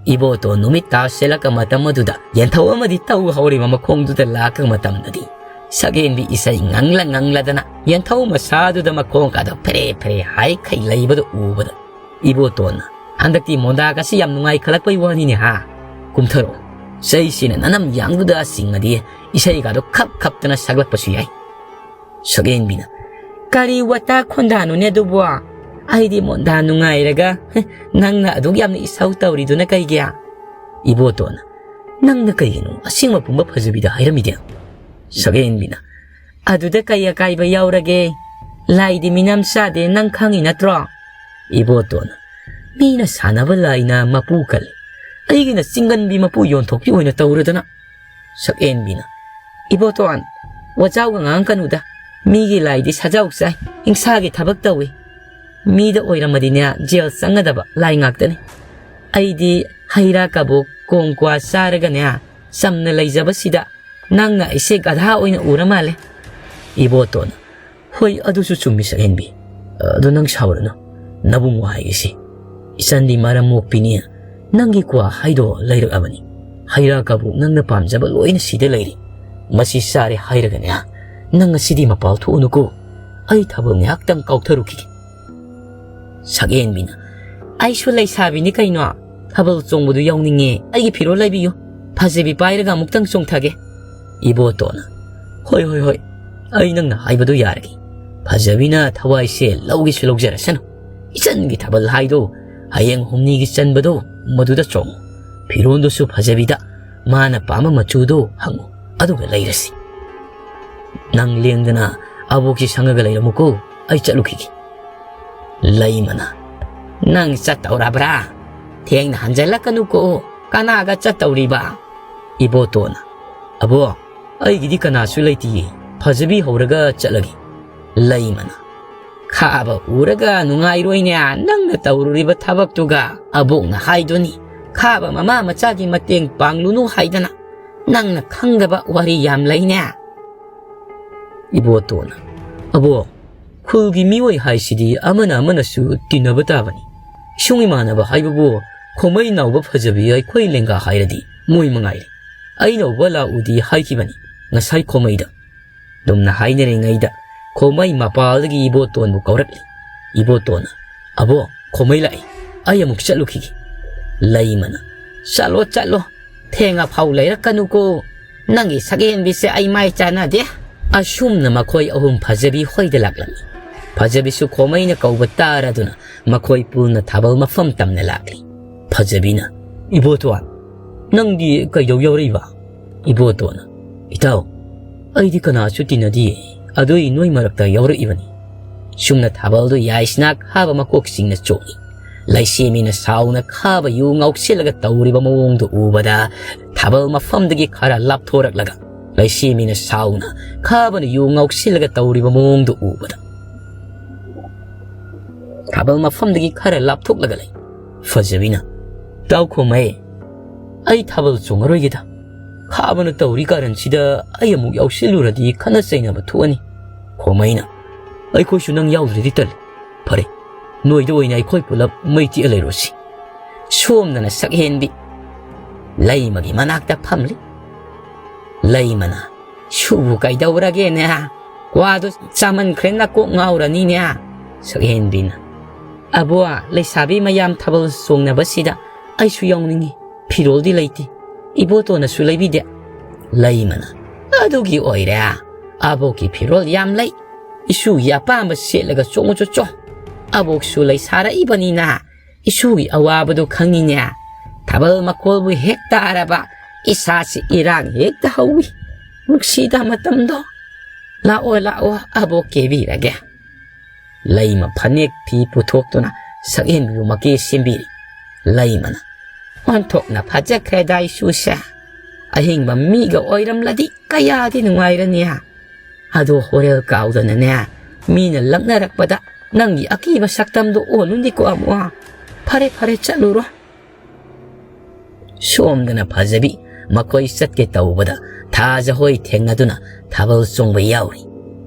ꯏꯕꯣꯇꯣꯟ ꯅꯨꯃꯤꯠ ꯇꯥꯁꯤꯜꯂꯛꯄ ꯃꯇꯝ ꯑꯗꯨꯗ ꯌꯦꯟꯊꯧ ꯑꯃꯗꯤ ꯇꯧ ꯍꯧꯔꯤꯕ ꯃꯈꯣꯡꯗꯨꯗ ꯂꯥꯛꯄ ꯃꯇꯝꯗꯗꯤ ꯁꯛꯍꯦꯟꯕꯤ ꯏꯁꯩ ꯉꯪꯂ ꯉꯪꯂꯗꯅ ꯌꯦꯟꯊꯧ ꯃꯁꯥꯗꯨꯗ ꯃꯈꯣꯡ ꯀꯥꯗꯣ ꯐꯦꯔꯦ ꯐꯦꯔꯦ ꯍꯥꯏꯈꯩ ꯂꯩꯕꯗꯨ ꯎꯕꯗ ꯏꯕꯣꯇꯣꯟꯅ, "ꯍꯟꯗꯛꯇꯤ ꯃꯣꯟꯗꯥꯒꯁꯤ ꯌꯥꯝ ꯅꯨꯡꯉꯥꯏꯈꯠꯂꯛꯄꯩ ꯋꯥꯅꯤꯅꯦ ꯍꯥ? ꯀꯨꯝꯊꯔꯣ, ꯆꯩꯁꯤꯅ ꯅꯅꯝ ꯌꯥꯡꯗꯨꯗ ꯆꯤꯡꯉꯗꯤ ꯏꯁꯩꯒꯗꯣ ꯈꯞ ꯈꯞꯇꯅ ꯁꯛꯂꯛꯄꯁꯨ ꯌꯥꯏ꯫" ꯁꯛꯍꯦꯟꯕꯤꯅ, "ꯀꯔꯤ ꯋꯥꯇꯥ ꯈꯣꯟꯗꯥꯅꯣꯅꯦ ꯑꯗꯨꯕꯣ? ꯑꯩꯗꯤ ꯃꯣꯟꯗꯥ ꯅꯨꯡꯉꯥꯏꯔꯒ, ꯍꯦ, ꯅꯪꯅ ꯑꯗꯨꯛ ꯌꯥꯝꯅ ꯏꯁꯧ ꯇꯧꯔꯤꯗꯨꯅ ꯀꯩꯒꯤ?" ꯏꯕꯣꯇꯣꯟꯅ, "ꯅꯪꯅ ꯀꯩꯒꯤꯅꯣ ꯑꯁꯦꯡꯕ ꯄꯨꯝꯕ ꯐꯖꯕꯤꯗ ꯍꯥꯏꯔꯝꯃꯤꯗꯤ?" ꯁꯛꯍꯦꯟꯕꯤꯅ, "ꯑꯗꯨꯗ ꯀꯩ ꯑꯀꯥꯏꯕ ꯌꯥꯎꯔꯒꯦ? ꯂꯥꯏꯗꯤ ꯃꯤꯅꯝ ꯆꯥꯗꯦ, ꯅꯪ ꯈꯪꯉꯤ ꯅꯠꯇ꯭ꯔꯣ?" ꯏꯕꯣꯇꯣꯟꯅ, "ꯃꯤꯅ ꯁꯥꯟꯅꯕ ꯂꯥꯏꯅ ꯃꯄꯨ ꯀꯜꯂꯤ, ꯑꯩꯒꯤꯅ ꯆꯤꯡꯒꯟꯕꯤ ꯃꯄꯨ ꯌꯣꯟꯊꯣꯛꯄꯤ ꯑꯣꯏꯅ ꯇꯧꯔꯗꯅ꯫" ꯁꯛꯍꯦꯟꯕꯤꯅ, "ꯏꯕꯣꯇꯣꯟ, ꯋꯥꯖꯥꯎꯒ ꯉꯥꯡꯉꯛꯀꯅꯨꯗ, ꯃꯤꯒꯤ ꯂꯥꯏꯗꯤ ꯁꯖꯥꯎ ꯆꯥꯏ, ꯍꯤꯡꯁꯥꯒꯤ ꯊꯕꯛ ꯇꯧꯏ꯫ ꯃꯤꯗ ꯑꯣꯏꯔꯝꯃꯗꯤꯅꯦ ꯖꯦꯜ ꯆꯪꯒꯗꯕ ꯂꯥꯏ ꯉꯥꯛꯇꯅꯤ꯫ ꯑꯩꯗꯤ ꯍꯩ ꯔꯥ ꯀꯕꯣꯛ ꯀꯣꯡ ꯀ꯭ꯋꯥ ꯆꯥꯔꯒꯅꯦ ꯆꯝꯅ ꯂꯩꯖꯕꯁꯤꯗ ꯅꯪꯅ ꯑꯩꯁꯦ ꯒꯙꯥ ꯑꯣꯏꯅ ꯎꯔ ꯃꯥꯜꯂꯦ꯫ ꯏꯕꯣꯇꯣꯟꯅ, "ꯍꯣꯏ, ꯑꯗꯨꯁꯨ ꯆꯨꯝꯃꯤ ꯁꯛꯍꯦꯟꯕꯤ꯫ ꯑꯗꯣ ꯅꯪ ꯁꯥꯎꯔꯅꯨ꯫ ꯅꯕꯨꯡ ꯋꯥꯍꯩꯒꯤꯁꯤ꯫ ꯏꯆꯟꯗꯤ ꯃꯔꯝ ꯃꯣꯛꯄꯤꯅꯤ꯫ ꯅꯪꯒꯤ ꯀ꯭ꯋꯥ ꯍꯥꯏꯗꯣ ꯂꯩꯔꯛꯑꯕꯅꯤ꯫ ꯍꯩ ꯔꯥ ꯀꯕꯣꯛ ꯅꯪꯅ ꯄꯥꯝꯖꯕ ꯂꯣꯏꯅ ꯁꯤꯗ ꯂꯩꯔꯤ꯫ ꯃꯁꯤ ꯆꯥꯔꯦ ꯍꯥꯏꯔꯒꯅꯦ, ꯅꯪ ꯉꯁꯤꯗꯤ ꯃꯄꯥꯜ ꯊꯣꯛꯎꯅꯨꯀꯣ꯫ ꯑꯩ ꯊꯕꯛ ꯉꯥꯏꯍꯥꯛꯇꯪ ꯀꯥꯎꯊꯔꯨꯈꯤꯒꯦ꯫" ꯁꯛꯍꯦꯟꯕꯤꯅ, "ꯑꯩꯁꯨ ꯂꯩꯁꯥꯕꯤꯅꯤ ꯀꯩꯅꯣ, ꯊꯥꯕꯜ ꯆꯣꯡꯕꯗꯨ ꯌꯥꯎꯅꯤꯡꯉꯦ, ꯑꯩꯒꯤ ꯐꯤꯔꯣꯜ ꯂꯩꯕꯤꯌꯨ, ꯐꯖꯕꯤ ꯄꯥꯏꯔꯒ ꯑꯃꯨꯛꯇꯪ ꯆꯣꯡꯊꯒꯦ꯫" ꯏꯕꯣꯇꯣꯟꯅ, "ꯍꯣꯏ, ꯍꯣꯏ, ꯍꯣꯏ, ꯑꯩ ꯅꯪꯅ ꯍꯥꯏꯕꯗꯨ ꯌꯥꯔꯒꯦ꯫ ꯐꯖꯕꯤꯅ ꯊꯋꯥꯏꯁꯦ ꯂꯧꯒꯦꯁꯨ ꯂꯧꯖꯔꯁꯅꯨ꯫ ꯏꯆꯟꯒꯤ ꯊꯥꯕꯜ ꯍꯥꯏꯗꯣ ꯍꯌꯦꯡ ꯍꯨꯝꯅꯤꯒꯤ ꯆꯟꯕꯗꯣ ꯃꯗꯨꯗ ꯆꯣꯡꯉꯨ꯫ ꯐꯤꯔꯣꯜꯗꯨꯁꯨ ꯐꯖꯕꯤꯗ ꯃꯥꯅ ꯄꯥꯝꯕ ꯃꯆꯨꯗꯣ ꯍꯪꯉꯨ, ꯑꯗꯨꯒ ꯂꯩꯔꯁꯤ꯫ ꯅꯪ ꯂꯦꯡꯗꯅ ꯑꯕꯣꯛꯁꯤ ꯁꯪꯉꯒ ꯂꯩꯔꯝꯃꯨꯀꯣ, ꯑꯩ ꯆꯠꯂꯨꯈꯤꯒꯦ꯫" ꯂꯩꯃꯅ, "ꯅꯪ ꯆꯠꯇꯧꯔꯕ꯭ꯔꯥ? ꯊꯦꯡꯅ ꯍꯟꯖꯜꯂꯛꯀꯅꯨꯀꯣ꯫ ꯀꯅꯥꯒ ꯆꯠꯇꯧꯔꯤꯕ?" ꯏꯕꯣꯇꯣꯟꯅ, "ꯑꯕꯣ, ꯑꯩꯒꯤꯗꯤ ꯀꯅꯥꯁꯨ ꯂꯩꯇꯤꯌꯦ꯫ ꯐꯖꯕꯤ ꯍꯧꯔꯒ ꯆꯠꯂꯒꯦ꯫" ꯂꯩꯃꯅ, "ꯈꯥꯕ ꯎꯔꯒ ꯅꯨꯡꯉꯥꯏꯔꯣꯏꯅꯦ ꯅꯪꯅ ꯇꯧꯔꯨꯔꯤꯕ ꯊꯕꯛꯇꯨꯒ꯫ ꯑꯕꯣꯛꯅ ꯍꯥꯏꯗꯨꯅꯤ, ꯈꯥꯕ ꯃꯃꯥ ꯃꯆꯥꯒꯤ ꯃꯇꯦꯡ ꯄꯥꯡꯂꯨꯅꯨ ꯍꯥꯏꯗꯅ꯫ ꯅꯪꯅ ꯈꯪꯗꯕ ꯋꯥꯔꯤ ꯌꯥꯝ ꯂꯩꯅꯦ꯫" ꯏꯕꯣꯇꯣꯟꯅ, "ꯑꯕꯣ, ꯈꯨꯜꯒꯤ ꯃꯤꯑꯣꯏ ꯍꯥꯏꯁꯤꯗꯤ ꯑꯃꯅ ꯑꯃꯅꯁꯨ ꯇꯤꯟꯅꯕ ꯇꯥꯕꯅꯤ꯫ ꯏꯁꯨꯡ ꯏꯃꯥꯟꯅꯕ ꯍꯥꯏꯕꯕꯨ ꯈꯣꯃꯩ ꯅꯥꯎꯕ ꯐꯖꯕꯤ ꯑꯩꯈꯣꯏ ꯂꯦꯡꯒꯥ ꯍꯥꯏꯔꯗꯤ ꯃꯣꯏ ꯃꯉꯥꯏꯔꯦ꯫ ꯑꯩꯅ ꯎꯕ ꯂꯥꯛꯎꯗꯤ ꯍꯥꯏꯈꯤꯕꯅꯤ ꯉꯁꯥꯏ ꯈꯣꯃꯩꯗ꯫" ꯑꯗꯨꯝꯅ ꯍꯥꯏꯅꯔꯤꯉꯩꯗ ꯈꯣꯃꯩ ꯃꯄꯥꯜꯗꯒꯤ ꯏꯕꯣꯇꯣꯟꯕꯨ ꯀꯧꯔꯛꯂꯤ꯫ ꯏꯕꯣꯇꯣꯟꯅ, "ꯑꯕꯣ, ꯈꯣꯃꯩ ꯂꯥꯛꯏ꯫ ꯑꯩ ꯑꯃꯨꯛ ꯆꯠꯂꯨꯈꯤꯒꯦ꯫" ꯂꯩꯃꯅ, "ꯆꯠꯂꯣ, ꯆꯠꯂꯣ꯫ ꯊꯦꯡꯉ ꯐꯥꯎ ꯂꯩꯔꯛꯀꯅꯨꯀꯣ꯫ ꯅꯪꯒꯤ ꯁꯛꯍꯦꯟꯕꯤꯁꯦ ꯑꯩ ꯃꯥꯏ ꯆꯥꯟꯅꯗꯦ꯫" ꯑꯁꯨꯝꯅ ꯃꯈꯣꯏ ꯑꯍꯨꯝ ꯐꯖꯕꯤ ꯍꯣꯏꯗ ꯂꯥꯛꯂꯝꯃꯤ꯫ ꯐꯖꯕꯤꯁꯨ ꯈꯣꯃꯩꯅ ꯀꯧꯕ ꯇꯥꯔꯗꯨꯅ ꯃꯈꯣꯏ ꯄꯨꯟꯅ ꯊꯥꯕꯜ ꯃꯐꯝ ꯇꯝꯅ ꯂꯥꯛꯂꯤ꯫ ꯐꯖꯕꯤꯅ, "ꯏꯕꯣꯇꯣꯟ, ꯅꯪꯗꯤ ꯀꯩꯗꯧ ꯌꯥꯎꯔꯛꯏꯕ?" ꯏꯕꯣꯇꯣꯟꯅ, "ꯏꯇꯥꯎ, ꯑꯩꯗꯤ ꯀꯅꯥꯁꯨ ꯇꯤꯟꯅꯗꯤꯌꯦ, ꯑꯗꯨꯏ ꯅꯣꯏ ꯃꯔꯛꯇ ꯌꯥꯎꯔꯛꯏꯕꯅꯤ꯫" ꯁꯨꯝꯅ ꯊꯥꯕꯜꯗꯨ ꯌꯥꯏꯁꯅꯥ ꯈꯥꯕ ꯃꯀꯣꯛꯁꯤꯡꯅ ꯆꯣꯡꯏ꯫ ꯂꯩꯁꯦꯝꯕꯤꯅ ꯁꯥꯎꯅ ꯈꯥꯕ ꯌꯨ ꯉꯥꯎꯁꯤꯜꯂꯒ ꯇꯧꯔꯤꯕ ꯃꯑꯣꯡꯗꯨ ꯎꯕꯗ ꯊꯥꯕꯜ ꯃꯐꯝꯗꯒꯤ ꯈꯔ ꯂꯥꯞꯊꯣꯔꯛꯂꯒ ꯂꯩꯁꯦꯝꯕꯤꯅ ꯁꯥꯎꯅ ꯈꯥꯕꯅ ꯌꯨ ꯉꯥꯎꯁꯤꯜꯂꯒ ꯇꯧꯔꯤꯕ ꯃꯑꯣꯡꯗꯨ ꯎꯕꯗ ꯊꯥꯕꯜ ꯃꯐꯝꯗꯒꯤ ꯈꯔ ꯂꯥꯞꯊꯣꯛꯂꯒ ꯂꯩ꯫ ꯐꯖꯕꯤꯅ, "ꯇꯥꯎ ꯈꯣꯃꯩ, ꯑꯩ ꯊꯥꯕꯜ ꯆꯣꯡꯉꯔꯣꯏꯒꯦꯗ꯫ ꯈꯥꯕꯅ ꯇꯧꯔꯤ ꯀꯥꯔꯟꯁꯤꯗ ꯑꯩ ꯑꯃꯨꯛ ꯌꯥꯎꯁꯤꯜꯂꯨꯔꯗꯤ ꯈꯠꯅ ꯆꯩꯅꯕ ꯊꯣꯛꯑꯅꯤ꯫ ꯈꯣꯃꯩꯅ, "ꯑꯩꯈꯣꯏꯁꯨ ꯅꯪ ꯌꯥꯎꯗ꯭ꯔꯗꯤ ꯇꯜꯂꯤ꯫ ꯐꯔꯦ, ꯅꯣꯏꯗ ꯑꯣꯏꯅ ꯑꯩꯈꯣꯏ ꯄꯨꯂꯞ ꯃꯩ ꯇꯤꯛꯑ ꯂꯩꯔꯣꯁꯤ꯫" ꯁꯣꯝꯗꯅ ꯁꯛꯍꯦꯟꯕꯤ ꯂꯩꯃꯒꯤ ꯃꯅꯥꯛꯇ ꯐꯝꯂꯤ꯫ ꯂꯩꯃꯅ, "ꯁꯨꯕꯨ ꯀꯩꯗꯧꯔꯒꯦꯅꯦ? ꯀ꯭ꯋꯥꯗꯣ ꯆꯥꯃꯟꯈ꯭ꯔꯦ, ꯅꯀꯣꯛ ꯉꯥꯎꯔꯅꯤꯅꯦ꯫" ꯁꯛꯍꯦꯟꯕꯤꯅ, "ꯑꯕꯣ, ꯂꯩꯁꯥꯕꯤ ꯃꯌꯥꯝ ꯊꯥꯕꯜ ꯆꯣꯡꯅꯕꯁꯤꯗ ꯑꯩꯁꯨ ꯌꯥꯎꯅꯤꯡꯉꯤ꯫ ꯐꯤꯔꯣꯜꯗꯤ ꯂꯩꯇꯦ, ꯏꯕꯣꯇꯣꯟꯅꯁꯨ ꯂꯩꯕꯤꯗꯦ꯫" ꯂꯩꯃꯅ, "ꯑꯗꯨꯒꯤ ꯑꯣꯏꯔꯦ, ꯑꯕꯣꯛꯀꯤ ꯐꯤꯔꯣꯜ ꯌꯥꯝ ꯂꯩ꯫ ꯏꯁꯨꯒꯤ ꯑꯄꯥꯝꯕ ꯁꯦꯠꯂꯒ ꯆꯣꯡꯉꯨ ꯆꯣ ꯆꯣ꯫ ꯑꯕꯣꯛꯁꯨ ꯂꯩꯁꯥꯔꯛꯏꯕꯅꯤꯅ ꯏꯁꯨꯒꯤ ꯑꯋꯥꯕꯗꯨ ꯈꯪꯉꯤꯅꯦ꯫ ꯊꯥꯕꯜ ꯃꯈꯣꯜꯕꯨ ꯍꯦꯛ ꯇꯥꯔꯕ ꯏꯁꯥꯁꯤ ꯏꯔꯥꯡ ꯍꯦꯛꯇ ꯍꯧꯏ꯫ ꯅꯨꯡꯁꯤꯗ ꯃꯇꯝꯗꯣ꯫ ꯂꯥꯛꯑꯣ, ꯂꯥꯛꯑꯣ, ꯑꯕꯣꯛ ꯀꯦꯕꯤꯔꯒꯦ꯫" ꯂꯩꯃ ꯐꯅꯦꯛ ꯐꯤ ꯄꯨꯊꯣꯛꯇꯨꯅ ꯁꯛꯍꯦꯟꯕꯤꯕꯨ ꯃꯀꯦ ꯁꯦꯝꯕꯤꯔꯤ꯫ ꯂꯩꯃꯅ, "ꯑꯣꯟꯊꯣꯛꯅ ꯐꯖꯈ꯭ꯔꯦꯗ ꯏꯁꯨꯁꯦ꯫ ꯑꯍꯤꯡꯕ ꯃꯤꯒ ꯑꯣꯏꯔꯝꯂꯗꯤ ꯀꯌꯥꯗꯤ ꯅꯨꯡꯉꯥꯏꯔꯅꯤ꯫ ꯑꯗꯣ ꯍꯣꯔꯦꯜ ꯀꯥꯎꯗꯅꯅꯦ, ꯃꯤꯅ ꯂꯛꯅꯔꯛꯄꯗ ꯅꯪꯒꯤ ꯑꯀꯤꯕ ꯁꯛꯇꯝꯗꯣ ꯑꯣꯜꯂꯨꯅꯤꯀꯣ ꯑꯃꯨꯛ꯫ ꯐꯔꯦ, ꯐꯔꯦ, ꯆꯠꯂꯨꯔꯣ꯫" ꯁꯣꯝꯗꯅ ꯐꯖꯕꯤ ꯃꯈꯣꯏ ꯆꯠꯀꯦ ꯇꯧꯕꯗ ꯊꯥꯖ ꯍꯣꯏ ꯊꯦꯡꯅꯗꯨꯅ ꯊꯥꯕꯜ ꯆꯣꯡꯕ ꯌꯥꯎꯔꯤ꯫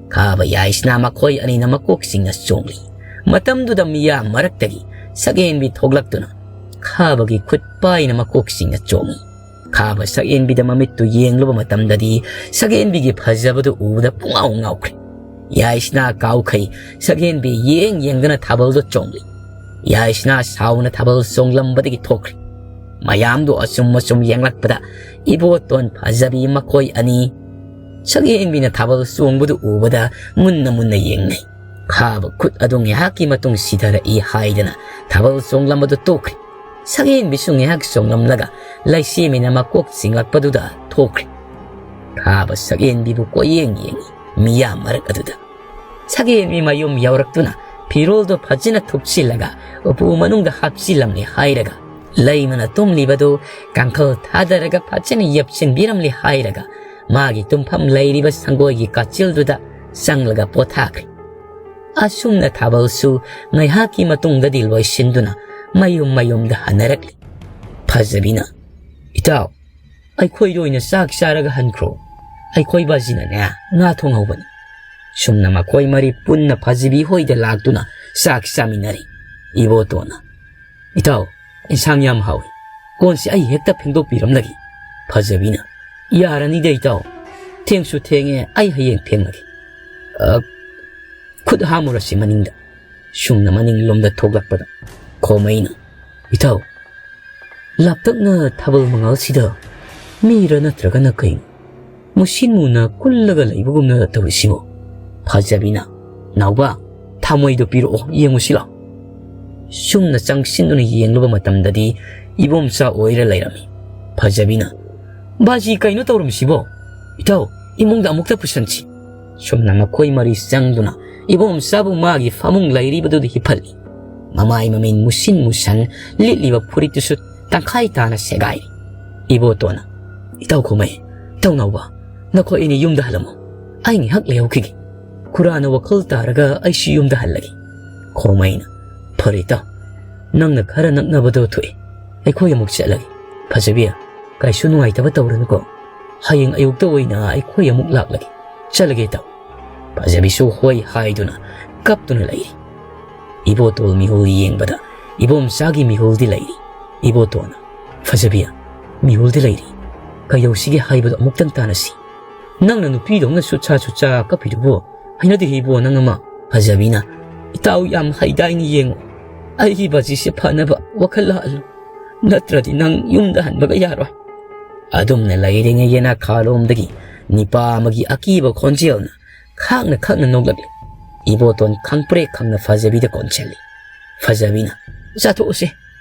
ꯈꯥꯕ ꯌꯥꯏꯁꯅꯥ ꯃꯈꯣꯏ ꯑꯅꯤꯅ ꯃꯀꯣꯛ ꯆꯤꯡꯅ ꯆꯣꯡꯂꯤ꯫ ꯃꯇꯝꯗꯨꯗ ꯃꯤꯌꯥꯝ ꯃꯔꯛꯇꯒꯤ ꯁꯛꯍꯦꯟꯕꯤ ꯊꯣꯛꯂꯛꯇꯨꯅ ꯈꯥꯕꯒꯤ ꯈꯨꯠ ꯄꯥꯏꯅ ꯃꯀꯣꯛ ꯆꯤꯡꯅ ꯆꯣꯡꯏ꯫ ꯈꯥꯕ ꯁꯛꯍꯦꯟꯕꯤꯗ ꯃꯃꯤꯠꯇꯨ ꯌꯦꯡꯂꯨꯕ ꯃꯇꯝꯗꯗꯤ ꯁꯛꯍꯦꯟꯕꯤꯒꯤ ꯐꯖꯕꯗꯨ ꯎꯕꯗ ꯄꯨꯡꯉꯥꯎ ꯉꯥꯎꯈ꯭ꯔꯦ꯫ ꯌꯥꯏꯁꯅꯥ ꯀꯥꯎꯈꯩ ꯁꯛꯍꯦꯟꯕꯤ ꯌꯦꯡ ꯌꯦꯡꯗꯨꯅ ꯊꯥꯕꯜꯗꯣ ꯆꯣꯡꯂꯤ꯫ ꯌꯥꯏꯁꯅꯥ ꯁꯥꯎꯅ ꯊꯥꯕꯜ ꯆꯣꯡꯂꯝꯕꯗꯒꯤ ꯊꯣꯛꯈ꯭ꯔꯦ꯫ ꯃꯌꯥꯝꯗꯨ ꯑꯆꯨꯝ ꯑꯆꯨꯝ ꯌꯦꯡꯂꯛꯄꯗ ꯏꯕꯣꯇꯣꯟ ꯐꯖꯕꯤ ꯃꯈꯣꯏ ꯑꯅꯤ ꯁꯛꯍꯦꯟꯕꯤꯅ ꯊꯥꯕꯜ ꯆꯣꯡꯕꯗꯨ ꯎꯕꯗ ꯃꯨꯟꯅ ꯃꯨꯟꯅ ꯌꯦꯡꯅꯩ꯫ ꯈꯥꯕ ꯈꯨꯠ ꯑꯗꯨ ꯉꯥꯏꯍꯥꯛꯀꯤ ꯃꯇꯨꯡ ꯁꯤꯊꯔꯛꯏ ꯍꯥꯏꯗꯅ ꯊꯥꯕꯜ ꯆꯣꯡꯂꯝꯕꯗꯨ ꯇꯣꯛꯈ꯭ꯔꯦ꯫ ꯁꯛꯍꯦꯟꯕꯤꯁꯨ ꯉꯥꯏꯍꯥꯛ ꯆꯣꯡꯂꯝꯂꯒ ꯂꯩꯁꯦꯝꯕꯤꯅ ꯃꯀꯣꯛ ꯆꯤꯡꯂꯛꯄꯗꯨꯗ ꯊꯣꯛꯈ꯭ꯔꯦ꯫ ꯈꯥꯕ ꯁꯛꯍꯦꯟꯕꯤꯕꯨ ꯀꯣꯏꯌꯦꯡ ꯌꯦꯡꯉꯤ ꯃꯤꯌꯥꯝ ꯃꯔꯛ ꯑꯗꯨꯗ꯫ ꯁꯛꯍꯦꯟꯕꯤ ꯃꯌꯨꯝ ꯌꯧꯔꯛꯇꯨꯅ ꯐꯤꯔꯣꯜꯗꯣ ꯐꯖꯅ ꯊꯨꯞꯆꯤꯜꯂꯒ ꯎꯄꯨ ꯃꯅꯨꯡꯗ ꯍꯥꯞꯆꯤꯜꯂꯝꯂꯦ ꯍꯥꯏꯔꯒ, ꯂꯩꯃꯅ ꯇꯨꯝꯂꯤꯕꯗꯨ ꯀꯥꯡꯈꯜ ꯊꯥꯗꯔꯒ ꯐꯖꯅ ꯌꯦꯞꯁꯤꯟꯕꯤꯔꯝꯂꯦ ꯍꯥꯏꯔꯒ, ꯃꯥꯒꯤ ꯇꯨꯝꯐꯝ ꯂꯩꯔꯤꯕ ꯁꯪꯒꯣꯏꯒꯤ ꯀꯥꯆꯤꯜꯗꯨꯗ ꯆꯪꯂꯒ ꯄꯣꯊꯥꯈ꯭ꯔꯦ꯫ ꯑꯁꯨꯝꯅ ꯊꯥꯕꯜꯁꯨ ꯉꯥꯏꯍꯥꯛꯀꯤ ꯃꯇꯨꯡꯗꯗꯤ ꯂꯣꯏꯁꯤꯟꯗꯨꯅ ꯃꯌꯨꯝ ꯃꯌꯨꯝꯗ ꯍꯟꯅꯔꯛꯂꯤ꯫ ꯐꯖꯕꯤꯅ, "ꯏꯇꯥꯎ, ꯑꯩꯈꯣꯏꯗ ꯑꯣꯏꯅ ꯆꯥꯛ ꯆꯥꯔꯒ ꯍꯟꯈ꯭ꯔꯣ꯫ ꯑꯩꯈꯣꯏ ꯕꯥꯖꯤꯅꯅꯦ ꯉꯥ ꯊꯣꯡꯍꯧꯕꯅꯤ꯫ ꯁꯨꯝꯅ ꯃꯈꯣꯏ ꯃꯔꯤ ꯄꯨꯟꯅ ꯐꯖꯕꯤ ꯍꯣꯏꯗ ꯂꯥꯛꯇꯨꯅ ꯆꯥꯛ ꯆꯥꯃꯤꯟꯅꯔꯤ꯫ ꯏꯕꯣꯇꯣꯟꯅ, "ꯏꯇꯥꯎ, ꯏꯟꯁꯥꯡ ꯌꯥꯝ ꯍꯥꯎꯏ꯫ ꯀꯣꯟꯁꯤ ꯑꯩ ꯍꯦꯛꯇ ꯐꯦꯡꯗꯣꯛꯄꯤꯔꯝꯂꯒꯦ꯫" ꯐꯖꯕꯤꯅ, "ꯌꯥꯔꯅꯤꯗ ꯏꯇꯥꯎ, ꯊꯦꯡꯁꯨ ꯊꯦꯡꯉꯦ, ꯑꯩ ꯍꯌꯦꯡ ꯐꯦꯡꯂꯒꯦ꯫" "ꯑ, ꯈꯨꯠ ꯍꯥꯝꯃꯨꯔꯁꯤ ꯃꯅꯤꯡꯗ꯫" ꯁꯨꯝꯅ ꯃꯅꯤꯡꯂꯣꯝꯗ ꯊꯣꯛꯂꯛꯄꯗ ꯈꯣꯃꯩꯅ, "ꯏꯇꯥꯎ, ꯂꯥꯞꯇꯛꯅ ꯊꯥꯕꯜ ꯃꯉꯥꯜꯁꯤꯗ ꯃꯤꯔ ꯅꯠꯇ꯭ꯔꯒꯅ ꯀꯩꯅꯣ? ꯃꯨꯁꯤꯟ ꯃꯨꯅ ꯀꯨꯜꯂꯒ ꯂꯩꯕꯒꯨꯝꯅ ꯇꯧꯔꯤꯁꯤꯕꯣ?" ꯐꯖꯕꯤꯅ, "ꯅꯥꯎꯕ, ꯊꯥꯃꯣꯏꯗꯣ ꯄꯤꯔꯛꯑꯣ, ꯌꯦꯡꯉꯨꯁꯤ ꯂꯥꯎ꯫" ꯁꯨꯝꯅ ꯆꯪꯁꯤꯟꯗꯨꯅ ꯌꯦꯡꯂꯨꯕ ꯃꯇꯝꯗꯗꯤ ꯏꯕꯣꯝꯆꯥ ꯑꯣꯏꯔ ꯂꯩꯔꯝꯃꯤ꯫ ꯐꯖꯕꯤꯅ, "ꯕꯥꯖꯤ, ꯀꯩꯅꯣ ꯇꯧꯔꯝꯃꯤꯁꯤꯕꯣ? ꯏꯇꯥꯎ, ꯏꯃꯨꯡꯗ ꯑꯃꯨꯛꯇ ꯄꯨꯁꯟꯁꯤ꯫" ꯁꯨꯝꯅ ꯃꯈꯣꯏ ꯃꯔꯤ ꯆꯪꯗꯨꯅ ꯏꯕꯣꯝꯆꯥꯕꯨ ꯃꯥꯒꯤ ꯐꯃꯨꯡ ꯂꯩꯔꯤꯕꯗꯨꯗ ꯍꯤꯞꯍꯜꯂꯤ꯫ ꯃꯃꯥꯏ ꯃꯃꯤꯠ ꯃꯨꯁꯤꯟ ꯃꯨꯁꯟ, ꯂꯤꯠꯂꯤꯕ ꯐꯨꯔꯤꯠꯇꯨꯁꯨ ꯇꯪꯈꯥꯏ ꯇꯥꯅ ꯁꯦꯒꯥꯏꯔꯤ꯫ ꯏꯕꯣꯇꯣꯟꯅ, "ꯏꯇꯥꯎ ꯈꯣꯃꯩ, ꯏꯇꯥꯎ ꯅꯥꯎꯕ, ꯅꯈꯣꯏ ꯑꯅꯤ ꯌꯨꯝꯗ ꯍꯜꯂꯝꯃꯣ꯫ ꯑꯩ ꯉꯥꯏꯍꯥꯛ ꯂꯩꯍꯧꯈꯤꯒꯦ꯫ ꯈꯨꯔꯥꯅ ꯋꯥꯈꯜ ꯇꯥꯔꯒ ꯑꯩꯁꯨ ꯌꯨꯝꯗ ꯍꯜꯂꯒꯦ꯫" ꯈꯣꯃꯩꯅ, "ꯐꯔꯦ ꯏꯇꯥꯎ, ꯅꯪꯅ ꯈꯔ ꯅꯛꯅꯕꯗꯣ ꯊꯣꯛꯑꯦ꯫ ꯑꯩꯈꯣꯏ ꯑꯃꯨꯛ ꯆꯠꯂꯒꯦ꯫ ꯐꯖꯕꯤ, ꯀꯩꯁꯨ ꯅꯨꯡꯉꯥꯏꯇꯕ ꯇꯧꯔꯅꯨꯀꯣ꯫ ꯍꯌꯦꯡ ꯑꯌꯨꯛꯇ ꯑꯣꯏꯅ ꯑꯩꯈꯣꯏ ꯑꯃꯨꯛ ꯂꯥꯛꯂꯒꯦ꯫ ꯆꯠꯂꯒꯦ ꯏꯇꯥꯎ꯫" ꯐꯖꯕꯤꯁꯨ ꯍꯣꯏ ꯍꯥꯏꯗꯨꯅ ꯀꯞꯇꯨꯅ ꯂꯩꯔꯤ꯫ ꯏꯕꯣꯇꯣꯜ ꯃꯤꯍꯨꯜ ꯌꯦꯡꯕꯗ ꯏꯕꯣꯝꯆꯥꯒꯤ ꯃꯤꯍꯨꯜꯗꯤ ꯂꯩꯔꯤ꯫ ꯏꯕꯣꯇꯣꯟꯅ, "ꯐꯖꯕꯤ, ꯃꯤꯍꯨꯜꯗꯤ ꯂꯩꯔꯤ꯫ ꯀꯩꯗꯧꯁꯤꯒꯦ ꯍꯥꯏꯕꯗꯣ ꯑꯃꯨꯛꯇꯪ ꯇꯥꯟꯅꯁꯤ꯫ ꯅꯪꯅ ꯅꯨꯄꯤꯗꯧꯅ ꯁꯨꯠꯁꯥ ꯁꯨꯠꯁꯥ ꯀꯞꯄꯤꯗꯨꯕꯨ ꯍꯩꯅꯗꯦ ꯏꯕꯣ ꯅꯪ ꯑꯃ꯫" ꯐꯖꯕꯤꯅ, "ꯏꯇꯥꯎ ꯌꯥꯝ ꯍꯩꯗꯥꯏꯅ ꯌꯦꯡꯉꯣ꯫ ꯑꯩꯒꯤ ꯕꯥꯖꯤꯁꯦ ꯐꯅꯕ ꯋꯥꯈꯜ ꯂꯥꯛꯍꯜꯂꯨ꯫ ꯅꯠꯇ꯭ꯔꯗꯤ ꯅꯪ ꯌꯨꯝꯗ ꯍꯟꯕꯒ ꯌꯥꯔꯣꯏ꯫" ꯑꯗꯨꯝꯅ ꯂꯩꯔꯤꯉꯩ ꯌꯦꯅꯥꯈꯥꯔꯣꯝꯗꯒꯤ ꯅꯤꯄꯥ ꯑꯃꯒꯤ ꯑꯀꯤꯕ ꯈꯣꯟꯖꯦꯜꯅ ꯈꯥꯛꯅ ꯈꯥꯛꯅ ꯅꯣꯛꯂꯛꯂꯤ꯫ ꯏꯕꯣꯇꯣꯟ ꯈꯪꯄ꯭ꯔꯦꯛ ꯈꯪꯅ ꯐꯖꯕꯤꯗ ꯀꯣꯟꯁꯤꯜꯂꯤ꯫ ꯐꯖꯕꯤꯅ, "ꯆꯥꯊꯣꯛꯑꯁꯦ꯫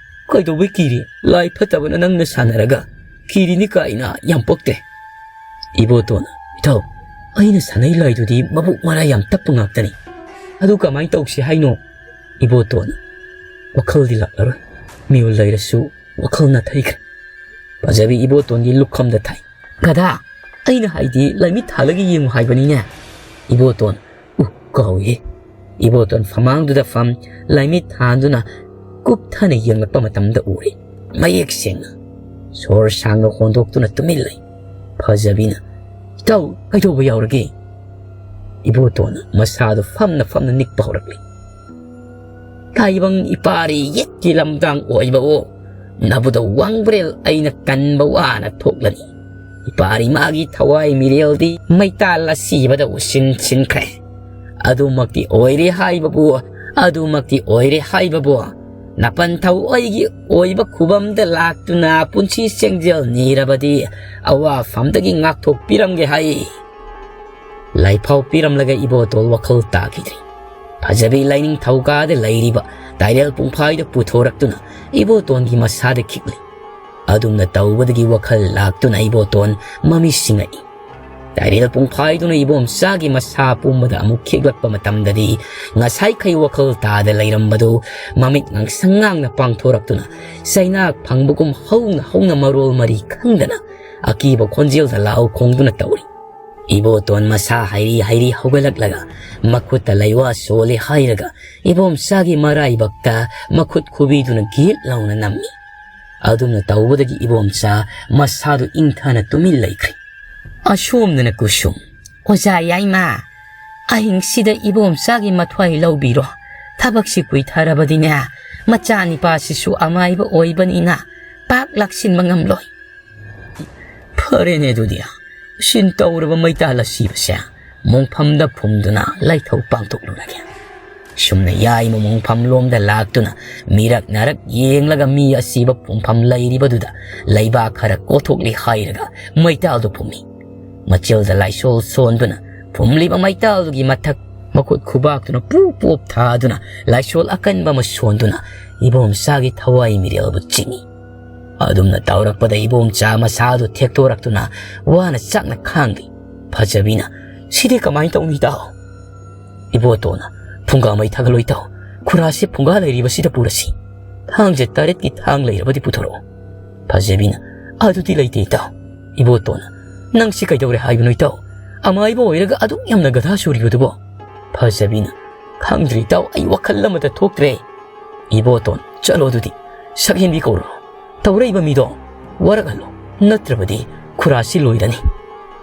ꯀꯩꯗꯧꯕꯩ ꯀꯤꯔꯤ? ꯂꯥꯏ ꯐꯠꯇꯕꯅ ꯅꯪꯅ ꯁꯥꯟꯅꯔꯒ ꯀꯤꯔꯤꯅꯤ ꯀꯥꯏꯅ ꯌꯥꯝ ꯄꯛꯇꯦ꯫" ꯏꯕꯣꯇꯣꯟ, "ꯏꯇꯥꯎ, ꯑꯩꯅ ꯁꯥꯟꯅꯩ ꯂꯥꯏꯗꯨꯗꯤ ꯃꯕꯨꯛ ꯃꯔꯥ ꯌꯥꯝ ꯇꯞꯄ ꯉꯥꯛꯇꯅꯤ꯫ ꯑꯗꯨ ꯀꯃꯥꯏꯅ ꯇꯧꯁꯤ ꯍꯥꯏꯅꯣ?" ꯏꯕꯣꯇꯣꯟ, "ꯋꯥꯈꯜꯗꯤ ꯂꯥꯛꯂꯔꯣꯏ꯫ ꯃꯤꯍꯨꯜ ꯂꯩꯔꯁꯨ ꯋꯥꯈꯜ ꯅꯥꯊꯩꯈ꯭ꯔꯦ꯫" ꯐꯖꯕꯤ ꯏꯕꯣꯇꯣꯟꯒꯤ ꯂꯨꯈꯝꯗ ꯊꯥꯏ꯫ "ꯒꯙꯥ, ꯑꯩꯅ ꯍꯥꯏꯗꯤ ꯂꯥꯏꯃꯤꯠ ꯊꯥꯜꯂꯒ ꯌꯦꯡꯉꯨ ꯍꯥꯏꯕꯅꯤꯅꯦ꯫" ꯏꯕꯣꯇꯣꯟ, "ꯎ, ꯀꯥꯎꯏꯍꯦ꯫" ꯏꯕꯣꯇꯣꯟ ꯐꯃꯥꯡꯗꯨꯗ ꯐꯝ, ꯂꯥꯏꯃꯤꯠ ꯊꯥꯟꯗꯨꯅ ꯀꯨꯞꯊꯅ ꯌꯦꯡꯂꯛꯄ ꯃꯇꯝꯗ ꯎꯔꯦ꯫ ꯃꯌꯦꯛ ꯁꯦꯡꯅ꯫ ꯁꯣꯔ ꯁꯥꯡꯅ ꯍꯣꯟꯗꯣꯛꯇꯨꯅ ꯇꯨꯃꯤꯟ ꯂꯩ꯫ ꯐꯖꯕꯤꯅ, "ꯏꯇꯥꯎ, ꯀꯩꯗꯧꯕ ꯌꯥꯎꯔꯒꯦ?" ꯏꯕꯣꯇꯣꯟꯅ ꯃꯁꯥꯗꯨ ꯐꯝꯅ ꯐꯝꯅ ꯅꯤꯛꯄ ꯍꯧꯔꯛꯂꯤ꯫ "ꯇꯥꯏꯕꯪ ꯏꯄꯥꯔꯤ ꯌꯦꯠꯀꯤ ꯂꯝꯗꯥꯡ ꯑꯣꯏꯕꯋꯣ, ꯅꯕꯨꯗ ꯋꯥꯡꯕ꯭ꯔꯦꯜ ꯑꯩꯅ ꯀꯟꯕ ꯋꯥꯅ ꯊꯣꯛꯂꯅꯤ꯫ ꯏꯄꯥꯔꯤ ꯃꯥꯒꯤ ꯊꯋꯥꯏ ꯃꯤꯔꯦꯜꯗꯤ ꯃꯩꯇꯥꯜ ꯑꯁꯤꯕꯗ ꯎꯁꯤꯟ ꯁꯤꯟꯈ꯭ꯔꯦ꯫ ꯑꯗꯨꯃꯛꯇꯤ ꯑꯣꯏꯔꯦ ꯍꯥꯏꯕꯕꯨ, ꯑꯗꯨꯃꯛꯇꯤ ꯑꯣꯏꯔꯦ ꯍꯥꯏꯕꯕꯨ, ꯅꯄꯟꯊꯧ ꯑꯩꯒꯤ ꯑꯣꯏꯕ ꯈꯨꯕꯝꯗ ꯂꯥꯛꯇꯨꯅ ꯄꯨꯟꯁꯤ ꯆꯦꯡꯖꯦꯜ ꯅꯤꯔꯕꯗꯤ ꯑꯋꯥꯐꯝꯗꯒꯤ ꯉꯥꯛꯊꯣꯛꯄꯤꯔꯝꯒꯦ ꯍꯥꯏ꯫" ꯂꯥꯏꯐꯥꯎ ꯄꯤꯔꯝꯂꯒ ꯏꯕꯣꯇꯣꯟ ꯋꯥꯈꯜ ꯇꯥꯈꯤꯗ꯭ꯔꯤ꯫ ꯐꯖꯕꯤ ꯂꯥꯏꯅꯤꯡꯊꯧ ꯀꯥꯗ ꯂꯩꯔꯤꯕ ꯇꯥꯏꯔꯦꯜ ꯄꯨꯡꯐꯥꯏꯗꯨ ꯄꯨꯊꯣꯔꯛꯇꯨꯅ ꯏꯕꯣꯇꯣꯟꯒꯤ ꯃꯁꯥꯗ ꯈꯤꯛꯂꯤ꯫ ꯑꯗꯨꯝꯅ ꯇꯧꯕꯗꯒꯤ ꯋꯥꯈꯜ ꯂꯥꯛꯇꯨꯅ ꯏꯕꯣꯇꯣꯟ ꯃꯃꯤꯠ ꯁꯤꯡꯉꯛꯏ꯫ ꯇꯥꯏꯔꯦꯜ ꯄꯨꯡꯐꯥꯏꯗꯨꯅ ꯏꯕꯣꯝꯆꯥꯒꯤ ꯃꯁꯥ ꯄꯨꯝꯕꯗ ꯑꯃꯨꯛ ꯈꯤꯛꯂꯛꯄ ꯃꯇꯝꯗꯗꯤ, ꯉꯁꯥꯏꯈꯩ ꯋꯥꯈꯜ ꯇꯥꯗ ꯂꯩꯔꯝꯕꯗꯨ ꯃꯃꯤꯠ ꯉꯥꯡꯁꯪ ꯉꯥꯡꯅ ꯄꯥꯡꯊꯣꯔꯛꯇꯨꯅ, ꯆꯩꯅꯥꯛ ꯐꯪꯕꯒꯨꯝ ꯍꯧꯅ ꯍꯧꯅ ꯃꯔꯣꯜ ꯃꯔꯤ ꯈꯪꯗꯅ ꯑꯀꯤꯕ ꯈꯣꯟꯖꯦꯜꯗ ꯂꯥꯎ ꯈꯣꯡꯗꯨꯅ ꯇꯧꯔꯤ꯫ ꯏꯕꯣꯇꯣꯟ ꯃꯁꯥ ꯍꯩꯔꯤ ꯍꯩꯔꯤ ꯍꯧꯒꯠꯂꯛꯂꯒ ꯃꯈꯨꯠꯇ ꯂꯩꯋꯥ ꯁꯣꯜꯂꯤ ꯍꯥꯏꯔꯒ ꯏꯕꯣꯝꯆꯥꯒꯤ ꯃꯔꯥꯏꯕꯛꯇ ꯃꯈꯨꯠ ꯈꯨꯕꯤꯗꯨꯅ ꯒꯤꯠ ꯂꯥꯎꯅ ꯅꯝꯃꯤ꯫ ꯑꯗꯨꯝꯅ ꯇꯧꯕꯗꯒꯤ ꯏꯕꯣꯝꯆꯥ ꯃꯁꯥꯗꯨ ꯏꯪꯊꯅ ꯇꯨꯃꯤꯟ ꯂꯩꯈ꯭ꯔꯦ꯫ ꯑꯁꯣꯝꯗꯅ ꯀꯨꯁꯨꯝ꯫ "ꯑꯣꯖꯥ ꯌꯥꯏꯃ, ꯑꯍꯤꯡꯁꯤꯗ ꯏꯕꯣꯝꯆꯥꯒꯤ ꯃꯊ꯭ꯋꯥꯏ ꯂꯧꯕꯤꯔꯣ꯫ ꯊꯕꯛꯁꯤ ꯀꯨꯏꯊꯔꯕꯗꯤꯅꯦ, ꯃꯆꯥꯅꯤꯄꯥꯁꯤꯁꯨ ꯑꯃꯥꯏꯕ ꯑꯣꯏꯕꯅꯤꯅ ꯄꯥꯛ ꯂꯥꯛꯁꯤꯟꯕ ꯉꯝꯂꯣꯏ꯫" "ꯐꯔꯦꯅꯦ ꯑꯗꯨꯗꯤ, ꯎꯁꯤꯟ ꯇꯧꯔꯕ ꯃꯩꯇꯥꯜ ꯑꯁꯤꯕꯁꯦ ꯃꯣꯡꯐꯝꯗ ꯐꯨꯝꯗꯨꯅ ꯂꯥꯏꯊꯧ ꯄꯥꯡꯊꯣꯛꯂꯨꯔꯒꯦ꯫" ꯁꯨꯝꯅ ꯌꯥꯏꯃ ꯃꯣꯡꯐꯝ ꯂꯣꯝꯗ ꯂꯥꯛꯇꯨꯅ ꯃꯤꯔꯛ ꯅꯥꯔꯛ ꯌꯦꯡꯂꯒ ꯃꯤ ꯑꯁꯤꯕ ꯐꯨꯝꯐꯝ ꯂꯩꯔꯤꯕꯗꯨꯗ ꯂꯩꯕꯥꯛ ꯈꯔ ꯀꯣꯊꯣꯛꯂꯤ ꯍꯥꯏꯔꯒ ꯃꯩꯇꯥꯜꯗꯨ ꯐꯨꯝꯃꯤ꯫ ꯃꯆꯤꯜꯗ ꯂꯥꯏꯁꯣꯜ ꯁꯣꯟꯗꯨꯅ ꯐꯨꯝꯂꯤꯕ ꯃꯩꯇꯥꯜꯗꯨꯒꯤ ꯃꯊꯛ ꯃꯈꯨꯠ ꯈꯨꯕꯥꯛꯇꯨꯅ ꯄꯨ ꯄꯣꯞ ꯊꯥꯗꯨꯅ ꯂꯥꯏꯁꯣꯜ ꯑꯀꯟꯕ ꯑꯃ ꯁꯣꯟꯗꯨꯅ ꯏꯕꯣꯝꯆꯥꯒꯤ ꯊꯋꯥꯏ ꯃꯤꯔꯦꯜꯕꯨ ꯆꯤꯡꯏ꯫ ꯑꯗꯨꯝꯅ ꯇꯧꯔꯛꯄꯗ ꯏꯕꯣꯝꯆꯥ ꯃꯁꯥꯗꯨ ꯊꯦꯛꯇꯣꯔꯛꯇꯨꯅ ꯋꯥꯅ ꯆꯥꯛꯅ ꯈꯥꯡꯂꯤ꯫ ꯐꯖꯕꯤꯅ, "ꯁꯤꯗꯤ ꯀꯃꯥꯏꯅ ꯇꯧꯅꯤ ꯏꯇꯥꯎ?" ꯏꯕꯣꯇꯣꯟꯅ, "ꯐꯨꯡꯒꯥ ꯃꯩ ꯊꯥꯒꯠꯂꯣ ꯏꯇꯥꯎ, ꯈꯨꯔꯥꯁꯤ ꯐꯨꯡꯒꯥ ꯂꯩꯔꯤꯕꯁꯤꯗ ꯄꯨꯔꯁꯤ꯫ ꯊꯥꯡꯁꯦ ꯇꯔꯦꯠꯀꯤ ꯊꯥꯡ ꯂꯩꯔꯕꯗꯤ ꯄꯨꯊꯣꯔꯛꯑꯣ꯫" ꯐꯖꯕꯤꯅ, "ꯑꯗꯨꯗꯤ ꯂꯩꯇꯦ ꯏꯇꯥꯎ꯫" ꯏꯕꯣꯇꯣꯟꯅ, "ꯅꯪꯁꯤ ꯀꯩꯗꯧꯔꯦ ꯍꯥꯏꯕꯅꯣ ꯏꯇꯥꯎ? ꯑꯃꯥꯏꯕ ꯑꯣꯏꯔꯒ ꯑꯗꯨꯛ ꯌꯥꯝꯅ ꯒꯙꯥ ꯁꯨꯔꯤꯕꯗꯨꯕꯣ?" ꯐꯖꯕꯤꯅ, "ꯈꯪꯗ꯭ꯔꯦ ꯏꯇꯥꯎ, ꯑꯩ ꯋꯥꯈꯜ ꯑꯃꯗ ꯊꯣꯛꯇ꯭ꯔꯦ꯫" ꯏꯕꯣꯇꯣꯟ, "ꯆꯠꯂꯣ ꯑꯗꯨꯗꯤ, ꯁꯛꯍꯦꯟꯕꯤ ꯀꯧꯔꯣ, ꯇꯧꯔꯛꯏꯕ ꯃꯤꯗꯣ꯫" ꯋꯥꯔꯛꯍꯜꯂꯣ, ꯅꯠꯇ꯭ꯔꯕꯗꯤ ꯈꯨꯔꯥꯁꯤ ꯂꯣꯏꯔꯅꯤ꯫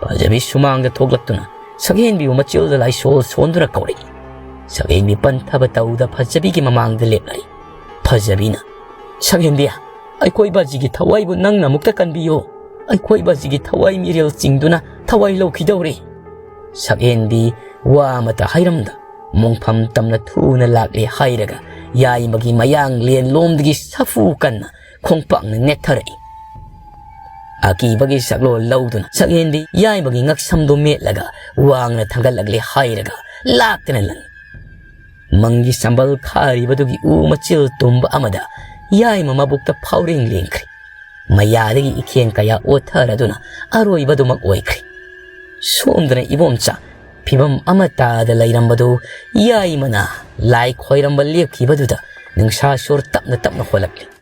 ꯐꯖꯕꯤ ꯁꯨꯃꯥꯡꯗ ꯊꯣꯛꯂꯛꯇꯨꯅ ꯁꯛꯍꯦꯟꯕꯤꯕꯨ ꯃꯆꯤꯜꯗ ꯂꯥꯏꯁꯣꯜ ꯁꯣꯟꯗꯨꯅ ꯀꯧꯔꯛꯏ꯫ ꯁꯛꯍꯦꯟꯕꯤ ꯄꯟꯊꯕ ꯇꯧꯗ ꯐꯖꯕꯤꯒꯤ ꯃꯃꯥꯡꯗ ꯂꯦꯞꯂꯔꯤ꯫ ꯐꯖꯕꯤꯅ, "ꯁꯛꯍꯦꯟꯕꯤ, ꯑꯩꯈꯣꯏ ꯕꯥꯖꯤꯒꯤ ꯊꯋꯥꯏꯕꯨ ꯅꯪꯅ ꯑꯃꯨꯛꯇ ꯀꯟꯕꯤꯌꯨ꯫ ꯑꯩꯈꯣꯏ ꯕꯥꯖꯤꯒꯤ ꯊꯋꯥꯏ ꯃꯤꯔꯦꯜ ꯆꯤꯡꯗꯨꯅ ꯊꯋꯥꯏ ꯂꯧꯈꯤꯗꯧꯔꯦ꯫" ꯁꯛꯍꯦꯟꯕꯤ ꯋꯥ ꯑꯃꯇ ꯍꯥꯏꯔꯝꯗ ꯃꯣꯡꯐꯝ ꯇꯝꯅ ꯊꯨꯅ ꯂꯥꯛꯂꯦ ꯍꯥꯏꯔꯒ ꯌꯥꯏꯃꯒꯤ ꯃꯌꯥꯡ ꯂꯦꯟꯂꯣꯝꯗꯒꯤ ꯁꯥꯐꯨ ꯀꯟꯅ ꯈꯣꯡꯄꯥꯛꯅ ꯅꯦꯠꯊꯔꯛꯏ꯫ ꯑꯀꯤꯕꯒꯤ ꯁꯛꯂꯣꯟ ꯂꯧꯗꯨꯅ ꯁꯛꯍꯦꯟꯕꯤ ꯌꯥꯏꯃꯒꯤ ꯉꯛꯁꯝꯗꯨ ꯃꯦꯠꯂꯒ ꯋꯥꯡꯅ ꯊꯥꯡꯒꯠꯂꯛꯂꯦ ꯍꯥꯏꯔꯒ ꯂꯥꯛꯇꯅ ꯂꯪꯏ꯫ ꯃꯪꯒꯤ ꯁꯝꯕꯜ ꯈꯥꯔꯤꯕꯗꯨꯒꯤ ꯎ ꯃꯆꯤꯜ ꯇꯨꯝꯕ ꯑꯃꯗ ꯌꯥꯏꯃ ꯃꯕꯨꯛꯇ ꯐꯥꯎꯔꯦꯡ ꯂꯦꯡꯈ꯭ꯔꯦ꯫ ꯃꯌꯥꯗꯒꯤ ꯏꯈꯦꯡ ꯀꯌꯥ ꯑꯣꯠꯊꯔꯗꯨꯅ ꯑꯔꯣꯏꯕꯗꯨꯃꯛ ꯑꯣꯏꯈ꯭ꯔꯦ꯫ ꯁꯣꯝꯗꯅ ꯏꯕꯣꯝꯆꯥ ꯐꯤꯕꯝ ꯑꯃꯇꯥꯗ ꯂꯩꯔꯝꯕꯗꯨ ꯌꯥꯏꯃꯅ ꯂꯥꯏ ꯈꯣꯏꯔꯝꯕ ꯂꯦꯞꯈꯤꯕꯗꯨꯗ ꯅꯨꯡꯁꯥ ꯁꯣꯔ ꯇꯞꯅ ꯇꯞꯅ ꯍꯣꯜꯂꯛꯂꯤ꯫